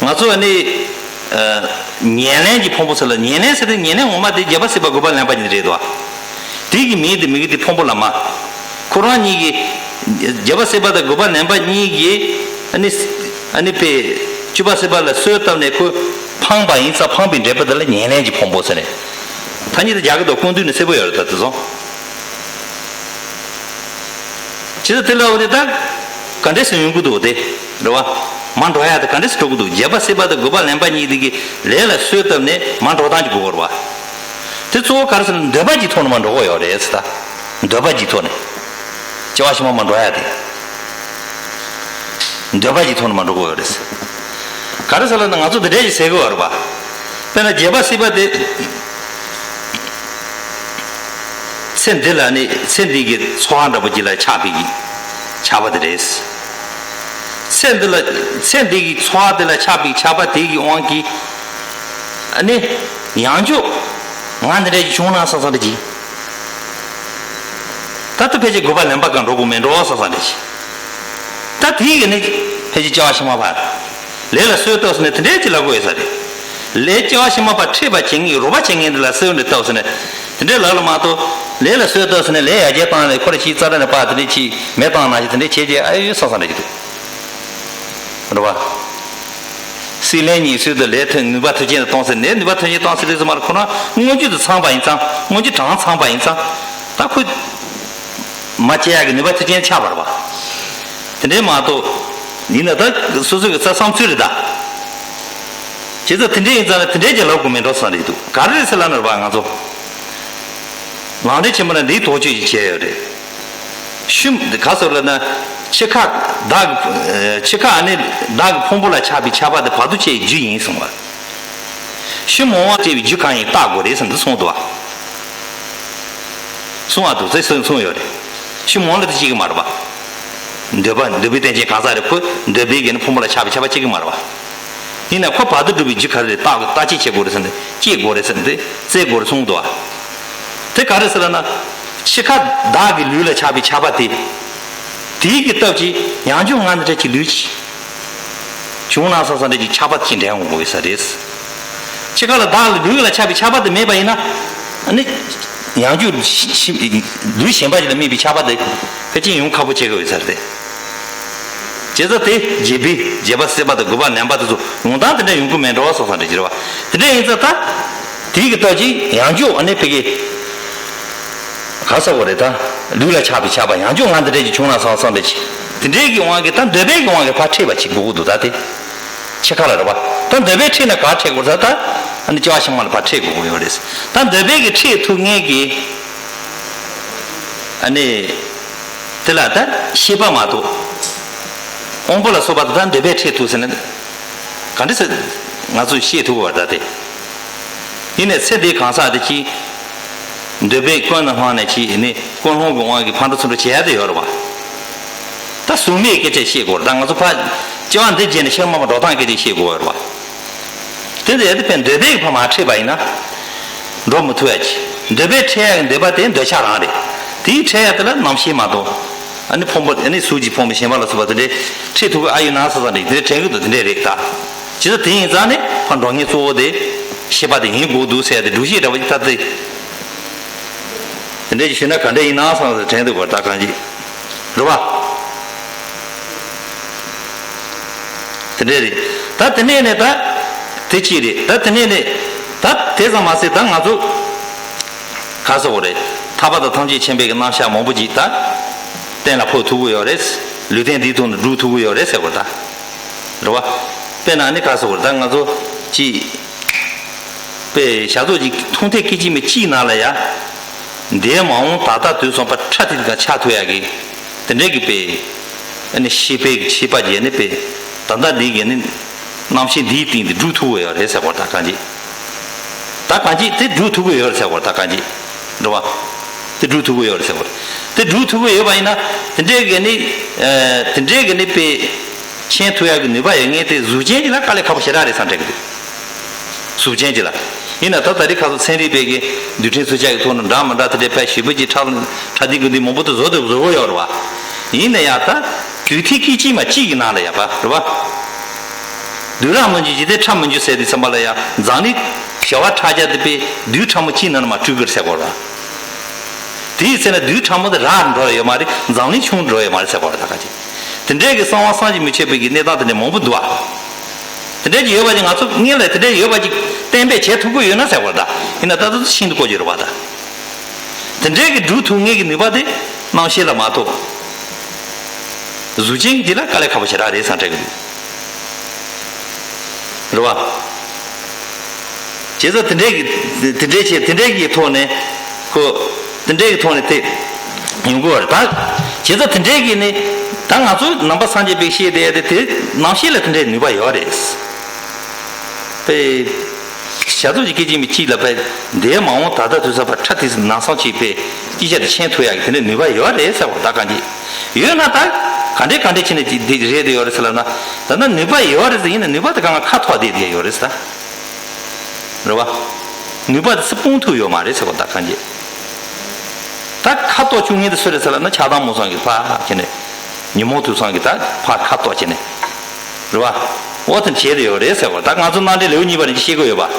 བ། ང་ཚོ་ཨ་ནི། ཨ། ཉེར་ལེན་གྱི་ཕུང་པོ་ཟེར་ལ་ཉེར་ལེན་ཟེར་དུས་ཉེར་ལེན་ངོ་མ་དེ་རྒྱལ་བ་སྲས་པ་དགུ་པ་ལེན་པ་གཉིས་རེད་དོ། དེ་གི་མིང་དེ་མི་གི་དེ་ཕུང་པོ་ལ་མ། ཁོ་རང་གཉིས་ཀྱི། རྒྱལ་བ་སྲས་པ་དང་དགུ་པ་ལེན་པ་གཉིས་ཀྱི། ཨ་ནི། ཨ་ནི་པའི། བཅུ་པ་སྲས་པ་ལ་གསོལ་བཏབ་ནས་ཁོ་འཕངས་པ་ཡིན་ཙང་འཕངས་པའི་འབྲས་བུ་དེ་ལ་ཉེར་ལེན་གྱི་ཕུང་པོ་ཟེར་ནས། ཐ་སྙད་དེ་རྒྱག་གི་འདུག་སྐུ་མདུན་ནས་གསལ་པོ་ཡོད་རེད་ད་དེ་ཚོ། བྱས་ཙང་དེ་ལ་འོ་དེ་ད་ག་འདྲས་སེ་ཡོང་གི་འདུག་དེ་རེད་བ། མར་འགྲོ་ཡ་དེ་ག་འདྲས་སེ་འགྲོ་གི་འདུག་རྒྱལ་བ་སྲས་པ་དང་དགུ་པ་ལེན་པ་གཉིས་དེ་གི་ལས་ལ་གསོལ་བཏབ་ནས་མར་འགྲོ་སྟངས་ཀྱི་དགོས་པ་རེད་བ། དེ་གཙོ་བོ་ག་རེ་ཟེར་ན་འདོད་པ་གྱི་ཐོག་ནས་མར་འགྲོ་དགོས་ཡོད་རེད་ཟེར་ད། འདོད་པ་གྱི་ཐོག་ནས། སྐྱེ་བ་ཕྱི་མ་མར་འགྲོ་ཡ་དེ། འདོད་པ་གྱི་ཐོག་ནས་མར་འགྲོ་དགོས་ཡོད་རེད་ཟེར། ག་རེ་ཟེར་ལབ་ན་ང་ཚོ་འདི་འདྲས་ཀྱི་ཟེར་གི་ཡོད་རེད་བ། དཔེར་ན་རྒྱལ་བ་སྲས་པ་དེ། ཚེ་འདི་ལ་ནི་ཚེ་འདི་གི་ཚོར་བ་འདྲ་པོ་ཅིག་ལ་ཆགས་པའི་གི་ཆགས་པ་དེ་རེད། ཚེ་འདི་ལ་ཚེ་འདི་གི་ཚོར་བ་དེ་ལ་ཆགས་པའི་ཆགས་པ་དེ་གི་དབང་གིས་ཨ་ནི་ཡང་ཅུང་ང་འདི་འདྲ་ཞིག་བྱུང་ན་བསམ་བསམ་འདྲ་ཅིག་ད་ལྟ་ཕལ་ཆེར་དགུ་པ་ལེན་པ་ག་འགྲོ་དགོས་མེད་འགྲོ་བསམ་བསམ་འདྲ་ཅིག་ད་དེ་གི་ནི་ཕལ་ཆེར་སྐྱེ་བ་ཕྱི་མ་བར། ལས་ལ་གསོལ་བཏབ་ཟེར་ནས་དེ་འདྲའི་ཅིག་ལབ་དགོས་ཡོད་ས་རེད། ལས་སྐྱེ་བ་ཕྱི་མ་བར་འཕྲད་པ་བྱེད་མཁན་རོགས་པ་བྱེད་མཁན་དེ་ལ་གསོལ་འདེབས་བཏབ་ཟེར་ནས་དེ་འདྲའི་ལབ་ལ་མ་གཏོགས་ལས་ལ་གསོལ་བཏབ་ཟེར་ནས་ལས་ཡར་རྒྱས་བཏང་ནས་ཁོ་ར་ཅིག་རྩ་བྲལ་ནས་ཕར་དེ་འདྲའི་ཅིག་མེད་བཏང་ན་ཞིག་དེ་འདྲའི་བྱས་རྗེས་ཨ་ཡོད་བསམ་བསམ་འདྲ་ཞིག་འདུག་རེད་བ། སྲེད་ལེན་གཉིས་སྲོལ་དུ་ལས་ཐོན་ནུས་པ་མཐུན་རྐྱེན་དུ་གཏོང་ཟེར་ནས་ནུས་པ་མཐུན་རྐྱེན་གཏོང་ཟེར་དུས་ཙམ་པ་ལ་ཁོ་རང་མངོན་རྒྱུ་དུ་ཚང་པ་ཡིན་ཙང་མངོན་རྒྱུ་གྲངས་ཚང་པ་ཡིན་ཙང་ད་ཁོ། མ་བྱེད་ཡག་གི་ནུས་པ་མཐུན་རྐྱེན་ཆགས་པ་རེད་བ། དེ་འདྲའི་མ་གཏོགས། ཡིན་ན་ད་སོ་སོ་གི་རྩ་བསམ་ཚུལ་རེད་ད། བྱས་ཙང་དེ་འདྲའི་ཡིན་ཙང་ལ་དེ་འདྲའི་ཅིག་ལབ་དགོས་མེད་འགྲོ་བསམ་རེད་འདུག་ག་རེ་རེད་ཟེར་ལབ་ན་རེད་བ་ང་ཚོ། ལམ་འབྲས་ཆེན་པོ་ལ་འདིའི་དོགས་གཅོད་ཅིག་བྱས་ཡོད་རེད། ཤུལ་ག་ཟེར་ལབ་ན། འཆི་ཁ་བདག་གི་འཆི་ཁ་ཨ་ནི་བདག་གི་ཕུང་པོ་ལ་ཆགས་པའི་ཆགས་པ་དེ་བར་དུ་བཅད་རྒྱུ་ཡིན་གསུངས་པ། ཤུལ་མོ་བ་བཅད་པའི་རྒྱུ་གང་ཡིན་བརྟག་དགོས་རེད་ཟེར་འདི་གསུངས་འདུག་བ། གསུངས་པ་འདུག་ཚེ་གསུངས་གསུངས་ཡོད་རེད། ཤུལ་མོ་ལ་དེ་གཅིག་གི་མ་རེད་བ། འདོད་པ་འདོད་པའི་རྟེན་ཅན་གང་ཟག་རེད་ཁོ་འདོད་པའི་གི་ནི་ཕུང་པོ་ལ་ཆགས་པའི་ཆགས་པ་གཅིག་གི་མ་རེད་བ། ཡིན་ན་ཁོ་བར་དོ་སྒྲུབ་པའི་རྒྱུ་ག་རེ་རེད། བརྟག་བརྟག་དཔྱད་བྱེད་དགོས་རེད་ཟེར་ནས་དཔྱད་དགོས་རེད་ཟེར་ནས་དེ་བཙལ་དགོས་རེད་གསུངས་འདུག་བ། དེ་ག་རེ་ཟེར་ལབ་ན། འཆི་ཁ་བདག་གི་ལུས་ལ་ཆགས་པའི་ཆགས་པ་དེ། དེའི་གི་སྟབས་ཀྱིས་ཡང་བསྐྱར་ང་འདི་འདྲ་ཅིག་ལུས་ཅིག་བྱུང་ན་བསམ་བསམ་འདྲ་ཅིག་ཆགས་པ་ཅིག་འདྲེན་འོང་དགོས་ས་རེད། འཆི་ཁ་ལ་བདག་ལ་ལུས་ལ་ཆགས་པའི་ཆགས་པ་དེ་མེད་པ་ཡིན་ན། ཨ་ནི། ཡང་བསྐྱར་ཤི་ཤི་ལུས་གཞན་པ་ཞིག་ལ་དམིགས་པའི་ཆགས་པ་དེ་ཕལ་ཆེར་ཡོང་ཁག་པོ་ཆགས་ཀྱི་ཡོད་ས་རེད། བྱས་ཙང་དེ་བརྒྱད་པའི་བརྒྱད་པ་སྲིད་པ་དང་དགུ་པ་ནན་པ་དེ་ཚོ་ཡོང་སྟངས་དེ་འདྲ་ཡོང་གི་མེད་འགྲོ་བསམ་བསམ་འདྲ་ཅིག་རེད་བ། དེ་འདྲ་ཡིན་ཙང་ད། དེའི་གི་སྟབས་ཀྱིས་ཡང་བསྐྱར་ཨ་ནི་ཕ་གི། ག་ཟེར་དགོས་རེད་ད། ལུས་ལ་ཆགས་པའི་ཆགས་པ་ཡང་བསྐྱར་ང་འདི་འདྲ་ཅིག་བྱུང་ན་བསམ་བསམ་འདྲ་ཅིག་དེ་འདྲའི་གི་དབང་གིས་ད་འདོད་པའི་གི་དབང་གིས་ཕར་འཕྲད་པ་ཅིག་དགོས་ཀྱི་འདུག་ད་དེ། འཆི་ཁ་ལ་རེད་བ། ད་འདོད་པས་འཕྲད་ན་ག་འཕྲད་དགོས་རེད་ད། ཨ་ནི་སྐྱེ་བ་ཕྱི་མ་ལ་ཕར་འཕྲད་དགོས་ཀྱི་ཡོད་རེད། ད་འདོད་པའི་གི་འཕྲད་ཐུབ་མཁན་གྱི། ཨ་ནི། དེ་ལ་ད་ཤེས་པ་མ་གཏོགས། དབང་པོ་ལ་སོགས་པ་དང་ད་འདོད་པས་འཕྲད་ཐུབ་ཟེར་ན། ག་འདྲ་ཟེར། ང་ཚོས་ཤེས་ཐུབ་པ་ད་དེ། ཡིན་ནའི་ཚེ་འདིའི་གང་ཟག་དེ་གིས། འདོད་པས་ཀུན་ལ་སྣང་ནས་ཀྱིས་ནི་ཀུན་སློང་གི་དབང་གིས་ཕར་འགྲོ་ཚུར་འགྲོ་བྱེད་ཡ་དེ་ཡོད་རེད་བ། ད་གཟུགས་མེད་སྐད་ཆ་བཤད་དགོས་རེད། ད་ང་ཚོ་ཕར་སྐྱེ་བ་འདི་བརྗེས་ནས་ཕྱི་མ་མ་འགྲོ་སྟངས་སྐད་ཆ་བཤད་དགོས་རེད་བ། དེ་འདྲ་ཡོད་དེ་ཕན་འདོད་པའི་ཕ་མ་འཕྲད་པ་ཡིན་ན། འགྲོ་མི་ཐུབ་ཡ་ཅིག་འདོད་པས་འཕྲད་ཡ་གི་འདོད་པ་དེ་འདོད་ཆགས་རང་རེད། དེའི་འཕྲད་ཡ་དེ་ལ་རྣམ་ཤེས་མ་གཏོགས། ཨ་ནི་ཕུང་པོ་ཨ་ནི་གཟུགས་ཀྱི་ཕུང་པོ་གཞན་པ་ལ་སོགས་པ་དེ་འདྲའི་འཕྲད་ཐུབ་ཀྱི་ཨ་ཡོད་ན་ས་ས་འདྲ་དེ་འདྲ་དྲན་གི་འདུག་དེ་འདྲ་རེད་ད། ཇི་ལྟར་དེ་ཡིན་ཙང་ནི་ཕར་འགྲོ་མཁན་གཙོ་བོ་དེ་ཤེས་པ་དེ་ཡིན་དགོས་འདུག་ཟེར་ཡ་དེ་སྒྲུབ་བྱེད་འདྲ་བ་ཅིག་ད་དེ། དེ་འདྲ་ཞིག་ཞུས་ན་ག་འདྲ་ཡིན་ན་བསམ་ཟེར་དྲན་འདུག་བར་ད་གང་ཅི། རེད་བ། དེ་འདྲ་རེད། ད་དེ་ནས་ནས་ད། དེ་གཅིག་རེད། ད་དེ་ནས་ནས། ད་དེ་ཙམ་མ་ཟད་ད་ང་ཚོ། ག་ཟེར་དགོས་རེད། ཐར་པ་དང་ཐམས་ཅད་མཁྱེན་པའི་གི་རྣམ་གཞག་མང་པོ་ཅིག་ད། གཏན་ལ་ཕབ་ཐུབ་ཀྱི་ཡོད་རེད། ལུས་རྟེན་འདིའི་ཐོག་ནས་སྒྲུབ་ཐུབ་ཀྱི་ཡོད་རེད་ཟེར་དགོས་ད། རེད་བ། དཔེར་ན་ནི་ག་ཟེར་དགོས་རེད་ད་ང་ཚོ་ཅིག་དཔེ་བྱ་རྫོགས་ཀྱི་མཐོང་ཐོས་སྐད་ཅིག་མའི་གཅིག་ནང་ལ་ཡ། འདས་མ་འོངས་ད་ལྟ་དུས་གསུམ་པ་ཁྲ་ཐིག་ག་ཆགས་ཐུབ་ཡ་གི། དེ་འདྲའི་གི་དཔེ། ཨ་ནི་ཤེས་པའི་ཤེས་པ་རྒྱས་ནི་དཔེ། ད་ལྟ་འདི་གི་ནི། རྣམ་ཤེས་འདིའི་སྟེང་དུ་སྒྲུབ་ཐུབ་ཀྱི་ཡོད་རེད་ཟེར་བ་ད་གང་ཅི། ད་གང་ཅི་དེ་སྒྲུབ་ཐུབ་ཀྱི་ཡོད་རེད་ཟེར་བ་ད་གང་ཅི། འགྲོ་བ། དེ་སྒྲུབ་ཐུབ་ཀྱི་ཡོད་རེད་ཟེར་བ། དེ་སྒྲུབ་ཐུབ་ཀྱི་ཡོད་པ་ཡིན་ན། དེ་འདྲའི་གི་ནི། ཨ། དེ་འདྲའི་གི་ནི་དཔེ། མཁྱེན་ཐུབ་ཡག་གི་ནུས་པ་ཡོད་མཁན་དེ་གཟུགས་ཅན་གྱི་ལ་དཀའ་ལས་ཁག་པོ་ཞེ་དྲག་རེད་བསམ་དྲན་གི་འདུག་གཟུགས་ཅན་གྱི་ལ། ཡིན་ན་ད་ད་རེས་ཁ་སང་ཚན་རིག་པས་གི་རྡུལ་ཕྲན་ཚོས་ཆ་གི་ཐོག་ནས་འདྲ་མི་འདྲ་དེ་འདྲའི་ཕལ་ཞེ་པོ་ཅིག་ཁྲ་ཁྲ་འདི་གི་འདི་མང་པོ་དུ་བཟོ་དུ་བཟོ་གི་ཡོད་རེད་བ། ཡིན་ན་ཡང་ད་རྡུལ་ཐིག་སྐད་ཅིག་མ་གཅིག་གི་ནང་ལ་ཡ་པ་རེད་བ། རྡུལ་རབ་མི་འཇུག་འཇིག་རྟེན་ཕྲ་མི་འཇུག་ཟེར་དུས་ཙམ་པ་ལ་ཡ་འཛམ་གླིང་བྱེ་བ་ཕྲག་བརྒྱ་དེ་པའི་རྡུལ་ཕྲ་མོ་གཅིག་ནང་ནས་མ་སྤྲུལ་གི་རེད་ཟེར་གོ་ར། དེའི་ཚེ་ན་རྡུལ་ཕྲ་མོ་དེ་རག་འགྲོ་ཡོད་མ་རེད། འཛམ་གླིང་ཆུང་འགྲོ་ཡོད་མ་རེད་ཟེར་གོ་ར་ད་ག་ཅིག་དེ་འདྲའི་གི་གསང་བ་བསམ་གྱིས་མི་ཁྱབ་པའི་གི་གནས་སྟངས་དེ་འདྲ་མང་པོ་འདུག་ཨ། དེ་འདྲའི་གི་ཡོད་པ་ཅིག་ང་ཚོ་སྔོན་ལ་དེ་འདྲའི་ཡོད་པ་ཅིག་གཏན་འབེབས་བྱེད་ཐུབ་ཀྱི་ཡོད་ན་ཟེར་བ་ད། ཡིན་ན་ད་ལྟ་ཤིན་ཏུ་གོ་རྒྱུ་རེད་བ་ད། དེ་འདྲའི་གི་སྒྲུབ་ཐུབ་མཁན་གི་ནུས་པ་དེ་རྣམ་ཤེས་ལ་མ་གཏོགས། གཟུགས་ཅན་གྱི་དེ་ལ་དཀའ་ལས་ཁག་པོ་ཞེ་དྲག་རེད་བསམ་དྲན་གི་འདུག་རེད་བ། བྱས་ཙང་དེ་འདྲའི་གི་དེ་འདྲའི་བྱས་དེ་འདྲའི་གི་ཐོག་ནས་ཁོ། དེ་འདྲའི་གི་ཐོག་ནས་དེ་ཡོང་གི་ཡོད་རེད་ད། བྱས་ཙང་དེ་འདྲའི་གི་ནི་ད་ང་ཚོ་ནང་པ་སངས་རྒྱས་པའི་བཤད་བསྡད་དེ་དེ་རྣམ་ཤེས་ལ་དེ་འདྲའི་ནུས་པ་ཡོད་རེད། དཔེ། བྱ་རྫོགས་ཀྱི་སྐད་ཅིག་མའི་གཅིག་ལ་དཔེ། འདས་མ་འོངས་ད་ལྟ་དུས་ས་པ་ཁྲ་ཐིག་ནང་སང་གཅིག་དཔེ། སྤྱི་ཆ་དེ་མཁྱེན་ཐུབ་ཡག་གི་དེ་འདྲའི་ནུས་པ་ཡོད་རེད་ཟེར་བ་ད་གང་ཅི། ཡོད་ན་ད། ག་འདྲའི་ག་འདྲའི་ཕྱིན་ནས་ཅིག་འདི་རེད་དེ་ཡོད་རེད་ཟེར་ལབ་ན། ད་ནི་ནུས་པ་ཡོད་རེད་ཟེར་ཡིན་ན་ནུས་པ་དེ་གང་ཁ་ཐོག་བསྡད་དེ་ཡོད་རེད་ཟེར་ད། རེད་བ། ནུས་པ་དེ་སྤུངས་ཐུབ་ཡོད་མ་རེད་ཟེར་བ་ད་གང་ཅི། ད་ཁ་ཐོག་བཅུག་མཁན་དེ་སུ་རེད་ཟེར་ལབ་ན་ཆགས་སྡང་རྨོངས་གསུམ་གྱི་ཕ་ཁྱེར་ནས། ཉོན་མོངས་དུག་གསུམ་གྱི་ད་ཕ་ཁ་ཐོག་བྱས་ནས། རེད་བ། འོ་དེ་བྱས་དེ་ཡོད་རེད་ཟེར་བ་ད་ང་ཚོ་སྣ་འདྲེན་ལེའུ་གཉིས་པ་ནས་ཤེས་ཀྱི་ཡོད་པ།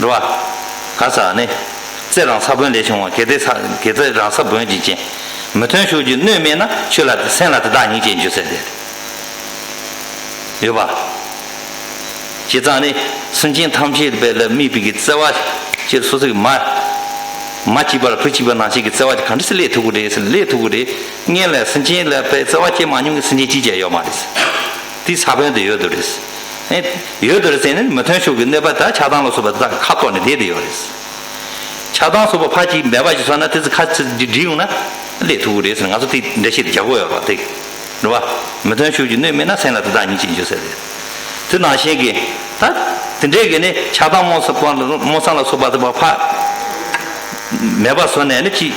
རེད་བ། ག་ས་ནི། རྩྭ་རང་ས་བོན་ལས་བྱུང་བ་གལ་ཏེ་ས་གལ་ཏེ་རང་ས་བོན་གྱིས་བཅིངས། མི་མཐུན་ཕྱོགས་ཀྱི་སྣོད་མེད་ན་ཆོས་ལ་སེམས་ལ་དེ་དག་ཉིད་ཅེས་འཇུག་ཟེར་ཏེ། ཡོད་པ། བྱས་ཙང་ནི་སེམས་ཅན་ཐམས་ཅད་པའི་ལ་དམིགས་པའི་གི་བརྩེ་བ་སྤྱིར་སོ་སོའི་མ། མ་གཅིག་པ་ལ་བུ་གཅིག་པ་ནང་བཞིན་གྱི་བརྩེ་བ་དེ་ག་འདྲ་སེ་སླེབས་ཐུབ་ཀྱི་རེད་ཟེར་ན་སླེབས་ཐུབ་ཀྱི་རེད། སྔོན་ལ་སེམས་ཅན་ལ་པའི་བརྩེ་བ་སྐྱེ་མ་མྱོང་གི་སེམས་ཅན་གཅིག་ཀྱང་ཡོད་མ་རེད། དེའི་ས་བོན་དེ་ཡོད་དུ་རེད། ཨེ། ཡོད་དུ་རེད་ཟེར་ནས་མི་མཐུན་ཕྱོགས་ཀྱི་གནོད་པ་དང་ཆགས་སྡང་ལ་སོགས་པ་དེ་དག་ཁ་ཐོག་ནས་བསྡད་དེ་ཡོད་རེད། ཆགས་སྡང་སོགས་པ་ཕར་གཅིག་མེད་པ་ཞིག་བཟོ་ན་དེ་ཚོ་ཁ་ཚིག་འདི་འདྲི་ཡོང་ན་སླེབས་ཐུབ་ཀྱི་རེད་ཟེར་ང་ཚོ་དེ་འགྲེལ་བཤད་དེ་རྒྱག་དགོས་ཡོད་རེད་བ་དེ། རེད་བ། མི་མཐུན་ཕྱོགས་ཀྱི་སྣོད་མེད་ན་སེམས་ལ་དེ་དག་ཉིད་ཅེས་འཇུག་ཟེར་རེད། དེ་ནང་བཞིན་གྱི། ད། དེ་འདྲའི་གི་ནི་ཆགས་སྡང་རྨོངས་པ་རྨོངས་གསུམ་ལ་སོགས་པ་དེ་བ་ཕ། མེད་པ་བཟོ་ནས་ནི་ཅི།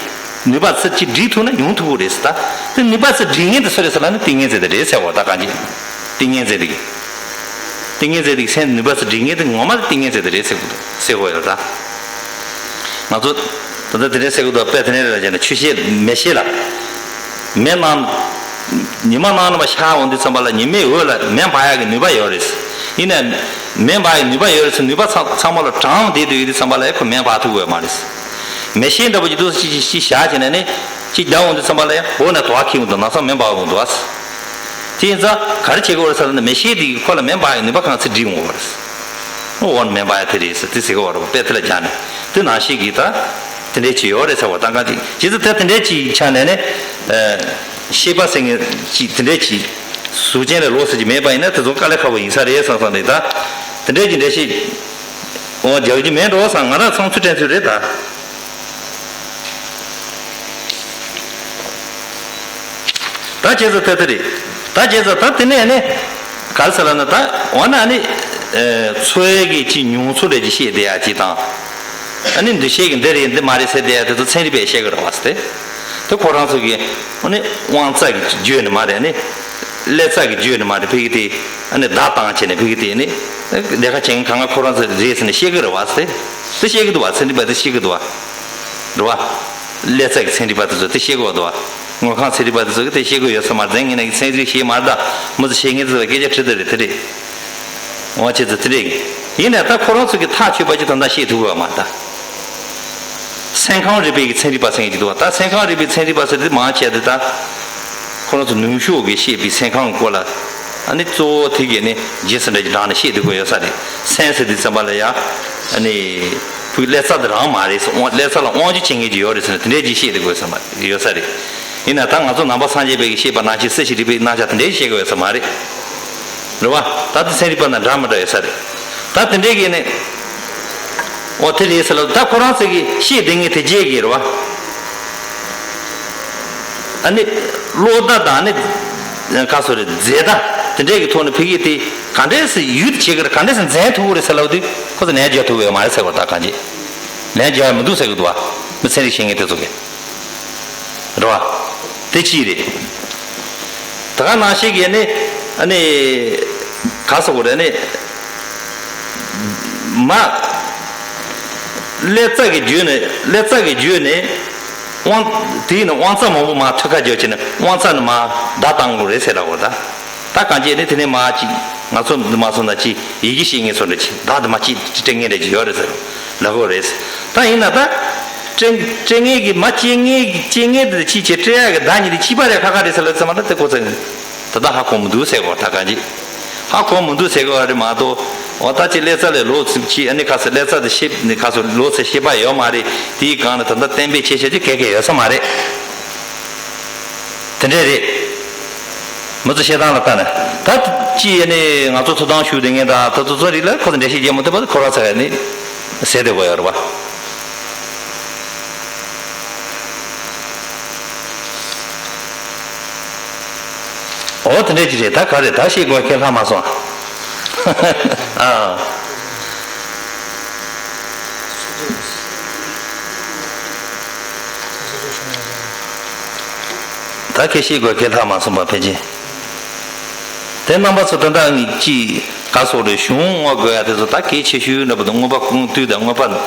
ནུས་པ་ཚུར་ཅི་སྒྲིལ་ཐུབ་ན་ཡོང་ཐུབ་ཀྱི་རེད་ཟེར་ད། དེ་ནུས་པ་ཚུར་སྒྲིལ་མཁན་དེ་སུ་རེད་ཟེར་ལབ་ན་ཏིང་ངེ་འཛིན་དེ་རེད་ཟེར་བ་ད་གང་ཅི། ཏིང་ངེ་འཛིན་དེ་གི། ཏིང་ངེ་འཛིན་དེ་གི་སེམས་ནུས་པ་སུ་སྒྲིལ་མཁན་དེ་ངོ་མ་ཏིང་ངེ་འཛིན་དེ་རེད་ཟེར་གི་འདུག་ཟེར་གོ་ཡོད་ད། ང་ཚོ་ད་ལྟ་དེ་འདྲ་ཟེར་གི་འདུག་དཔེ་དེ་འདྲ་རེད་ལ་བྱས་ན་ཆུ་ཤེལ་མེ་ཤེལ་ལ། མེ་ནང་ཉི་མ་ནང་ལ་མ་ཤར་འོང་དུས་ཙམ་པ་ལ་ཉི་མའི་འོད་ལ་མེ་འབར་ཡག་གི་ནུས་པ་ཡོད་རེད། ཡིན་ནའི་མེ་འབར་ཡག་ནུས་པ་ཡོད་རེད་ཟེར་ནུས་པ་ཚང་ཚང་མ་ལ་གྲངས་བསྡད་དུས་ཡོད་དུས་ཙམ་པ་ལ་ཁོ་མེ་འབར་ཐུབ་ཡོད་མ་རེད། མེ་ཤེལ་འདྲ་པོ་ཅིག་འདུག་ཅིག་ཅིག་བཞག་བྱས་ནས་ནི་ཅིག་བརྡབ་འོང་དུས་ཙམ་པ་ལ་ཡང་འོག་ནས་དུ་བ་འཁྱེར་འོང་དུས་ནག་ཚང་མེ་འབར་འོང་དུས། དེ་ཡིན་ཙང་ག་རེ་བྱེད་དགོས་རེད་ཟེར་ན་མེ་ཤེལ་དེ་གིས་ཁོ་ལ་མེ་འབར་ཡག་ནུས་པ་གང་ཚད་སྒྲིལ་འོང་བ་རེད། འོག་ནས་མེ་འབར་ཡག་དེ་རེད་ཟེར་དེ་ཟེར་གི་བ་རེད་པ། དཔེ་དེ་ལ་སྦྱར་ནས་དེ་ནང་བཞིན་གྱི་ད་དེ་འདྲའི་ཅིག་ཡོད་རེད་ཟེར་བ་ད་གང་ཅིག་བྱས་ཙང་ད་དེ་འདྲའི་ཅིག་ཆ་ནས་ནི་ཤེས་པ་ཟེར་མཁན་ཅིག་དེ་འདྲའི་ཅིག་གཟུགས་ཅན་ལ་ལོག་ཟེར་གྱི་མེད་པ་ཡིན་ན་དེ་ཚོ་དཀའ་ལས་ཁག་པོ་ཡིན་ས་རེད་བསམ་བསམ་རེད་ད། དེ་འདྲའི་ཅིག་འགྲེལ་བཤད་འོ་རྒྱག་གི་མེད་འགྲོ་བསམ། ང་རང་ཚང་ཚུལ་དྲན་ཚུལ་རེད་ད། ད་བྱས་ཙང་ད་དེ་རེད། ད་བྱས་ཙང་ད་དེ་ནས་ནི་ག་རེ་ཟེར་ལབ་ན་ད་འོ་ན་ནི་ཚོར་བའི་གི་ཅིག་མྱོང་ཚོར་རེ་ཅིག་བཤད་བསྡད་ཡག་ཅིག་དང་། ཨ་ནི་འདུ་ཤེས་ཀྱི་འདི་རེད་འདི་མ་རེད་ཟེར་བསྡད་ཡག་དེ་ཚོ་ཚན་རིག་པས་བཤད་གི་རེད་བ་ཟེར་ཏེ། དེ་ཁོ་རང་ཚོ་གི་ཨ་ནི་དབང་རྩ་གི་བརྗོད་ནི་མ་རེད། ཨ་ནི་ཀླད་རྩ་གི་བརྗོད་ནི་མ་རེད། ཕ་གི་དེ་ཨ་ནི་བརྡ་བཏང་བྱས་ནས་ཕ་གི་དེ་ནི་ལས་ཀ་བྱེད་མཁན་གང་ག་ཁོ་རང་ཚོ་རེད་ཟེར་ནས་བཤད་གི་རེད་བ་ཟེར་ཏེ། དེ་བཤད་གི་འདུག་བ། ཚན་རིག་པ་དེ་བཤད་གི་འདུག་བ། རེད་བ། ཀླད་རྩ་གི་ཚན་རིག་པ་དེ་ཚོ་དེ་བཤད་གི་འདུག་བ། དངོས་ཁམས་ཚན་རིག་པ་དེ་ཚོ་གི་དེ་བཤད་གི་ཡོད་ས་མ་རེད། ངས་ནས་ཀྱི་ཚན་རིག་ཤེས་མ་རེད་ད། མི་ཚོ་ཤེས་མཁན་ཚོ་ལ་སྐད་ཆ་དྲིས་དེ་རེད་དེ་རེད། འོ་བྱས་ཙང་དེ་འདྲས་ཡིན་ནའི་ད་ཁོ་རང་ཚོ་གི་ཐག་ཆོད་པ་ཅིག་ད་ལྟ་བཤད་ཐུབ་ཀྱི་ཡོད་མ་རེད་ད། སེམས་ཁམས་རིག་པའི་གི་ཚན་རིག་པ་ཟེར་མཁན་ཅིག་འདུག་བ། ད་སེམས་ཁམས་རིག་པའི་ཚན་རིག་པ་ཟེར་དེ་མང་ཆེ་དེ་ད་ཁོ་རང་ཚོ་ནུབ་ཕྱོགས་ཀྱི་བཤད་པའི་སེམས་ཁམས་སྐོར་ལ་ཨ་ནི་གཙོ་བོ་དེ་གི་ནི་རྗེས་སུ་འབྲང་གི་དྲངས་ནས་བཤད་སྡོད་ཀྱི་ཡོད་ས་རེད། སེམས་ཟེར་དུས་ཙམ་པ་ལ་ཡང་ཨ་ནི་ཕུགས་ཀླད་རྩ་དེ་རང་མ་རེད། ཀླད་རྩ་ལ་དབང་སྒྱུར་བྱེད་མཁན་ཅིག་ཡོད་རེད་ཟེར་ནས་དེ་འདྲས་ཅིག་བཤད་སྡོད་ཀྱི་ཡོད་ས་མ་ཡོད་ས་རེད། ཡིན་ན་ད་ང་ཚོ་ནང་པ་སངས་རྒྱས་པའི་གི་བཤད་པ་ནང་བཞིན་སྲིད་ཞི་རིག་པའི་རྣམ་གཞག་དེ་འདྲའི་བཤད་ཀྱི་ཡོད་ས་མ་རེད། རེད་བ། ད་དེ་ཚན་རིག་པ་ན་འདྲ་མི་འདྲ་ཡོད་ས་རེད། ད་དེ་འདྲའི་གི་ནི། འོ་དེ་རེད་ཟེར་ལ་ད་ཁོ་རང་ཚོ་གི་བཤད་བསྡད་མཁན་དེ་རྗེས་ཀྱི་རེད་བ། ཨ་ནི་བློ་ལྟ་དང་ནི་ག་སོ་རེད་རྫས་ལྟ་དེ་འདྲའི་གི་ཐོག་ནས་ཕ་གི་དེ་ག་འདྲས་སེ་ཡུལ་དུ་བྱེད་ཀྱི་རེད། ག་འདྲས་སེ་འཛིན་ཐུབ་ཀྱི་རེད་ཟེར་ལབ་དུས་ཁོ་ཚོ་ལན་རྒྱག་ཐུབ་ཀྱི་ཡོད་མ་རེད་ཟེར་བ། ད་གང་ཅི་ལན་རྒྱག་ཡ་མི་འདུག་ཟེར་གི་འདུག་བ། མི་ཚན་རིག་ཤེས་མཁན་དེ་ཚོ་གི། རེད་བ། དེ་གཅིག་རེད། ད་ག་ནང་བཞིན་གྱི་ནི་ཨ་ནི་ག་ཟེར་དགོས་རེད་ནི། མ། ཀླད་རྩ་གི་བརྒྱུད་ནས་ཀླད་རྩ་གི་བརྒྱུད་ནས་དབང་དེའི་ནི་དབང་རྩ་མང་པོ་མ་ཐུག་ཁ་རྒྱག་བྱས་ནས་དབང་རྩ་ནི་མ་བརྡ་བཏང་དགོས་རེད་ཟེར་ར་བ་ད། ད་གང་བྱས་ནི་དེ་ནས་མ་ཅིག་ང་ཚོ་འདི་མ་སོང་ན་ཅིག་ཡི་གེ་ཤེས་མཁན་ཚོ་འདྲ་ཅིག་བརྡ་འདི་མ་ཅིག་སྤྲད་མཁན་འདྲ་ཅིག་ཡོད་རེད་ཟེར་ལབ་དགོས་རེད། ད་ཡིན་ན་ད། སྤྲད་སྤྲད་མཁན་གྱི་མ་སྤྱད་མཁན་གྱི་སྤྱད་མཁན་དེ་ཅིག་བྱས་སྤྲད་ཡག་གི་བརྡ་གཉིས་དེ་གཅིག་པ་རེད་ཁ་ཁ་རེད་ཟེར་ལབ་ཙམ་མ་ལ་དེ་ཁོ་ཚོ་ད་ལྟ་ཧ་གོ་མི་འདུག་ཟེར་གོ་ད་གང་ཅི། ཧ་གོ་མི་འདུག་ཟེར་གོ་རེད་མ་གཏོགས། འོ་ད་ཅི་ཀླད་རྩ་ལས་ལོག་ཚིག་ཅི་ཨ་ནི་ཁ་སི་ཀླད་རྩ་དེ་ཤེས་ནི་ཁ་སོ་ལོག་ཚེ་ཤེས་པ་ཡོད་མ་རེད། དེའི་སྒང་ལ་ད་ལྟ་གཏན་འབེབས་བྱེད་བྱེད་ཅི་གལ་གལ་ཡོད་ས་མ་རེད། དེ་འདྲས་རེད། མི་ཚོ་བཤད་སྟངས་ལ་ལྟ་ན། ད་ཅི་ཡིན་ནའི་ང་ཚོ་ཐུགས་དམ་བཞུགས་བསྡད་མཁན་དང་ད་ཚོ་ཚོ་རིགས་ལ་ཁོ་ཚོ་འགྲེལ་བཤད་རྒྱག་མི་ཐུབ་པ་ཁོ་རང་ཚ་ཡ་ནི་ཟེར་བསྡད་དགོས་ཡོད་རེད་བ། འོ་དེ་འདྲས་ཅི་རེད། ད་ག་རེད། ད་ཤེས་དགོས་ཁས་ལྷག་མ་སོང་ཨ། ད་ཁྱེད་ཤེས་དགོས་ཁས་ལྷག་མ་སོང་པ་ཕལ་ཆེར། དེ་རྣམ་པ་ཚོ་ད་ལྟ་ངས་ཅིག་ག་སོགས་རེད་གཞུང་ངོ་དགོས་ཡ་དེ་ཚོ་ད་གལ་ཆེ་ཤོས་འདྲ་པོ་དང་མངོན་པ་ཀུན་བཏུས་དང་མངོན་པ་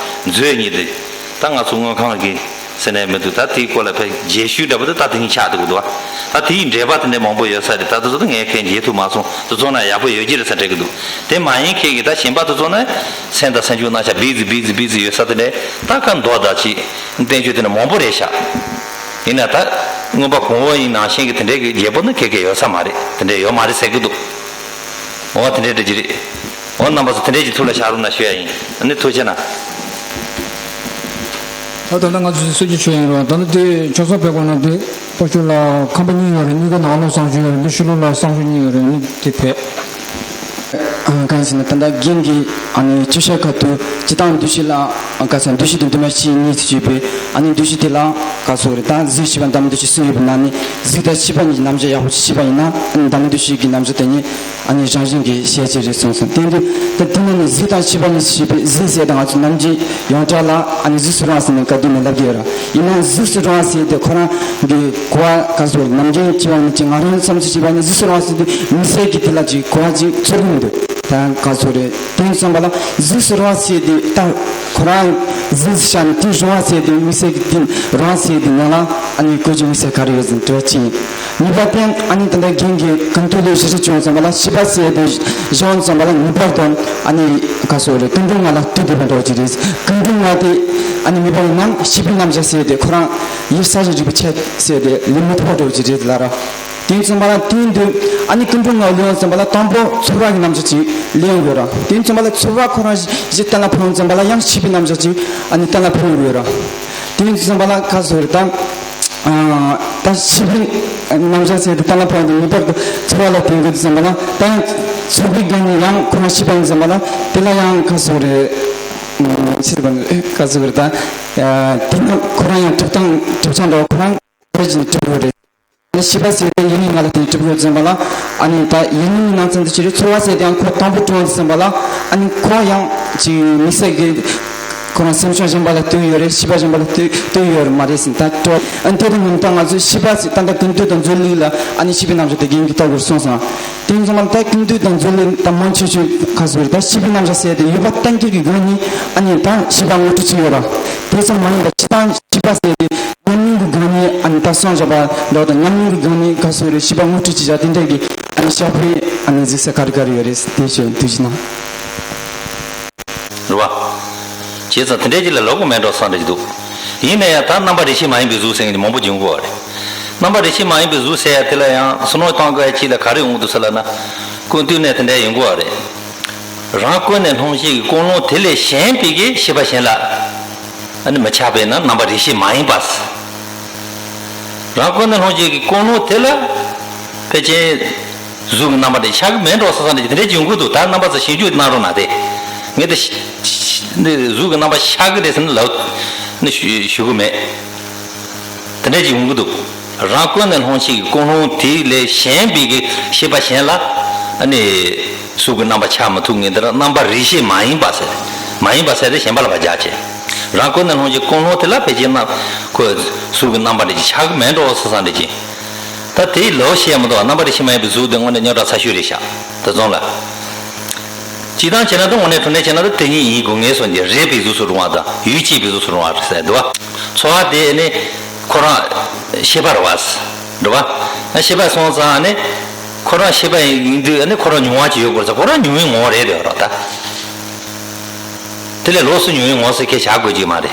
མཛོད་གཉིས་དེ་ད་ང་ཚོ་དངོས་ཁང་གི་ཟེར་ནས་མི་འདུག་ད་དེའི་སྐོར་ལ་ཕལ་རྒྱས་ཤོས་འདྲ་པོ་དེ་ད་དེ་གཉིས་ཆགས་འདུག་གི་འདུག་ད་དེའི་འགྲེལ་པ་དེ་འདྲ་མང་པོ་ཡོད་ས་རེད། ད་དེ་ཚོ་ད་ངས་གལ་མཇལ་ཐུབ་མ་སོང་། དེ་ཚོ་ན་ཡག་པོ་ཡོད་ཀྱི་རེད་ས་འདྲ་གི་འདུག་དེ་མ་ཡིན་མཁན་གྱི་ད་གཞན་པ་དེ་ཚོ་ན་སེམས་དང་སེམས་བྱུང་རྣམ་གཞག་བི་ཛི་བི་ཛི་བི་ཛི་ཡོད་ས་དེ་འདྲ་ད་ག་མདོ་དང་ཅིག་བསྟན་བཅོས་དེ་འདྲ་མང་པོ་རེད་ཤག་ཡིན་ན་ད་མངོན་པ་གོང་འོག་ཡིན་ནང་བཞིན་གྱི་དེ་འདྲའི་གི་རྒྱས་པོ་ནི་གལ་གལ་ཡོད་ས་མ་རེད། དེ་འདྲ་ཡོད་མ་རེད་ཟེར་གི་འདུག་འོ་དེ་འདྲའི་འདྲ་ཅི་རེད། འོ་རྣམ་པ་ཚོ་དེ་འདྲའི་ཅིག་ཐུགས་ལ་བཞག་རོགས་གནང་ཞུ་ཡ་ཡིན། ཨ་ནི་ཐུགས་རྗེ་གནང་། ད་ད་ལྟ་ང་ཚོ་སྲོལ་རྒྱུན་ཆོས་ཡིན་རོགས། ད་ལྟ་དེ་ཆོས་ཚོགས་ཕེབས་དགོས་ན་དེ་ཕར་ཕྱོགས་ལ་ཁང་པ་གཉིས་ཡོད་རེད། གཉིས་ཀ་ནང་ལོགས་གསང་སྤྱོད་ཡོད་རེད། འདི་ཕྱི་ལོགས་ལ་གསང་སྤྱོད་གཉིས་ཡོད་རེད། ཨ་ནི་དེ་ཕེབས། གང་ཟེར་ན་ད་ལྟ་རྒན་གྱིས་ཨ་ནི་ཅི་ཤ་ཁ་ཐུག་སྤྱི་བཏང་འདུ་ཤེས་ལ་ག་ས་འདུ་ཤེས་དེ་འདུས་མ་བྱས་གཉིས་སུ་གྱུར་པའི་ཨ་ནི་འདུ་ཤེས་དེ་ལ་ག་སོགས་རེད། ད་གཟུགས་ཕྱི་པ་འདབ་མ་འདུ་ཤེས་གསུམ་ཡོད་པའི་ནང་ནས་གཟུགས་དང་ཕྱི་པ་གཉིས་ཀྱི་རྣམ་གཞག་ཡག་པོ་ཅིག་ཤེས་པ་ཡིན་ན་ཨ་ནི་འདབ་མ་འདུ་ཤེས་ཀྱི་རྣམ་གཞག་དེ་ཉིད་ཨ་ནི་རང་བཞིན་གྱིས་ཤེས་ཀྱི་རེད་གསུངས་སོང་། དེ་འདུག་ད་དེ་ནང་ནས་གཟུགས་དང་ཕྱི་པ་གཉིས་སུ་ཤེས་པའི་གཟུགས་ཟེར་ད་ང་ཚོ་ནམ་རྒྱུན་ཡོངས་གྲགས་ལ་ཨ་ནི་གཟུགས་སུ་རུང་བ་ཟེར་ནས་ག་དུས་ནས་ལབ་ཀྱི་ཡོད་ར། ཡིན་ན་གཟུགས་སུ་རུང་བ་ཟེར་དེ་ཁོ་རང་གི་གོ་བ་ག་སོགས་ནམ་རྒྱུན་སྤྱི་པ་ནི་ཅིག་ང་རང་བསམ་ཚུལ་བྱས་པ་ནི་གཟུགས་སུ་རུང་བ་ཟེར་དུས་མི་སེར་གྱི་དེ་ལ་ཅིག་གོ་བ་ཅིག་ཚོར་གི་མི་འདུག་ད་ག་ཚོད་རེད། དེ་ཙམ་པ་ལ་གཟུགས་སུ་རུང་བ་ཟེར་དེ་ད་ཁོ་རང་གཟུགས་སུ་ཤར་ནས་དེ་རུང་བ་ཟེར་དེ་དམིགས་བསལ་གྱི་དེ་རུང་བ་ཟེར་དེ་ནང་ལ་ཨ་ནི་བཀོད་རྒྱུ་དམིགས་བསལ་ག་རེ་ཡོད་ཟེར་དྲི་བ་གཅིག་ཡིན། གཉིས་པ་དེ་ཨ་ནི་ད་ལྟ་རྒན་གྱིས་གང་ཐུབ་ལས་ཞིབ་ཞིབ་བྱུང་ཙམ་པ་ལ་ཤེས་པ་ཟེར་དེ་གཞུང་ཙམ་པ་ལ་ངེས་པར་དུ་ཨ་ནི་ག་ཚོད་རེད། ཀུན་འབྱུང་ལྔ་ལ་ལྟོས་བསྡད་པ་འདྲ་བོ་ཅིག་རེད། ཀུན་འབྱུང་ལྔ་དེ་ཨ་ནི་མེད་པ་ཡིན་ན་ཤེས་པའི་རྣམ་གཞག་ཟེར་དེ་ཁོ་རང་ཡིད་གསལ་བྱེད་རིག་པའི་ཆ་ཟེར་དེ་ལེན་མི་ཐུབ་པ་འདྲ་བོ་ཅིག་རེད་ལ་ར། དེ་ཙམ་པ་ལ་དེ་འདུག་ཨ་ནི་ཀུན་འབྱུང་ལྔ་ལེན་ཙམ་པ་ལ་དང་པོ་ཚོར་བ་གི་རྣམ་གཞག་ཅིག་ལེན་དགོས་ར། དེ་ཙམ་པ་ལ་ཚོར་བ་ཁོ་རང་གཞི་གཏན་ལ་ཕབ་ཙམ་པ་ལ་ཡང་ཤེས་པའི་རྣམ་གཞག་ཅིག་ཨ་ནི་གཏན་ལ་ཕབ་དགོས་ར། དེ་ཙམ་པ་ལ་ག་ཚོད་རེད་ད། ཨ་ད་ཤེས་པའི་རྣམ་གཞག་ཟེར་དེ་གཏན་ལ་ཕབ་དུས་ངེས་པར་དུ་ཚོར་བ་ལ་བརྟེན་དགོས་ཙམ་པ་ལ་ད་ཡང་ཚོར་བའི་སྒང་ནས་ཡང་ཁོ་རང་ཤེས་པ་ཡིན་ཙམ་པ་ལ་དེ་ལ་ཡང་ག་ཚོད་རེད། ཤེས་པ་ག་ཚོད་རེད་ད། དེ་ཡང་ཁོ་རང་ཡང་གྲུབ་སྟངས་གྲུབ་ཆ་འདྲ་བོ་ཁོ་རང་། ཕལ་ཆེར་གྲུབ་ཡོད་རེད། ཤེས་པ་ཟེར་དེ་ཡིན་ནི་ང་ལ་དེ་གྲུབ་ཡོད་ཙམ་པ་ལ། ཨ་ནི་ད་ཡིན་ནི་ནང་ཚན་དུ་ཅི་རེད། ཚོར་བ་ཟེར་དེའང་ཁོ་དང་པོ་གྲུབ་ཙམ་པ་ལ། ཨ་ནི་ཁོ་ཡང་ཅིག་དམིགས་བསལ་གྱི་ཁོ་རང་སེམས་བྱུང་གཞན་པ་ལ་ལྟོས་ཡོད་རེད། ཤེས་པ་གཞན་པ་ལ་ལྟོས་ལྟོས་ཡོད་རེད་མ་རེད་ཟེར་ད་སྤྲོ། ཨ་ནི་དེ་དང་མཉམ་དུ་ང་ཚོས་ཤེས་པ་ཟེར་ད་ལྟ་ཀུན་བཏུས་དང་མཛོད་ལུགས་ལ་ཨ་ནི་ཤེས་པའི་རྣམ་གཞག་དེ་རྒན་གྱིས་ལྟ་དགོས་གསུངས་སོང་། དེ་ཡིན་ཙང་ད་ཀུན་བཏུས་དང་མཛོད་ལུགས་ད་མང་ཆེ་ཤོས་ག་ཚོད་རེད། ད་ཤེས་པའི་རྣམ་གཞག་ཟེར་དེ་ཡོད་པ་གཏན་འཁེལ་གྱི་སྒོ་ནས་ཨ་ནི་ད་ཤེས་པ་ངོ་སྤྲོད་བྱས་ཡོད་ར། དེ་ཙམ་མ་ཡིན་པ་སྤྱིར་བཏང་ཤེས་པ་ཟེར་དེ་ཉམས་མྱོང་གི་སྒང་ནས་ཨ་ནི་ད་གསུངས་བཞག་པ་འདྲ་དང་ཉམས་མྱོང་གི་སྒང་ནས་ག་ཚོད་རེད། ཤེས་པ་ངོ་སྤྲོད་བྱེད་བྱ་དེ་འདྲས་ཀྱི་ཨ་ནི་ཤེས་པའི་ཨ་ནི་གཟིགས་ས་ག་རེ་ག་རེ་ཡོད་རེད། དེ་ཞུ་དུས་ཕྱི་ནང་། རེད་བ། བྱས་ཙང་དེ་འདྲའི་ཅིག་ལ་ལབ་དགོས་མེད་འགྲོ་བསམ་འདྲ་ཅིག་འདུག་ཡིན་ན་ཡང་ད་རྣམ་པ་རིགས་ཤེས་མ་ཡིན་པའི་གཟུགས་ཟེར་མཁན་གྱི་མང་པོ་འབྱུང་གི་ཡོད་རེད། རྣམ་པ་རིགས་ཤེས་མ་ཡིན་པའི་གཟུགས་ཟེར་ཡ་དེ་ལ་ཡང་བསམ་བློ་གཏོང་དགོས་ཡ་ཅིག་ལ་ག་རེ་ཡོང་གི་འདུག་ཟེར་ལབ་ན། ཀུན་བཏུས་ནས་དེ་འདྲ་ཡོང་གི་ཡོད་རེད། རང་ཀུན་ནས་སློང་བྱེད་ཀྱི་ཀུན་སློང་དེ་ལས་གཞན་པའི་གི་ཤེས་པ་གཞན་ལ་ཨ་ནི་མི་ཆགས་པས་ན་རྣམ་པ་རིགས་ཤེས་མ་ཡིན་པ། རང་ཀུན་ནས་སློང་བྱེད་ཀྱི་ཀུན་སློང་དེ་ལ་ཕལ་ཆེར་གཟུགས་ཀྱི་རྣམ་པ་དེ་ཆགས་ཀྱི་མེད་འགྲོ་བསམ་བསམ་འདྲ་ཅིག་དེ་འདྲ་ཅིག་ཡོང་གི་འདུག་ད་རྣམ་པ་ཚོ་ཞིབ་འཇུག་གནང་རོགས་གནང་སྟེ། ངས་དེ་ཤ་ཤ་འདི་གཟུགས་ཀྱི་རྣམ་པ་ཆགས་ཀྱི་རེད་ཟེར་ནས་ལབ་ནས་ཞུ་ཞུ་གི་མེད། དེ་འདྲ་ཅིག་ཡོང་གི་འདུག་རང་ཀུན་ནས་སློང་བྱེད་ཀྱི་ཀུན་སློང་དེ་ལས་གཞན་པའི་གི་ཤེས་པ་གཞན་ལ་ཨ་ནི་གཟུགས་ཀྱི་རྣམ་པ་ཆགས་མི་ཐུབ་ངེས་འདིར་རྣམ་པ་རིགས་ཤེས་མ་ཡིན་པ་ཟེར། མ་ཡིན་པ་ཟེར་དེ་གཞན་པ་ལ་ཕར་སྦྱར་བྱས། རང་ཀུན་ནས་སློང་བྱེད་ཀུན་སློང་དེ་ལ་ཕལ་ཆེར་རྣམ་ཁོ་གཟུགས་ཀྱི་རྣམ་པ་འདྲ་ཅིག་ཆགས་ཀྱི་མེད་འགྲོ་བསམ་བསམ་འདྲ་ཅིག་ད་དེའི་ལོ་བཤད་མི་འདུག་རྣམ་པ་རིགས་ཤེས་མ་ཡིན་པའི་གཟུགས་དེ་དངོས་གནས་རྙོག་དྲ་ཚ་ཤོས་རེད་ཤག་ད་རྫོང་ལ། སྤྱིར་བཏང་བྱས་ན་ད་དངོས་གནས་དྲང་གནས་བྱས་ན་ད་དེ་གཉིས་ཡིན་དགོས་ངེས་སོ་འདི་རེག་པའི་གཟུགས་སུ་རུང་བ་དང་ཡུལ་སྐྱེས་པའི་གཟུགས་སུ་རུང་བ་རེད་ཟེར་འདུག་བ། ཚོར་བ་དེ་ནི་ཁོ་རང་ཤེས་པ་རེད་བ། རེད་བ། ཤེས་པ་སོང་ཙང་ནི་ཁོ་རང་ཤེས་པ་ཡིན་དུས་ནི་ཁོ་རང་མྱོང་བ་ཅིག་ཡོད་དགོས་ཟེར། ཁོ་རང་མྱོང་བའི་ངོ་བོ་རེད་འདོད་རོགས་ད། དེ་ལས་ལོགས་སུ་མྱོང་བའི་ངོ་བོ་ཟེར་ཁས་བཞག་དགོས་ཀྱི་མ་རེད།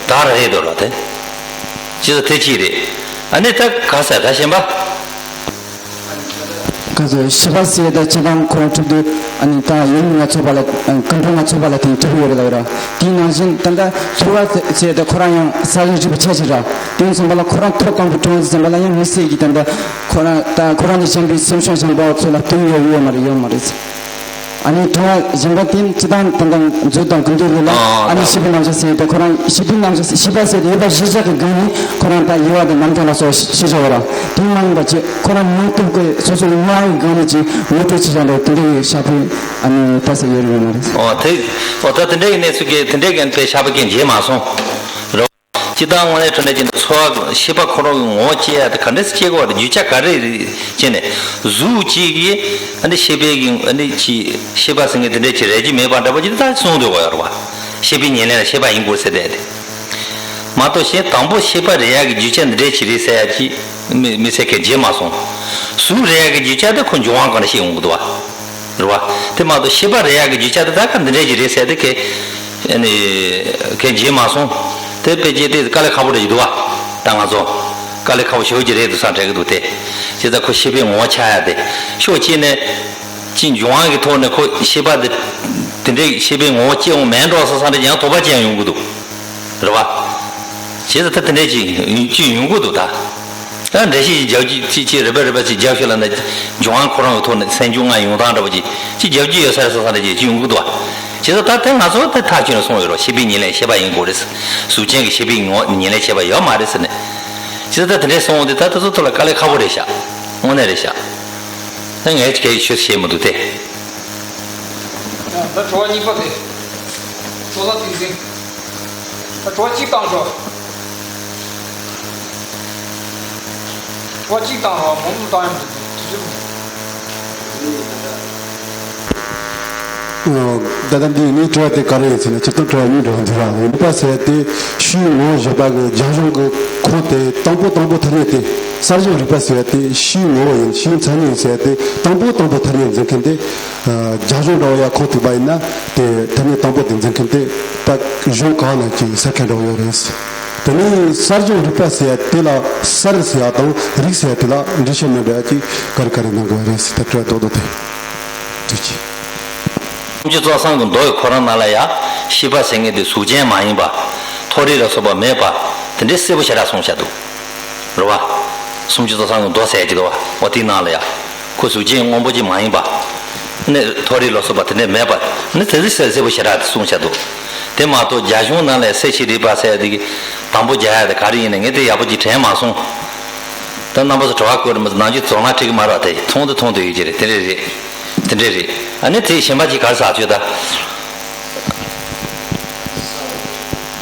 ད་ར་རེད་འདོད་རོགས་དེ། ཅི་ཟེར་དེ་ཅི་རེད། ཨ་ནི་ད་ག་ཟེར་ད་གཞན་པ། ག་ཟེར་ཤེས་པ་ཟེར་ད་སྤྱིར་བཏང་ཁོ་རང་གྲུབ་དུས་ཨ་ནི་ད་ཡུལ་ལྔ་ཚོགས་པ་ལ་ཀུན་འབྱུང་ལྔ་ཚོགས་པ་ལ་དེང་གྲུབ་ཡོད་རེད་ལ་ཡོད་ར། དེའི་ནང་བཞིན་ད་ལྟ་ཚོར་བ་ཟེར་ད་ཁོ་རང་ཡང་གསལ་བྱེད་རིག་པའི་ཆ་ཞིག་ར། དེ་ཡིན་ཙམ་པ་ལ་ཁོ་རང་ཐོག་དང་པོ་གྲུབ་ཙམ་པ་ལ་ཡང་མི་སྲིད་ཀྱི་ད་ལྟ་ཁོ་རང་ད་ཁོ་རང་ལས་གཞན་པའི་སེམས་བྱུང་གཞན་པ་ཚོ་ལ་ལྟོས་ཡོད་ཡོད་མ་རེད་ཡོད་མ་རེད། ཨ་ནི་དྲི་བ་གཞན་པ་དེ་སྤྱིར་བཏང་ད་ལྟ་མཛོད་དང་ཀུན་བཏུས་ལུགས་ལ་ཨ་ནི་ཤེས་པའི་རྣམ་གཞག་ཟེར་ཏེ་ཁོ་རང་ཤེས་པའི་རྣམ་གཞག་ཤེས་པ་ཟེར་ཏེ་ཡོད་པ་གཞིར་བཞག་གི་སྒང་ནས་ཁོ་རང་ད་དབྱེ་བ་དང་རྣམ་གྲངས་ལ་སོགས་ཤེས་བྱ་བ་ར། དེ་མ་ཡིན་པ་ཅིག་ཁོ་རང་མྱོང་སྟོབས་ཀྱི་སོ་སོའི་སྣང་བའི་སྒང་ནས་ཅིག་ངོ་སྤྲོད་བྱེད་བྱ་འདྲ་དེ་འདྲ་ཡི་ཤ་པའི་ཨ་ནི་ལྟ་ས་ཡོད་རེད་ཡོད་མ་རེད། ཨོ་དེ་ཨོ་ད་དེ་འདྲ་ཡི་གནས་ཚུལ་གྱི་དེ་འདྲ་གན་པའི་ཤ་པ་གན་བརྗེད་མ་སོང་། སྤྱིར་བཏང་དངོས་གནས་དྲང་གནས་ཀྱི་ཚོར་བ་ཤེས་པ་ཁོ་རང་གི་ངོ་བོ་སྐྱེ་ཡ་དེ་ག་འདྲས་སེ་སྐྱེ་དགོས་པ་རེད། རྒྱུ་ཆ་ག་རེ་རེད་ཅེ་ནས་གཟུགས་གཅིག་གིས་ཨ་ནི་ཤེས་པའི་གི་ཨ་ནི་ཅི་ཤེས་པ་ཟེར་མཁན་དེ་འདྲས་ཅི་རེད་ཀྱི་མེད་པ་འདྲ་པོ་ཅིག་ད་གསུངས་སྡོད་དགོས་ཡོད་རེད་བ། ཤེས་པའི་ཉེར་ལེན་ལ་ཤེས་པ་ཡིན་དགོས་ཟེར་བསྡད་དེ། མ་གཏོགས་གཞན་དང་པོ་ཤེས་པ་རེད་ཡ་གི་རྒྱུ་ཆ་འདི་འདྲས་ཅི་རེད་ཟེར་ཡ་ཅི་མི་མི་ཟེར་མཁན་བརྗེད་མ་སོང་། གཟུགས་རེད་ཡ་གི་རྒྱུ་ཆ་དེ་ཁོ་འབྱུང་བ་གང་ལ་ཤེས་ཡོང་གི་འདུག་བ། རེད་བ། དེ་མ་གཏོགས་ཤེས་པ་རེད་ཡག་གི་རྒྱུ་ཆ་དེ་ད་ག་འདི་འདྲས་ཀྱི་རེད་ཟེར་དེ་གས། ཨ་ནི། གས་བརྗེད་མ་སོང་། དེ་དཔེ་ཅན་དེ་དཀའ་ལས་ཁག་པོ་རེད་ཀྱི་འདུག་བ། ད་ང་ཚོ། དཀའ་ལས་ཁག་པོ་ཞེ་པོ་ཅིག་རེད་འདུག་བསམ་དྲན་གྱི་འདུག་དེ། བྱས་ཙང་ཁོ་ཤེས་པའི་ངོ་བོ་ཆགས་ཡ་དེ། ཕྱོགས་གཅིག་ནས། ཅི་འབྱུང་བ་གི་ཐོག་ནས་ཁོ་ཤེས་པ་དེ། དེ་འདྲས་ཤེས་པའི་ངོ་བོ་སྐྱེ་འོང་མེད་འགྲོ་བསམ་བསམ་རེད་ཀྱང་དོགས་པ་ཅན་ཡོང་གི་འདུག་རེད་བ། བྱས་ཙང་ད་དེ་འདྲས་ཅིག་ཅིག་ཡོང་གི་འདུག་ད། ད་འགྲེལ་བཤད་ཅིག་རྒྱབ་ཀྱི་ཅིག་ཅིག་རེ་བ་རེ་བ་ཅིག་རྒྱབ་ཤོག་ལབ་ན། འབྱུང་བ་ཁོ་རང་གི་ཐོག་ནས་སེམས་བྱུང་ལྔ་ཡོང་སྟངས་འདྲ་པོ་ཅིག་ཅིག་རྒྱབ་ཀྱི་ཡོད་ས་རེད་བསམ་བསམ་རེད་ཅིག་ཅིག་ཡོང་གི་འདུག་བ། བྱས་ཙང་ད་དེ་ང་ཚོ་དེ་ཐག་ཆོད་ནས་གསུངས་ཡོད་རེད། ཤེས་པའི་ཉེར་ལེན་ཤེས་པ་ཡིན་དགོས་རེད། གཟུགས་ཅན་གྱི་ཤེས་པའི་ངོ་ཉེར་ལེན་ཤེས་པ་ཡོད་མ་རེད་ཟེར་ནས། བྱས་ཙང་ད་དེ་འདྲས་གསུངས་འོང་དུས་ད་དེ་ཚོ་ཐོག་ལ་དཀའ་ལས་ཁག་པོ་རེད་ཤག་དངོས་གནས་རེད་ཤག་ད་ངས་གལ་ཆེ་ཤོས་བཤད་མི་འདུག་སྟེ། ཡང་ད་དྲི་བ་གཉིས་པ་དེ། ལྟོ་ཚང་ཏིང་འཛིན། ད་དྲི་བ་གཅིག་བཏང་ཤོག་དྲི་བ་གཅིག་བཏང་རོགས། མང་པོ་བཏང་ཡང་མི་འདུག་དུས་ཚོད་མི་འདུག་ད་ལྟ་འདི་ངའི་དྲི་བ་དེ་ག་རེ་ཡིན་ཟེར་ན། སྤྱིར་བཏང་དྲི་བ་གཉིས་འདྲ་བོ་འདུག་ར། རིག་པ་ཟེར་ཡ་དེ་ཕྱིའི་ངོ་བོ་བཞག་པ་གི་རྒྱ་གཞུང་གི་ཁུངས་དེ་དང་པོ་དང་པོ་ཐ་སྙད་དེ། གསར་བྱུང་རིག་པ་ཟེར་ཡ་དེ་ཕྱིའི་ངོ་བོ་ཡིན། ཕྱིའི་མཚན་ཉིད་ཡིན་ཟེར་ཡ་དེ། དང་པོ་དང་པོ་ཐ་སྙད་འཛིན་མཁན་དེ་རྒྱ་གཞུང་འདྲ་བོ་ཡ་ཁུངས་ཐུག་པ་ཡིན་ན། དེ་ཐ་སྙད་དང་པོ་དེ་འཛིན་མཁན་དེ་ད་གཞུང་གང་ན་ཅིག་ཟེར་མཁན་འདྲ་བོ་ཡོད་རེད། དེ་ནས་གསར་བྱུང་རིག་པ་ཟེར་ཡ་དེ་ལ་གསར་ཟེར་ཡ་དང་རིག་ཟེར་ཡ་དེ་ལ་འགྲེལ་བཤད་མི་འདྲ་ཅིག་ག་རེ་ག་རེ་གནང་དགོས་རེད་ཟེར། ད་དྲི་བ་རྡོག་རྡོག་དེ་འགྲིག་གི། སུམ་ཅུ་རྩ་གསུམ་གྱི་མདོ་ཡི་ཁོ་རང་ནང་ལ་ཡང་ཤེས་པ་ཟེར་མཁན་དེ་གཟུགས་ཅན་མ་ཡིན་པ། མཐོ་རིས་ལ་སོགས་པ་མེད་པ། དེ་འདྲའི་གསལ་པོ་ཞེ་དྲག་གསུངས་བཞག་འདུག་རེད་བ། སུམ་ཅུ་རྩ་གསུམ་གྱི་མདོ་ཟེར་གྱི་འདུག་བ། འོ་དེའི་ནང་ལ་ཡང་ཁོ་གཟུགས་ཅན་སྔོན་པོ་ཅིག་མ་ཡིན་པ། ནི་མཐོ་རིས་ལ་སོགས་པ་དེ་འདྲ་མེད་པ། ནི་དེ་ཚོ་གསལ་གསལ་པོ་ཞེ་དྲག་གསུངས་བཞག་འདུག་དེ་མ་གཏོགས་རྒྱ་གཞུང་ནང་ལ་གསལ་བྱེད་རིག་པ་ཟེར་དེ་གི་དང་པོ་རྒྱག་ཡ་དེ་ག་རེ་ཡིན་ན་ངས་དེ་ཡག་པོ་ཅིག་དྲན་མ་སོང་། ད་རྣམ་པ་ཚོ་དྲི་བ་བཀོད་རེད་མ་གཏོགས་ནམ་རྒྱུན་རྫོགས་ན་འགྲིག་གི་མ་རེད་བ། དེ་མཐོང་དུ་མཐོང་དུ་ཡོད་ཀྱི་རེད། དེ་འདྲ་རེད། དེ་འདྲ་རེད། ཨ་ནི་དེ་གཞན་པ་ཅིག་ག་རེ་ཟེར་ཆོག་ད།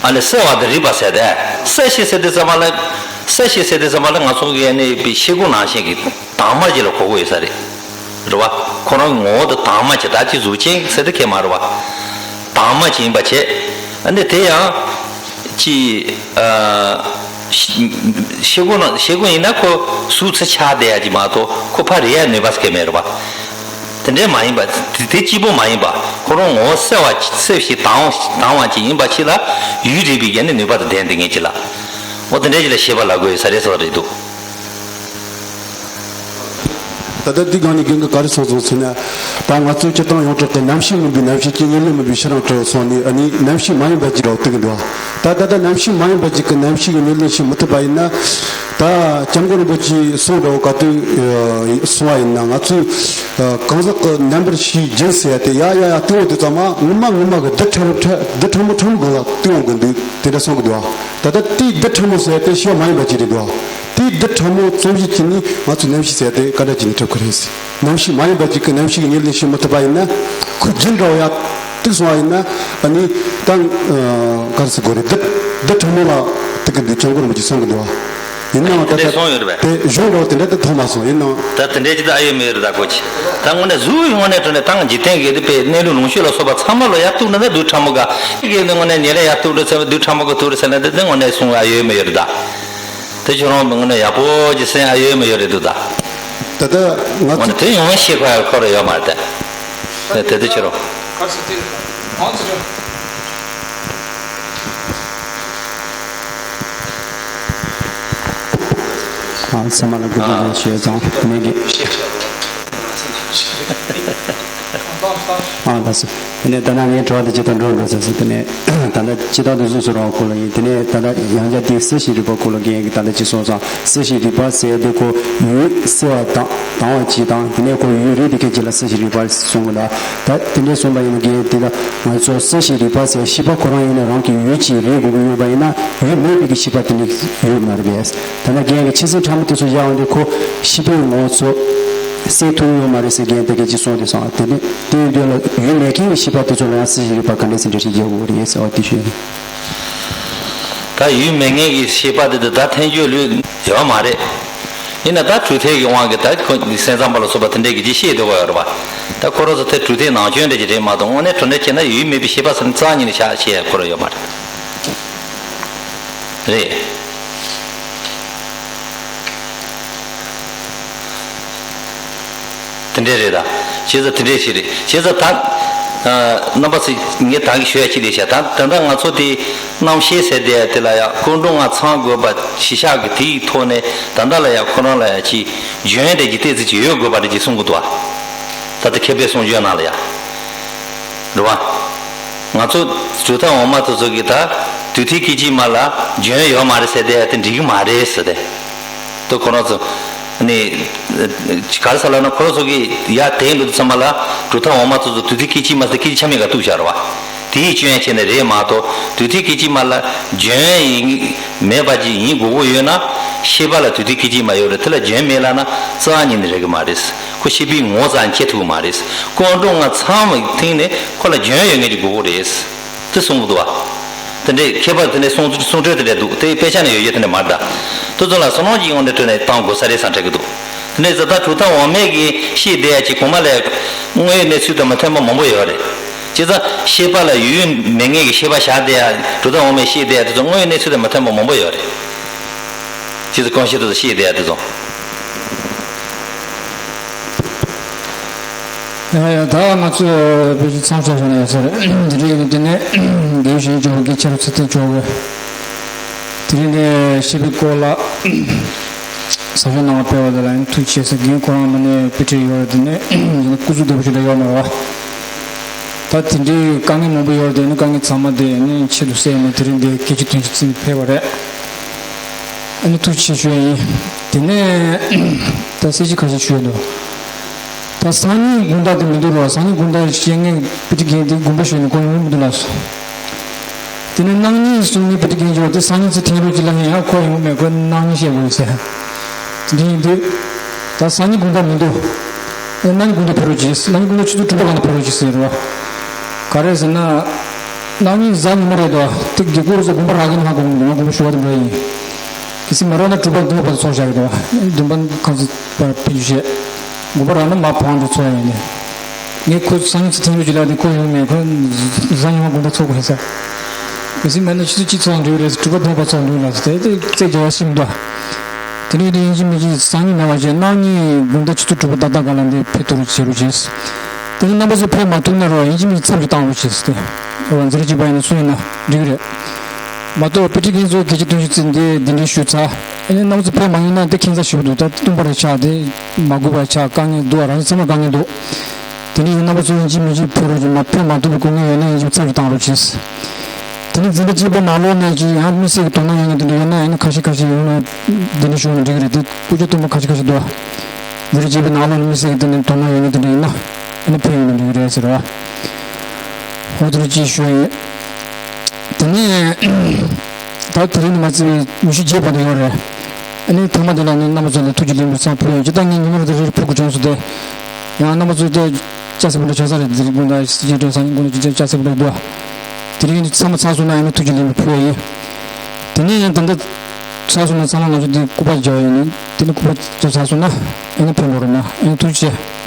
ཨ་ནི་གསལ་བ་དང་རིག་པ་ཟེར་ཏེ། གསལ་བྱེད་ཟེར་དུས་ཙམ་པ་ལ། གསལ་བྱེད་ཟེར་དུས་ཙམ་པ་ལ་ང་ཚོ་གི་ཨ་ནི་པའི་ཤེལ་སྒོ་ནང་བཞིན་གྱི་དྭངས་མ་ཅིག་ལ་གོ་དགོས་ཡོད་ས་རེད། རེད་བ། ཁོ་རང་ངོ་བོ་དེ་དྭངས་མ་ཅིག་ད་ཅི་གཟུགས་ཅན་ཟེར་དེ་ཁེལ་མ་རེད་བ། དྭངས་མ་ཅིག་ཡིན་པ་བྱས། ཨ་ནི་དེ་ཡང་ཅི། ཨ། ཤེལ་སྒོ་ནང་ཤེལ་སྒོ་ཡིན་ན་ཁོ་གཟུགས་ཚུར་ཆགས་བསྡད་ཡ་ཅིག་མ་གཏོགས་ཁོ་ཕར་རེག་ཡ་ནུས་པ་ཟེར་མཁན་མེད་རེད་བ། དེ་འདྲའི་མ་ཡིན་པ། དེ་དེ་གཅིག་པོ་མ་ཡིན་པ། ཁོ་རང་ངོ་བོ་གསལ་བ་གསལ་ཞིང་དྭངས་དྭངས་བ་ཅིག་ཡིན་པ་ཞིག་ལ་ཡུལ་རིག་པའི་གི་ནི་ནུས་པ་དང་ལྡན་དེ་ངེས་ཅིག་ལ། འོ་དེ་འདྲའི་ཅིག་ལ་ཤེས་པ་ལབ་དགོས་ཡོད་ས་རེད་ཟེར་བ་རེད་འདུག་ད་ལྟ་འདི་སྒང་ནས་རྒན་གྱིས་ག་རེ་གསུངས་སོང་ཟེར་ན། ད་ང་ཚོའི་སྤྱིར་བཏང་ཡོངས་གྲགས་ཀྱི་རྣམ་ཤེས་མིན་པའི་རྣམ་ཤེས་ཀྱི་ཉེར་ལེན་མིན་པའི་ཕྱིར་རང་གྲོལ་སོང་ནས། ཨ་ནི་རྣམ་ཤེས་མ་ཡིན་པ་ཅིག་རེད་བ་ཐུག་གི་འདུག་ད་ད་ལྟ་རྣམ་ཤེས་མ་ཡིན་པ་ཅིག་གི་རྣམ་ཤེས་ཀྱི་ཉེར་ལེན་བྱེད་མི་ཐུབ་པ་ཡིན་ན། ད་སྐྱབས་མགོན་རིན་པོ་ཆེའི་གསུང་འདྲ་བོ་ག་དུས་གསུང་བ་ཡིན་ན། ང་ཚོས་གང་ཟག་གི་རྣམ་པར་ཤེས་བྱའི་རྒྱུན་ཟེར་ཡ་དེ་ཡ་ཡ་ཡ་བཏང་འོང་དུས་ཙམ་པ་ངོ་མ་ངོ་མ་གི་རྡུལ་ཕྲ་མོ་ཕྲ་རྡུལ་ཕྲ་མོ་ཕྲ་མོ་སྒང་ལ་བཏང་འོང་གི་འདུག་དེ་འདྲ་གསུང་གི་འདུག་བ། ད་ལྟ་དེའི་རྡུལ་ཕྲ་མོ་ཟེར་ཡ་དེ་ཤེས་པ་མ་ཡིན་པ་ཅིག་རེད་འདུག་བ། དེའི་རྡུལ་ཕྲ་མོ་ཙམ་ཞིག་གིས་ནི་ང་ཚོའི་རྣམ་ཤེས་ཟེར་ཡ་དེ་ག་འདྲ་ཅིག་ནས་གྲུབ་ཀྱི་རེད། རྣམ་ཤེས་མ་ཡིན་པ་ཅིག་གི་རྣམ་ཤེས་ཀྱི་ཉེར་ལེན་བྱེད་མི་ཐུབ་པ་ཡིན་ན། ཁོའི་རྒྱུན་འདྲ་བོ་ཡ་གཏུགས་སོང་བ་ཡིན་ན། ཨ་ནི་ད་ག་རེ་ཟེར་དགོས་རེད། རྡུལ་རྡུལ་ཕྲ་མོ་ལ་ཐུག་གི་འདུག་སྐྱབས་མགོན་རིན་པོ་ཆེས་གསུང་གི་འདུག་བ། ཡིན་ནའང་ད་དེ་ལྟ་སོང་ཡོད་རེད་པས། དེ་གཞུང་འདྲ་བོ་དེ་འདྲ་དེ་མཐོང་མ་སོང་། ཡིན་ནའང་། ད་དེ་འདྲའི་ཅི་ད་ཨ་ཡོད་མེད་ཡོད་རེད། ད་གོ་ཅི། ད་དངོས་གནས་གཟུགས་དངོས་གནས་དྲང་གནས་ད་འཇིག་རྟེན་གྱི་དེ་པའི་གནས་ལུགས་ལོངས་སྤྱོད་ལ་སོགས་པ་ཚང་མ་ལ་ཡ་གཏུགས་ན་ད་རྡུལ་ཕྲ་མོ་ག་གི་དངོས་གནས་ཉེར་ལེན་ཡ་གཏུགས་འགྲོ་ཚེ་རྡུལ་ཕྲ་མོ་ག་གཏུགས་རེད་ཟེར་ན། དེ་དེ་དངོས་གནས་གསུང་ཨ་ཡོད་མེད་ཡོད་རེད་ད། དེ་ཁྱོད་རང་དངོས་གནས་ཡག་པོ་ཅིག་གསན་ཨ་ཡོད་མེད་ཡོད་རེད་འདུག་ད། ད་ལྟ་ང་ཚོ་དེ་ཡོང་བའི་ཤེས་ཁ་ཁོ་ར་ཡོད་མ་རེད་དེ། དེ་དེ་ཁྱོད་རང་། ཨ། ཚང་མ་ལ་གུས་པ་ཞུ་ཡ་དང་། དེ་ནས་ཀྱི། ཨ། ད་སོ། དེ་ནས་ད་ནང་ངའི་དྲི་བ་དེ་ཇི་ལྟར་འགྲོ་འགྲོ་ཟེར་ཟེར། དེ་ནས་ད་ལྟ་ཇི་ལྟར་དུ་གཟུགས་སུ་རང་སྐོར་ལ་ཡིན། དེ་ནས་ད་ལྟ་ཡང་བསྐྱར་དེ་གསལ་བྱེད་རིག་པ་སྐོར་ལ་རྒན་གྱིས་ད་ལྟ་ཅི་གསུངས་སོང་། གསལ་བྱེད་རིག་པ་ཟེར་དེ་ཁོ་ཡུལ་གསལ་བ་དང་དྭངས་བ་གཅིག་དང་། དེ་ནས་ཁོ་ཡུལ་རིག་དེ་སྐད་ཅིག་ལ་གསལ་བྱེད་རིག་པ་གསུངས་གི་ལ། ད་དེ་འདྲའི་གསུངས་པ་ཡིན་ན་རྒན་དེ་ལ་ང་ཚོ་གསལ་བྱེད་རིག་པ་ཟེར་ཤེས་པ་ཁོ་རང་ཡིན་ན་རང་གི་ཡུལ་གཅིག་རེད་དགོས་ཀྱི་ཡོད་པ་ཡིན་ན། ཡུལ་མེད་པའི་གི་ཤེས་པ་དེ་ནི་ཡོད་མ་རེད་པས། ད་ནི་རྒན་གྱིས་ཆེ་ཚིག་ཕྲ་མོ་དེ་ཚོ་བཞག་འོང་དུས་ཁོ་ཤེས་པའི་ངོ་བོ་ཚོ་གསལ་ཐུབ་ཡོད་མ་རེད་ཟེར་རྒན་དེ་སྐད་ཅིག་གསུངས་དེ་སོང་། དེ་ནི་དེ་ཡིན་དུས་ལ་ཡུལ་མེད་མཁན་གྱི་ཤེས་པ་དེ་ཚོ་ལ་ཡང་གསལ་བྱེད་རིག་པ་ག་འདྲས་ཟེར་འགྲེལ་བཤད་རྒྱག་དགོས་རེད་ཟེར་བ་དེ་ཞུས་ནས། ད་ཡུལ་མེད་མཁན་གྱི་ཤེས་པ་དེ་དེ་ད་ཐལ་འགྱུར་ལུས་ཡོད་མ་རེད། ཡིན་ན་ད་གྲུབ་མཐའ་གི་དབང་གིས་ད་ཁོ་སེམས་ཙམ་པ་ལ་སོགས་པ་དེ་འདྲས་ཀྱི་ཅིག་ཤེས་བསྡད་ཀྱི་ཡོད་རེད་པ། ད་ཁོ་རང་ཚོ་དེ་གྲུབ་མཐའི་ནང་སྐྱོན་འདྲ་ཅིག་རེད་མ་གཏོགས་དངོས་གནས་དྲང་གནས་བྱས་ན་ཡུལ་མེད་པའི་ཤེས་པ་ཟེར་ནས་རྩ་བ་ཉིད་ནས་བཞག་ཤེས་ཡ་ཁོ་རང་ཡོད་མ་རེད། རེད། དེ་འདྲས་རེད་ད། བྱས་ཙང་དེ་འདྲས་ཞིག་རེད། བྱས་ཙང་ད། ཨ། རྣམ་པ་ཚོས་ངས་ད་གི་ཞུ་ཡ་ཅིག་རེད་ཤག་ད་ད་ལྟ་ང་ཚོ་དེ་རྣམ་ཤེས་ཟེར་བསྡད་ཡ་དེ་ལ་ཡ་སྐུ་མགྲོན་ལྔ་ཚང་དགོས་པ་གཞི་བཞག་གི་དེའི་ཐོག་ནས་ད་ལྟ་ལ་ཡ་ཁོ་རང་ལ་ཡ་ཅིག་འཇོན་འདྲ་ཅིག་ཏོག་ཙམ་ཅིག་ཡོད་དགོས་པ་འདྲ་ཅིག་གསུང་གི་འདུག་ཨ། ད་ལྟ་མཁས་པའི་གསུང་སྒྲོས་ནང་ལ་ཡ། རེད་བ། ང་ཚོ་གྲུབ་མཐའ་འོག་མ་དེ་ཚོ་གིས་ད་དུས་མཐའི་སྐད་ཅིག་མ་ལ་འཇོན་ཡོད་མ་རེད་ཟེར་བསྡད་ཡ་དེ་འགྲིག་གི་མ་རེད་ཟེར་ཏེ། ད་ཁོ་རང་ཚོ་ནི་ག་རེ་ཟེར་ལབ་ན་ཁོ་རང་ཚོ་གིས་ཡར་དེད་འགྲོ་དུས་ཙམ་པ་ལ་གྲུབ་མཐའ་འོག་མ་དེ་ཚོ་དུས་མཐའི་སྐད་ཅིག་མ་ཟེར་སྐད་ཆ་མེད་ག་གཏུགས་བཞག་རེད་བ། དེའི་སྐྱོན་བྱས་ནས་རེད་མ་གཏོགས་དུས་མཐའི་སྐད་ཅིག་མ་ལ་འཇོན་ཡིན་མེད་པ་ཅིག་ཡིན་དགོས་ཀྱི་ཡོད་ན་ཤེས་པ་ལ་དུས་མཐའི་སྐད་ཅིག་མ་ཡོད་རེད། དེ་ལ་འཇོན་མེད་ལབ་ན་རྩ་བ་ཉིད་ནས་རེད་གི་མ་རེད། ཁོ་ཤེས་པའི་ངོ་བོ་ཙམ་སྐྱེ་ཐུབ་ཀྱི་མ་རེད། སྐུ་མགྲོན་ལྔ་ཚང་མ་ཐེངས་ནས་ཁོ་ལ་འཇོན་ཡོད་མཁན་ཅིག་དགོས་ཀྱི་རེད། དེ་གསུང་གི་འདུག་བ། དེ་འདྲའི་མཁས་པ་དེ་འདྲའི་གསུང་གསུང་སྒྲོས་དེ་འདྲ་འདུག་དེ་དཔེ་ཆ་ནས་ཡོད་རྒྱུ་དེ་འདྲ་མ་རེད་ད། དེ་ཚོ་ལ་བསམ་བློ་ཅིག་ཡོང་ནས་སྤྲོད་ནས་བཏང་དགོས་ས་རེད་བསམ་དྲན་གི་འདུག་དེ་འདྲའི་ཟེར་ད་གྲུབ་མཐའ་འོག་མའི་གི་ཤེས་བསྡད་ཡ་ཅིག་གོང་མ་ལ་དངོས་ཡོད་གནས་ཚུལ་དང་མི་མཐུན་པ་མང་པོ་ཡོད་རེད། བྱས་ཙང་ཤེས་པ་ལ་ཡོད་ཡོད་མེད་མེད་ཀྱི་ཤེས་པ་བཞག་བསྡད་ཡ། གྲུབ་མཐའ་དབང་མེད་བཤད་བསྡད་ཡ་དེ་ཚོ་དངོས་ཡོད་གནས་ཚུལ་དང་མི་མཐུན་པ་མང་པོ་ཡོད་རེད། བྱས་ཙང་གང་ཤེས་དེ་ཚོ་བཤད་བསྡད་ཡ་དེ་ཚོ། ཡ་ཡ། ད་ང་ཚོས་དཔེ་ཆ་མཚམས་བཞག་བཞག་ན་ཡག་ས་རེད། དེ་འདྲ་ཡིན་ན་དེ་ནས་དགེ་བའི་བཤེས་གཉེན་མཆོག་གིས་ཆེ་རུ་ཚུལ་ཁྲིམས་མཆོག་གིས་དེ་རིང་ནས་ཤེས་པའི་སྐོར་ལ་ཟབ་སྦྱོང་གནང་བ་སྤེལ་བ་དེ་ལ་ཡང་ཐུགས་རྗེ་ཆེ་ཟེར། རྒན་ཁོ་རང་མ་ནས་དཔེ་ཁྲིད་ཡོད་རེད། དེ་ནས་ཡང་སྐུ་གཟུགས་བདེ་པོ་ཞིག་འདྲ་ཡོད་མ་རེད་བ། ད་དེ་འདྲའི་དཀའ་ངལ་མང་པོ་ཡོད་རེད། དེ་ནི་དཀའ་ངལ་ཚང་མ་དེ་ནི་ཆེད་དུ་བསྲེས་ནས་དེ་རིང་འདི་སྐད་ཅིག་དོན་གཅིག་ཙམ་ཕེབས་པ་རེད། ཨ་ནི་ཐུགས་རྗེ་ཆེ་ཞུ་ཡ་ཡིན། དེ་ནས་ད་གསལ་བཤད་ཁ་ཤས་ཞུས་འདུག་ད་སང་ཉིན་དགོང་དག་དེ་མི་འདུག་རོགས། སང་ཉིན་དགོང་དག་བཤད་མཁན་དཔེ་ཁྲིད་མཁན་དེ་དགོངས་པ་ཞུས་ནས་ཁོང་ཡོང་མི་འདུག་ལགས་སོ། དེ་ནས་གནངས་ཉིན་གསུང་མཁན་དཔེ་ཁྲིད་མཁན་ཅིག་ཡོད་དེ། སང་ཉིན་ཚེ་ཐེངས་རེ་གཅིག་ལ་ཡང་ཁོ་ཡོང་མེད། ཁོ་གནངས་ཉིན་བཤད་དགོས་ཟེར། དེ་འདྲ་ཡིན་དུས་ད་སང་ཉིན་དགོང་དག་མི་འདུག་གནངས་ཉིན་དགོང་དག་ཕེབས་རོགས་གྱིས། གནངས་ཉིན་དགོང་དག་ཆུ་ཚོད་དྲུག་པ་ལ་ཕེབས་རོགས་གྱིས་ཟེར་རོ། ག་རེ་ཟེར་ན། གནངས་ཉིན་གཟའ་ཉི་མ་རེད་དོ། དེ་དགེ་སྐོར་ཚོ་དགོངས་པ་རག་གི་ན་ཧ་གོ་མི་འདུག་ང་དགོངས་པ་ཞུ་བ་དེ་འདྲ་ཡིན། གལ་སྲིད་མ་རག་ན་དྲུག་པ་བདུན་པ་བར་དུ་ཚོགས་བཞག་གི་འདུག་བདུན་པ་ཁམས་ཚོ་བར་ཕེབས་རྒྱུ་བྱས། དགོངས་པ་རག་ན་མ་ཕོ་བ་འདྲ་ཚོགས་ཡ་ཡིན་ནས། ངས་ཁོ་སང་ཉིན་ཚེ་ཐེངས་རེ་གཅིག་ལ་དེ་ཁོ་ཡོང་མེད། ཁོ་གཟའ་ཉི་མ་དགོང་དག་ཚོགས་དགོས་ཟེར། གལ་སྲིད་མེད་ན་ཆུ་ཚོད་གཅིག་ཚོགས་འགྲིག་རེད། དྲུག་པ་བདུན་པ་ཚོགས་འགྲིག་ལ་ཟེར་དེ་རྩད་རྒྱག་ཡ་ཞིག་མི་འདུག་དེ་ནས་དེ་ཡིན་གཅིག་མིན་གཅིག་སང་ཉིན་མེད་པ་བྱས། གནངས་ཉིན་དགོང་དག་ཆུ་ཚོད་དྲུག་པ་ཏག་ཏག་སྒང་ལ་འདི་ཕེབས་ཐུབ་རོགས་བྱེད་རོགས་བྱས། དེ་ནས་རྣམ་པ་ཚོ་ཕེབས་མ་ཐུབ་ན་རོགས། ཡིན་གཅིག་མིན་གཅིག་ཚབ་ཅིག་བཏང་རོགས་བྱས་ཟེར་ཏེ། འོ་འཛིན་གྲྭ་གཅིག་པ་ཡིན་ན་སུ་ཡིན་ན་འགྲིག་གི་རེད། མ་གཏོགས་དཔེ་ཁྲིད་མཁན་ཚོ་གལ་ཆེ་དོན་ཆེ་བརྩིས་འདི་འདི་འདྲའི་ཞུས་ཚར། ཨ་ནི་རྣམ་པ་ཚོ་ཕེབས་མ་ཡོང་ན་འདི་ཁྱད་མཚར་ཞེ་པོ་འདུག་ད་སྟོང་པ་རེ་ཆགས་དེ་མ་དགོས་པ་ཆགས། དཀའ་ངལ་འདུག་རང་ཚང་མ་དཀའ་ངལ་འདུག་དེ་ནས་ཡིན་རྣམ་པ་ཚོ་ཡིན་གཅིག་མིན་གཅིག་ཕེབས་རོགས་བྱས། མ་ཕེབས་མ་ཐུབ་པའི་དཀའ་ངལ་ཡོད་ན་ཡིན་གཅིག་ཚབ་ཅིག་བཏང་རོགས་བྱས། དེ་ནས་འཛིན་གྲྭ་གཅིག་པ་ནང་ལོགས་ནས་ཀྱི་ཡང་དམིགས་བསལ་གྱི་དོ་སྣང་ཡོད་མཁན་དེ་འདྲ་ཡོད་ན་ཨ་ནི་ཁ་ཤས་ཁ་ཤས་ཡོང་ན་འདི་འདྲ་ཞུ་ན་འགྲིག་གི་རེད། དེ་སྐུ་ཞབས་སྟོན་པ་ཁ་ཤས་ཁ་ཤས་འདུག་འཛིན་གྲྭ་གཅིག་པའི་ནང་ལོགས་ནས་དམིགས་བསལ་གྱི་དེ་འདྲ་དོ་སྣང་ཡོད་མཁན་དེ་འདྲ་ཡིན་ན་ཨ་ནི་ཕེབས་ཡོང་ན་འགྲིག་གི་རེད་ཟེར་བ། འོ་དེ་འདྲ་ཅིག་ཞུ་ཡིན། དེ་ནས་ད་དེ་རིང་ནས་མ་བརྩིས་པའི་ཉི་ཤུ་རྗེས་བར་དུ་ཡོད་རེད། ཨ་ནི་ཐ་མ་དེ་ལ་ནི་རྣམ་པ་ཚོ་ལ་ཐུགས་རྗེ་ལེགས་འབུལ་ཚང་ཕུལ་ཡོད། ཇི་ལྟར་ངས་ཉི་མ་རེ་རེ་ཕུལ་དགོས་བྱུང་སོང་སྟེ། ཡང་རྣམ་པ་ཚོ་དེ་ལྕགས་སེ་པོ་འདྲ་བྱ་ས་རེད། འཛིན་གྲྭ་དགོང་དག་སྲིད་སྐྱོང་སང་ཉིན་དགོང་དག་ཅིག་ལྕགས་སེ་པོ་འདྲ་འདུག་དེ་རིང་ཚང་མ་ཚར་སོང་ན་ཨ་ནི་ཐུགས་རྗེ་ལེགས་འབུལ་ཕུལ་ཡ་ཡིན། དེ་ནས་ཡང་ད་ལྟ་ཚར་སོང་ན་ཚང་མ་ང་ཚོ་འདི་སྐུ་པར་རྒྱག་ཡ་ཡིན། དེ་ནས་སྐུ་པར་རྒྱག་ཚར་སོང་ན་ཨ་ནི་ཕེབས་འགྲོ་རོགས་གནང་། ཨ་ནི་ཐུགས་རྗེ་ཆེ།